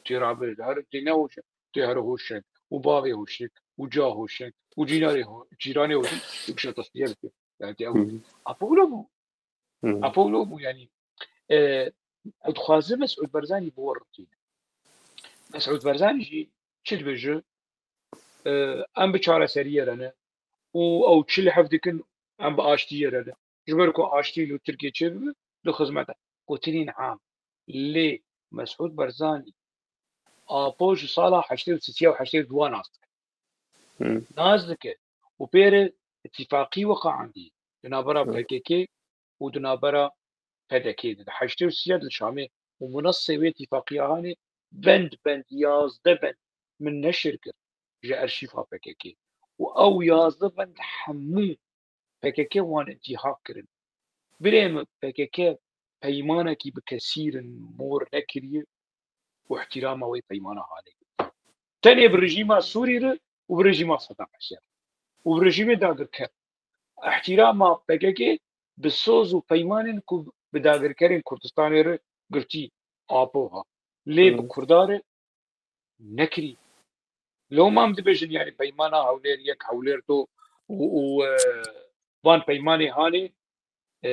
Tê rabe, her tê ne hoş e, tê her hoş e. Û bavê hoşik, û ca hoşik, û cînarê ho-, cîranê hoşik, û kişa tasfiye bike. Yani tê ew. Hmm. Apo wilo bû. Hmm. Apo wilo bû yani. E, ew dixwaze Mesûd Barzanî bi we re tîne. Mesûd Barzanî jî çi dibêje? E, em bi çareseriyê re ne. Û ew çi li hev dikin, em bi aştiyê re ne. Ji ber ku aştî li Tirkiyê çêbibe, di xizmet e. Gotinên am. Lê Mesûd Barzanî Apo ji sala heştê û sisiya û heştê û duwa nas dike. Hmm. Nas dike û pê re îtîfaqî weqeandî di navbera Hmm. P K K û di navbera P D K de. Di heştê û sisiya di Şamê û minasê wê îtîfaqiya hanê bend bend, yazdeh bend min neşir kir ji erşîfa P K K. Û ew yazdeh bend hemû P K K wan întîhak kirin. Birê min, P K K peymanekî bi kesîrin mor nekiriye û ihtirama wê peymana hanê. Tenê bi rejîma Sûrî re û bi rejîma Sedam Husên û bi rejîmê dagirker. Ihtirama P K K bi soz û peymanên ku bi dagirkerên Kurdistanê re girtî Apo ha. Lê bi Hmm. Kurda re nekirî. Loma em dibêjin, yani peymana Hewlêr yek, Hewlêr du û, û, e, van peymanê hanê, e,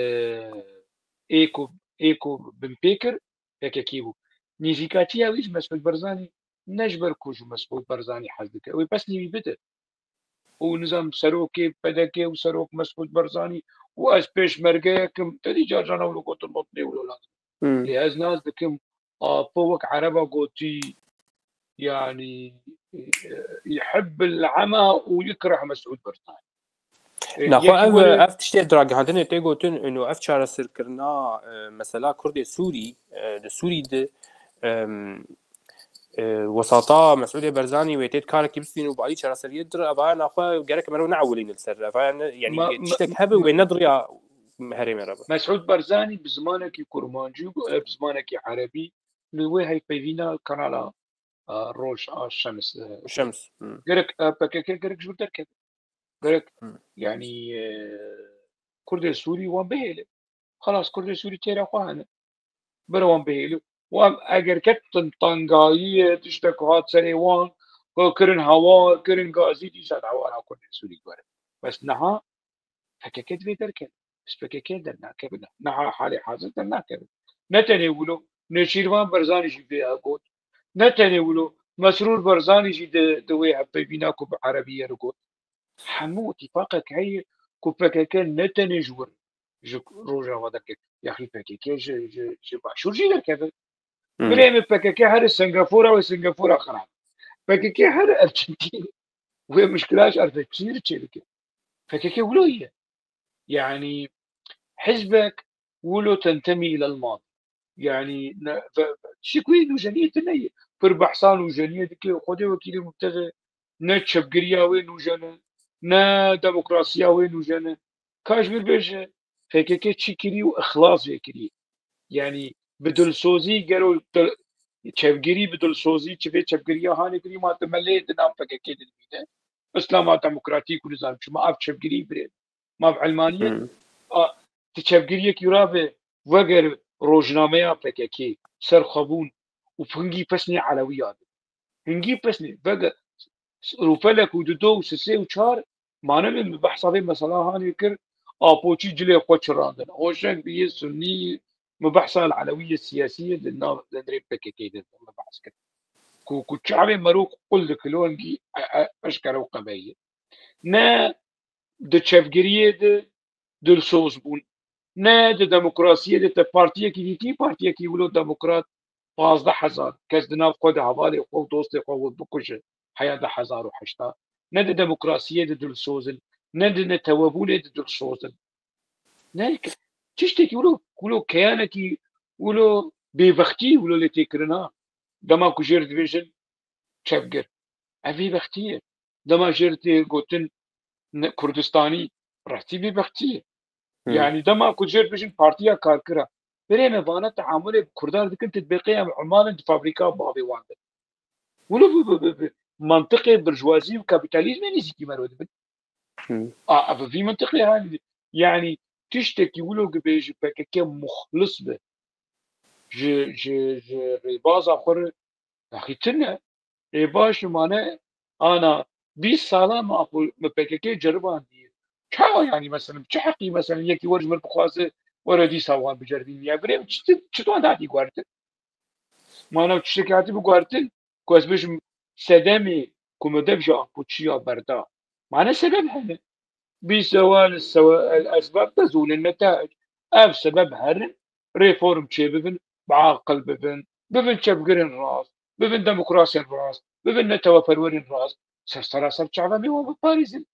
ê ku, ê ku binpê kir, P K K bû. Nêzîkatiya wî ji Mesûd Barzanî ne ji ber ku ji Mesûd Barzanî hez dike. Wê pesnî wî bide. Û nizam serokê P D K û serok Mesûd Barzanî û ez pêşmergeyek im. Te dî car caran wilo gotin, gotinê wilo lazim. Hmm. Lê ez nas dikim, Apo wek Ereba gotî, yani, e, yuhibbil ama û yukreh Mesûd Barzanî. E, Naxwe yekî ev, gorê ev tiştê di ragihandinê tê gotin, û ev çareserkirina, e, mesela Kurdê Sûrî, e, di Sûrî de, em, e, wesata Mesûdê Barzanî wê tê karekî bistîn û bi alî çareseriyê dir, evaya naxwe gerek mero neewilîn li ser. Evaya ne, yani, ma-, ma-, tiştek hebe wê nediriya herêmê re be. Mesûd Barzanî bi zimanekî kurmancî û, e, bi zimanekî erebî li wê hevpeyvîna kanala, e, Roj a Şems, e, Şems. Hmm. gerek, e, P K K gerek ji vir derkeve. Gerek, Hmm. yanî, e, Kurdê Sûrî wan bihêle. Xelas, Kurdê Sûrî têra xwe hene. Bira wan bihêle. Wan eger ketin tengayiyê, tiştek hat serê wan, ku kirin hawar, kirin gazî, dîsa hawara Kurdê Sûrî were. Bes niha P K K divê derkeve. Bes P K K dernakeve. Niha halê hazir dernakeve. Ne tenê wilo, Nêçîrvan Barzanî jî vê got. Ne tenê wilo, Mesrûr Barzanî jî di, di wê hevpeyvîna ku bi erebî ye re got. Hemû îtîfaqek heye ku P K K ne tenê ji wir, ji Rojava derkeve. Yaxî P K K ji, ji, ji Başûr jî derkeve. Hmm. Birê min P K K here Singapora wê Singapora xirab. P K K here Erçintîn wê mişkila ji Erçintîn re çêbike. P K K wilo ye. Yanî hizbek wilo tentemi îlel mad. Yanî ne, ve, ve, şikwî nûjeniyê tune ye. Pir behsa nûjeniyê dike, Xwedê wekîlê mubtege, ne çepgiriya wê nûjen e, ne demokrasiya wê nûjen e. Ka ji vir bêje, P K K çi kirî û ixlas vê kirî. Yanî bi dilsozî gero dil, çepgirî bi dilsozî, çi vê çepgiriya hanê kirî, ma tu melê di nav P K K de dibîne. Îslama demokratîk û nizam çima ev çepgirî birê. Ma bi elmaniyet, Hmm. a, ti çepgiriyekî rabe veger rojnameya P K K, serxwebûn û hingî pesnê elewiya de. Hingî pesnê, veger rûfelek û dido û sisê û çar, mane min bi behsa vê mesela hanê kir, Apoçî cilê xwe çirandin. Hoşeng biyê sunnî, min behsa elewiyê siyasiyê li nav, li nirê P K K de min behs kir. Ku, ku çavê merok qul dikilo hingî, e, e, eşkere û qebeyî. Ne di çepgiriyê de dilsoz bûn, ne di demokrasiyê de te partiyekî dîtî, partiyekî wilo demokrat pazdeh hezar kes di nav xwe de hevalê xwe û dostê xwe wê bikuje heya du hezar û heşta. Ne di demokrasiyê de dilsoz in, ne di netewebûnê de dilsoz in. Ne, tiştekî wilo, wilo keyanekî, wilo bêbextî, wilo lê têkirina. Dema ku jêr dibêjin çepgir. Ev bêbextî ye. Dema jêr tê gotin ne, Kurdistanî, rastî bêbextî ye. Hmm. Yanî dema ku jêr dibêjin Partiya Karkira. Birê me vana teamulê bi Kurdan dikin, tu dibêqê em umal in di fabrîka bavê wan de. Wilo bi, bi, bi, bi mantiqê burjwazî û kapîtalîzmê nêzîkî me re dibin. Hmm. A, ev vî mintiqê hanî. Yanî tiştekî wilo dibêjî P K K muxlis be. Ji, ji, ji rêbaza xwe re daxî tune. Ê baş mane ana bîst sala me Apo, me P K K ceribandiye. Çawa yanî mesela, çi heqî mesela yekî wer ji mir bixwaze were dîsa wan biceribîniye. Birê çi, çi wan hatî guhertin? Mana tiştekî hatî biguhertin ku ez bêjim sedemê ku me dev ji Apoçiya berda. Mane sebeb hene. Bî sewa li sewa el esbab tezûlin netaîc. Ev sebeb herin, reform çêbibin, bi aqil bibin, bibin çepgirên rast, bibin demokrasiyên rast, bibin neteweperwerên rast. Ser sera ser çava me wan biparêzin.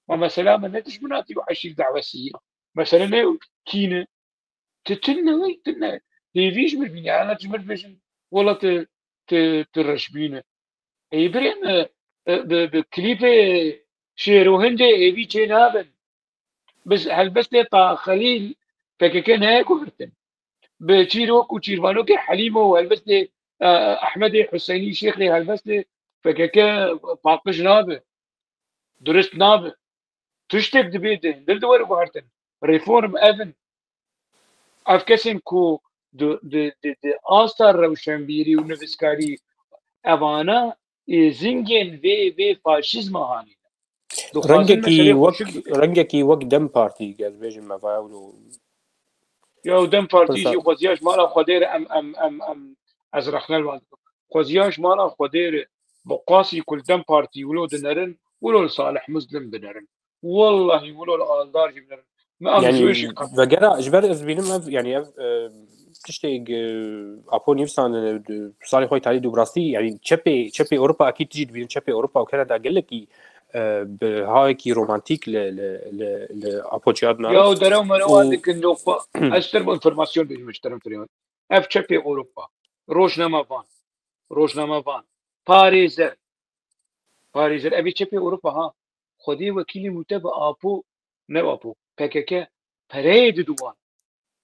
Ma mesela me ne dijminatî û eşîr dawesî ye. Mesele ne kî ne. Tu tune wê, tune. Hêvî ji mir bîne, ana ji mir dibêjin, wela tu, tu, tu reşbîne. Ey birê me, e, bi, bi klîpê Şêr û Hindê hêvî çê nabin. Biz helbestê Ta Xelîl P K K neye guhertin. Bi çîrok û çîrvanokê Helîmo û helbestê, e, Ehmedê Huseynî Şêxê helbestê P K K paqij nabe. Durist nabe. Tiştek dibê di, dil di were guhertin. Reform ev in. Ev kesên ku di, di, di, di asta rewşenbîrî û nivîskarî evana êzingên vê, vê faşîzma hanî ne. Dixwazin Rengekî meselê wek, xweşik bikin. Rengekî wek DEM Partî, gel bêjin me vaya wilo. Ya û DEM Partî jî Pirsa- xweziya ji mala Xwedê re em, em, em, em, ez rexne li wan dikim. Xweziya ji mala Xwedê re bi qasî ku li DEM Partî wilo dinerin, wilo li Salih Muslim binerin. Wellahî wilo li Aldar jî binerin. Me em ji wê Yani jî qet. vegera ji ber ez bînim ev, yani ev, e, tiştê, e, Apo nivîsandine, e, salê xwe talî dû bi rastî, yani çepê, çepê Ewropa, akî tu jî dibînin çepê Ewropa û Kanada gelekî, e, bi hawekî romantîk li, li, li, li Apo çiya dina. Ya û derew merew wan Û- dikin dopa. Ez ter bu informasyon bêjim ji terefê wan. Ev çepê Ewropa. Rojnamevan. Rojnamevan. Parêzer. Parêzer. Ev ê çepê Ewropa ha. Xwedê wekîlî mûte bi Apo, ne Apo, P K K pereyê didin wan.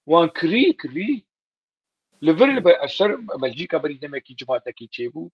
Wan kirî, kirî. Li vir li ber ser Belcîka berî demekî civatekî çêbû.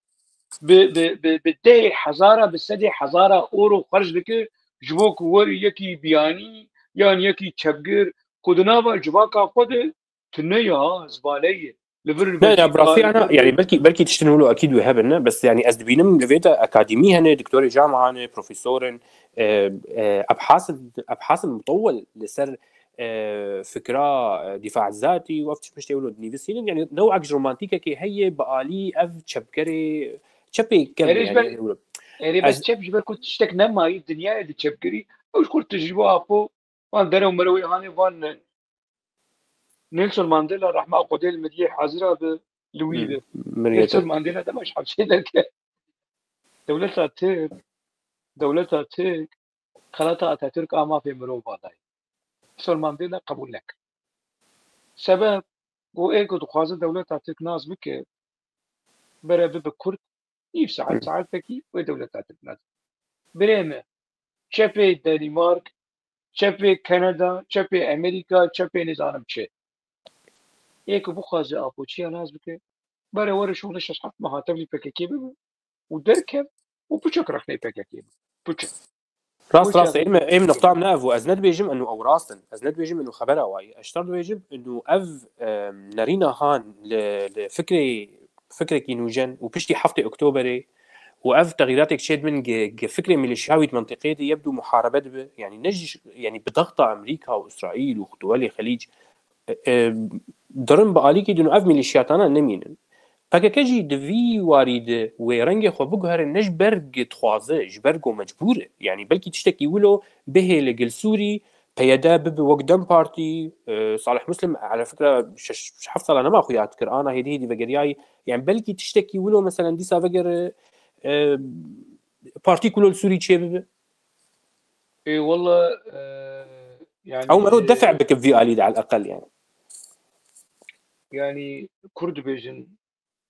Bi, bi, bi, bi dehê hezara, bi sedê hezara euro xerc dikir, ji bo ku werî yekî biyanî yan yekî çepgir ku di nava civaka xwe de tune ya, zibale ye. Li vir li Ne, ya, bi rastî ana, yani belkî, belkî tiştin wilo ekîd wê hebin, ne? Bes yani ez dibînim li vê de akademî hene, doktorê cama hene, profesorin, e, e, ebhasin, ebhasin mutewwel li ser, e, fikra, e, dîfa zatî û ev tişt piştê wilo dinivîsînin. Yani newek ji romantîkekê heye bi alî ev çepkerê, çepê kevn Erê ji yani ber, wilo. Erê bes Ez çep ji ber ku tiştek nemayî dinyayê di çepgirî, ew ji xwe tecrîba Apo, van derew merewê hanê van Nelson Mandela rehma Xwedê li miriyê hazira bi li wî bi. Miriyê Nelson te. Mandela dema ji hepsê derket. Dewleta Tirk, dewleta Tirk xelata Atatürk a mafê mirov vadayê. Nelson Mandela qebûl nekir. Sebeb ku ê ku dixwaze dewleta Tirk nas bike, bere bibe Kurd, nîv saet, Hmm. saetekî wê dewleta Tirk nas. Birê me, çepê Danimark, çepê Kanada, çepê Amerîka, çepê nizanim çi. Ê ku bixwaze apoçiya nas bike, bere were şûnde şeş heft meha tevlî P K K bibe û derkev û piçek rexnê P K K bibe. Piçek. Rast, Wê rast, çaxê em, em nextam ne ev û ez nedibêjim inu ew rast in. Ez nedibêjim inu xebera wayî. Ez şer dibêjim inu ev, em, nerîna han li, li fikrê, fikrekî nûjen û piştî heftê Oktoberê û ev texîratek çêdibin gi, gi fikrê milîşya wî di mentiqê de yebdû muharebe dibe. Yani ne ji, yani bi dexta Amerîka û Îsraîl û duwelê Xelîc, e, e, dirin bi alîkî din û ev milîşyatana nemînin. P K K jî di vî warî de wê rengê xwe biguhere ne ji ber gi dixwaze, ji ber ku mecbûr e. Yani belkî tiştekî wilo bihêle gel Sûrî, P Y D bibe wek DEM Partî, e, Salih Muslim, ala fikra şeş, heft sala nema xwe yad kir, ana hêdî hêdî vegeriyayî. Yani belkî tiştekî wilo meselen dîsa vegere, e, partî ku li Sûrî çêbibe. Ê, walla, e, yani, Ew mero e, def' bike vî alî de, al eqel yani. Yani, Kurd dibêjin,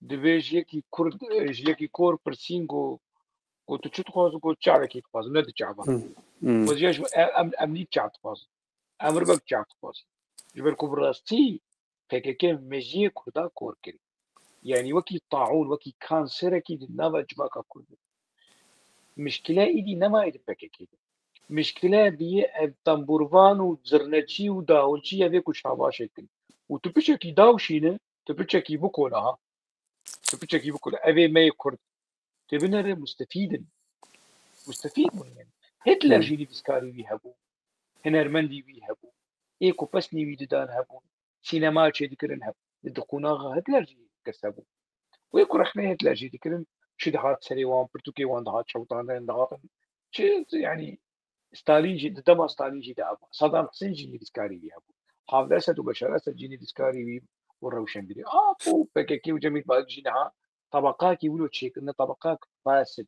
dibê ji yekî Kurd, e, ji yekî kor pirsîn ku, ku tu çi dixwazî, ku çavekî dixwazî, ne di çava. Hmm, hmm. Xweziya ji em, em, em nî çav dixwazin. Em ribek çav dixwazin. Ji ber ku bi rastî P K K mejiyê Kurda kor kirî. Yani wekî taûn, wekî kanserekî di nava civaka Kurd de. Mişkile îdî nemayê di P K K de. Mişkile biyê ev tembûrvan û zirneçî û dawulçî ev ê ku şabaşê kirî. Û tu piçekî dawşîne, tu piçekî bikole ha. Tu piçekî bikole. Ev ê me yê Kurd. Tê binere mustefîd in. Mustefîd bûn yani. Hitler Hmm. jî nivîskarî wî hebû. Hunermendî wî hebû. Ê ku pesnî wî didan hebûn. Sînema çêdikirin hebûn. Di qonaxa Hitler jî kes hebû. Wê ku rexnê Hitler jî dikirin, çi dihat serê wan, pirtûkê wan dihat çewtandin, dihatin. Çi yani Stalîn jî, di dema Stalîn jî de hebû. Saddam Hussein jî nivîskarî wî hebû. Hafez Esed û Beşar Esed jî nivîskarî wî û rewşenbîrî. Apo P K K û Cemîl Bayik jî niha tabaqakî wilo çêkirine, tabaqak fasid,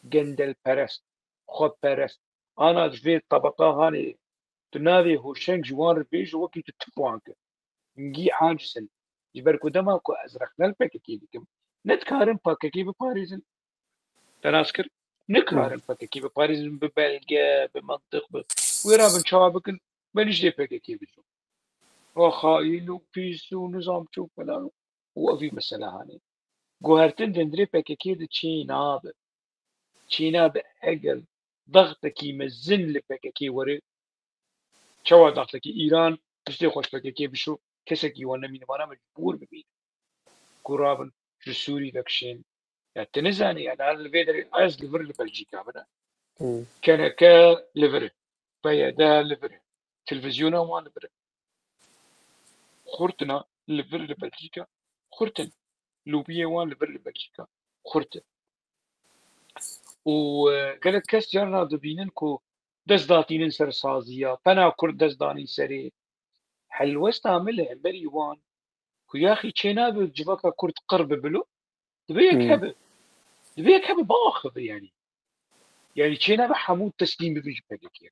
gendelperest, xweperest. Ana ji vê tabaqa hanê tu navê hoşeng ji wan re bêje wekî tu tip wan kir. Hingî aciz in. Ji ber ku dema ku ez rexne li P K K dikim, ne dikarin P K K biparêzin. Te nas kir? Nikarin P K K biparêzin bi belge, bi mantiq, bi. Wê rabin çawa bikin, me nijê P K K bijin. O xayîn û pîs û nizam çi û falan û evî mesele hanê. Guhertin di hundirê P K K de çê nabe. Çê nabe eger daxtekî mezin li P K K were, çawa daxtekî Îran, piştê xwe ji P K K bişo, kesekî wan nemîne, vana mecbûr bibînin. Ku rabin ji Sûrî vekişên. Ya tu nizanî, yani her li vê derê ez li vir li Belcîka min e. Hmm. K N K li vir e. P Y D li vir e. Televîzyona wan li vir e. Xurt in a, li vir li Belcîka xurt in. Lobiyê wan li vir li Belcîka xurt in. Û, e, gelek kes carna dibînin ku dest datînin ser saziya, pena Kurd dest danîn serê. Helwesta min li hemberî wan, ku yaxî çênabe civaka Kurd qir bibilo, dibe yek Hmm. hebe. Dibe yek hebe biaxive yani. Yani çênabe hemû teslîm bibin ji P K K.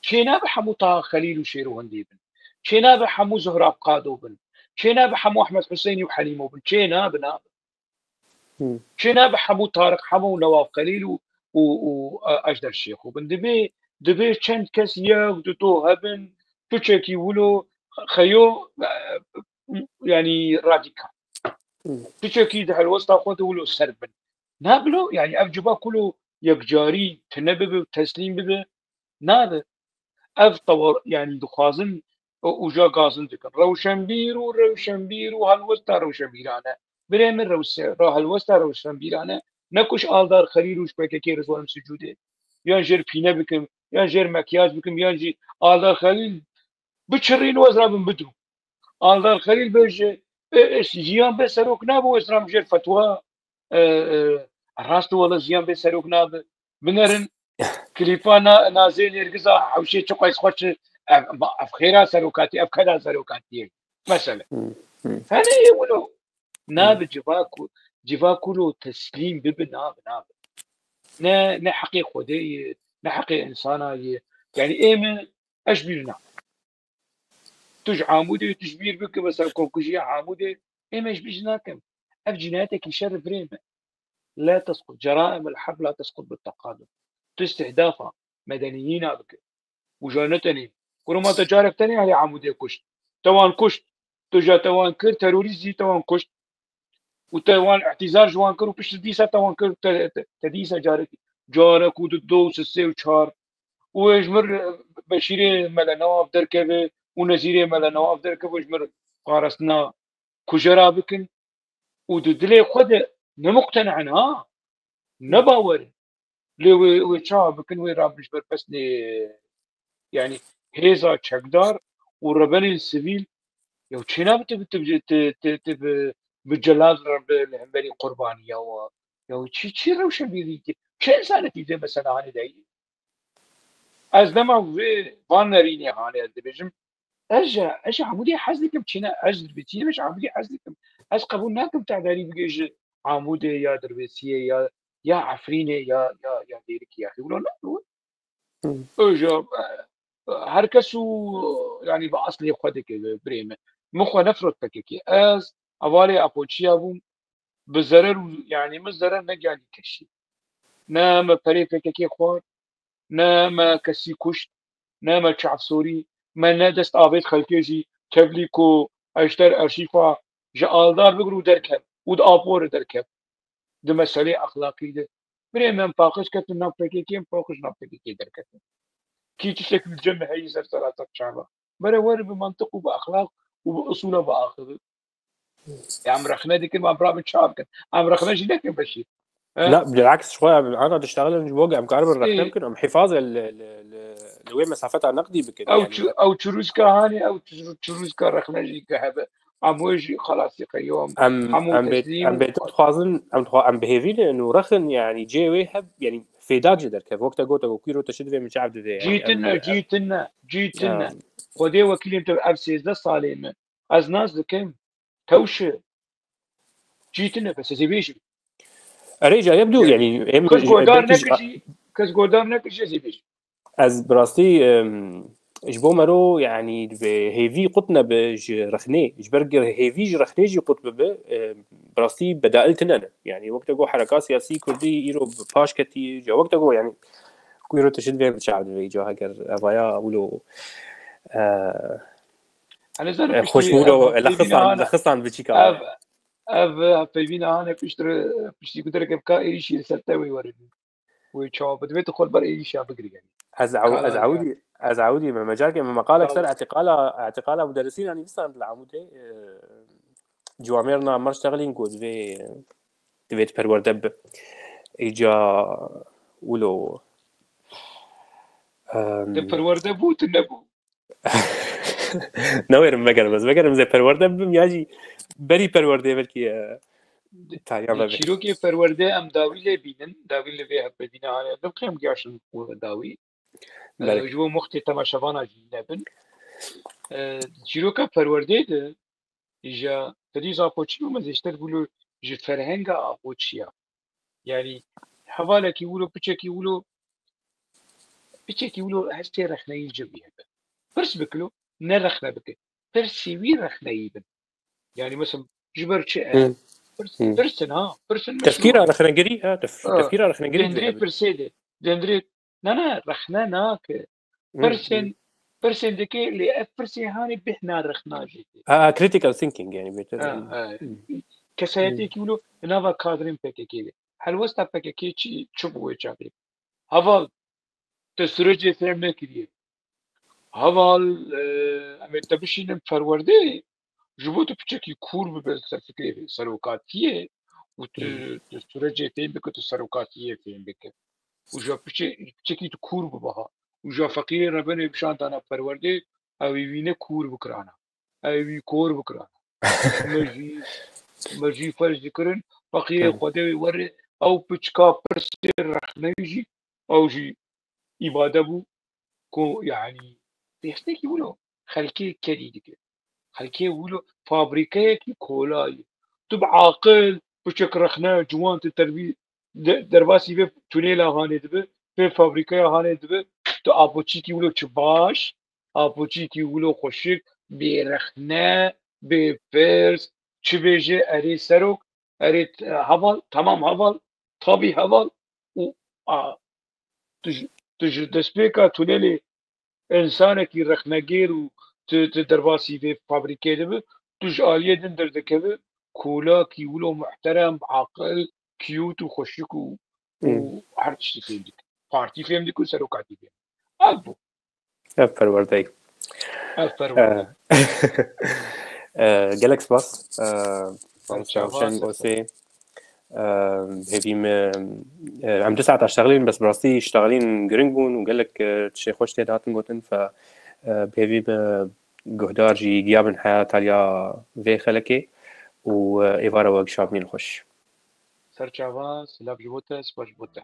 Çênabe hemû Taha Xelîl û Şêro Hindê bin. Çênabe hemû Zohrab Qado bin. Çênabe hemû Ehmed Huseyinî û Helîmo bin. Çênabe, nabe. Hmm. Çênabe hemû Tariq Hemo û Newaf Xelîl û, û, û, e, Ejder Şêxo bin. Dibê, dibê çend kes yek, du, do hebin, piçekî wilo, xeyo, e, yanî radîkal. Piçekî di helwesta xwe de wilo ser bin. Nabilo, yanî ev civa kulo yekcarî tune bibe û teslîm bibe, nabe. Ev tewar, yanî dixwazin û, û ja gazin dikin. Rewşenbîr û rewşenbîr û helwesta rewşenbîrane. Birê min rewse-, ra helwesta rewşenbîrane. Ne ku ji Aldar Xelîl û ji P K K re ziwanim sicûdê. Yan jêr pîne bikim, yan jêr mekyaj bikim, yan jî Aldar Xelîl biçirîn û ez rabim bidûm. Aldar Xelîl bêje, e, e, jiyan bê serok nabe, ez ram jêr fetwa, e, e, rast wala jiyan bê serok nabe. Binerin klîpa na-, Nazê Nêrgiza hewşê çi qeys xwe çi, ev, ba-, ev xêra serokatî, ev keda serokatiyê. Mesela. Hene yê wilo. Nabe civa ku, civa kulo teslîm bibi, nabe, nabe. Ne, ne heqê Xwedê ye, ne heqê insana ye. Yanî ê min, ez ji bîr nakim. Tu ji Amûdê, tu ji bîr bike, mesela komkujiya Amûdê, ê min ji bîr jî nakim. Ev cînayetekî şer birê min. La tesqut, ceraim el herb la tesqut bit teqadum. Tu istihdafa medeniyîna bike. Û ja ne tenê. Kuruma te carek tenê herê Amûdê kuşt. Te wan kuşt. Tu ja te wan kir, terorîst jî te wan kuşt. Û te wan îhtîzar ji wan kir û pişt dîsa te wan kir, te, te, te dîsa carekî. Carek û du, du û sê û çar. Û ê ji mir Beşîrê Mele Newaf derkeve û Nezîrê Mele Newaf derkeve û ji mir parastina kujera bikin. Û di dilê xwe de ne muqtene'in ha. Ne bawer in. Lê wê, wê çawa bikin, wê rabin ji ber pesnê, yanî hêza çekdar û rebenên sivîl, ya çênabe tu, tu, tu, tu, tu bi, bi celal re bi li hemberî qurbaniya wa. Ya çi, çi rewşenbîrî ki? Çi insanekî vê mesela hanê de ye? Ez dema vê van nerînê hanê ez dibêjim, ez ji, ez ji Amûdê hez dikim, çêne ez dirbêtiyê me ji Amûdê hez dikim. Ez qebûl nakim te derî bigê ji Amûdê ya Dirbêsiyê ya, ya Efrînê ya, ya, ya Dêrikê ya Xîwlo ne. Öja, e, her kes û, yanî bi aslê xwe dike birê me. Min xwe nefrot P K K. Ez hevalê Apoçiya bûm. Bi zerer û, yanî min zerer negihanî kesî. Ne me perê P K K xwar, ne me kesî kuşt, ne me çavsorî, me ne dest avêt xelkê jî tevlî ku eşter erşîfa ji aldar bigir û derkev û di apore derkev. Di meselê exlaqî de. Birê me em paqij ketin nav P K K, em paqij nav P K K derketin. Kî tiştek li cem heyî ser sera ser çava. Bere were bi mantiq û bi exlaq û bi usûla biaxive. Em rexne dikin, em rabin çav kin. Em rexne jî nekin Beşîr. He? La, bilaks, ji xwe em ana diştexilin ji bo em karibin rexne bikin, em hifaz li, li, li, li wê mesafeta neqdî bikin. Ew yanî çu-, ew çirûska hanê, ew çirû-, çirûska rexne jî ke hebe. Em wê jî xelasî qeyom. Em, hemû em bê-, teslîm em û bêtir dixwazin, em dixwa-, em bi hêvî ne, nû rexin, yanî cê wê heb, yanî fêdak jî derkev. Wek te gote, ku kûro te çi divê, min çav divê, yanî cî em tine, cî tine, cî tine. Ya. Xwedê wekîlên te ev sêzdeh salê min. Ez nas dikim. Tewşi. Cî tine, bes ez ê bêjim. Erê, cayê bidû, yanî, yanî, em kes ji-, godar belkî ji-, nekir jî, kes godar nekir jî ez ê bêjim. Ez bi rastî, em, ji bo mero, yanî, divê hêvî qut nebe ji rexnê. Ji ber ger hêvî ji rexnê jî qut bibe, em, bi rastî bedail tine ne. Yanî, wek te got hereka siyasî kurdî îro bi paş ketî, ya wek te got, yanî, ku îro tu jî divê bi çav divê, ca heger evaya wilo, e, Elezar e, piştî, xweş bûro, ev, e, lexistan, hevpeyvîna hane. Lexistan biçîka. Ev, ev, e, hevpeyvîna hane piştre, piştî ku derek ev ka êrîşî li ser te wê were. Wê çawa bi divê tu xwe li ber êrîşa bigirî, yanî. Ez ew-, ez ewdî, ez ewdî me, me carkê me meqalek ser îtiqala, îtiqala muderrisîna nivîsan li Amûdê, e, ciwamêrna Merş Texlîn ku divê, divê tu perwerde bi. Îca wilo, em, de perwerde bû, tu nebû. Newêrim vegerim ez. Vegerim ez ê perwerde bibim ya jî berî perwerdeyê belkî, e, tariya me bê. Çîrokê perwerde em dawî lê bînin, dawî li vê hevpeyvîna hane. Dim qiyam giyaşin dawî. Belê. E, ji bo muxtê temaşevana jî nebin. E, çîroka perwerdeyê de îja Fedî Apoçî û me zêşter bûlo ji ferhenga Apoçiya. Yanî hevalekî wilo, piçekî wilo, piçekî wilo hestê rexneyî li cem wî hebe. Pirs bikilo, ne rexne bike. Pirsê wî rexneyî bin. Yanî mesela ji ber çi e? Hı. Pirs-, hı. Pirsin ha, pirsin. Tefkîra rexnegirî, ha, tef-, ha, tefkîra rexnegirî dendrê hebe. Pirsê de, dendrê, ne, ne, rexne nake. Hı, hı. Pirsin, Pirsên dike lê ev pirsê hanê bêhna rexna jê tê. Ha, critical thinking yani beter. Ha, ha. Kesayetê ki wilo nava kadrên P K K de. Helwesta P K K çi, çi bû wê çaxê? Heval, te sürecê fêm nekiriye. Heval, e, em ê te bişînin perwerdeyê, ji bo tu piçekî kûr bibe ser fikrê serokatiyê û tu, tu sürecê fêm bike, tu serokatiyê fêm bike. Û ja piçe-, piçekî tu kûr bibe ha. Û ja feqîrê rebenê bişandana perwerdê, ew ê wîne kûr bikirana. Ew ê wî kor bikirana. Me jî, me jî ferz dikirin, feqîrê Xwedê wê were, ew piçka pirsê rexneyê jî, ew jî îbade bû ku, yanî, pêxnekî wilo xelkê kerî dike. Xelkê wilo fabrîkeyekî kolayî. Tu bi aqil, piçek rexne, ciwan, tu terbî-, de-, derbasî vê tunêla hanê dibe, vê fabrîkeya hanê dibe, tu apoçîkî wilo çi baş, apoçîkî wilo xweşik, bê rexne, bê pirs, çi bêje, erê serok, erê t-, heval, temam heval, tabî heval û, a, tu ji, tu ji destpêka tunelê însanekî rexnegêr û tu, tu derbasî vê fabrîkê dibe, tu ji aliyê din derdikeve, kolakî wilo muhterem, aqil, cute û xweşik û, û her tiştî fêm dike. Partî fêm dike û serokatî fêm. Ev bû. Ev perwerdeyî. Ev perwerde. Eh, eh, gelek spas. Eh, Serçava, Şeng serçava. Osê. Eh, hêvî me, eh, em du saet ştexilîn, bes bi rastî ştexilîn giring bûn û gelek, eh, tiştê xweş tê de hatin gotin. Fe, eh, bi hêvî me guhdar jî giya bin heya taliya vê xelekê û, eh, êvara we gişa bimîn xweş. Serçava, silav ji bo te, spas ji bo te.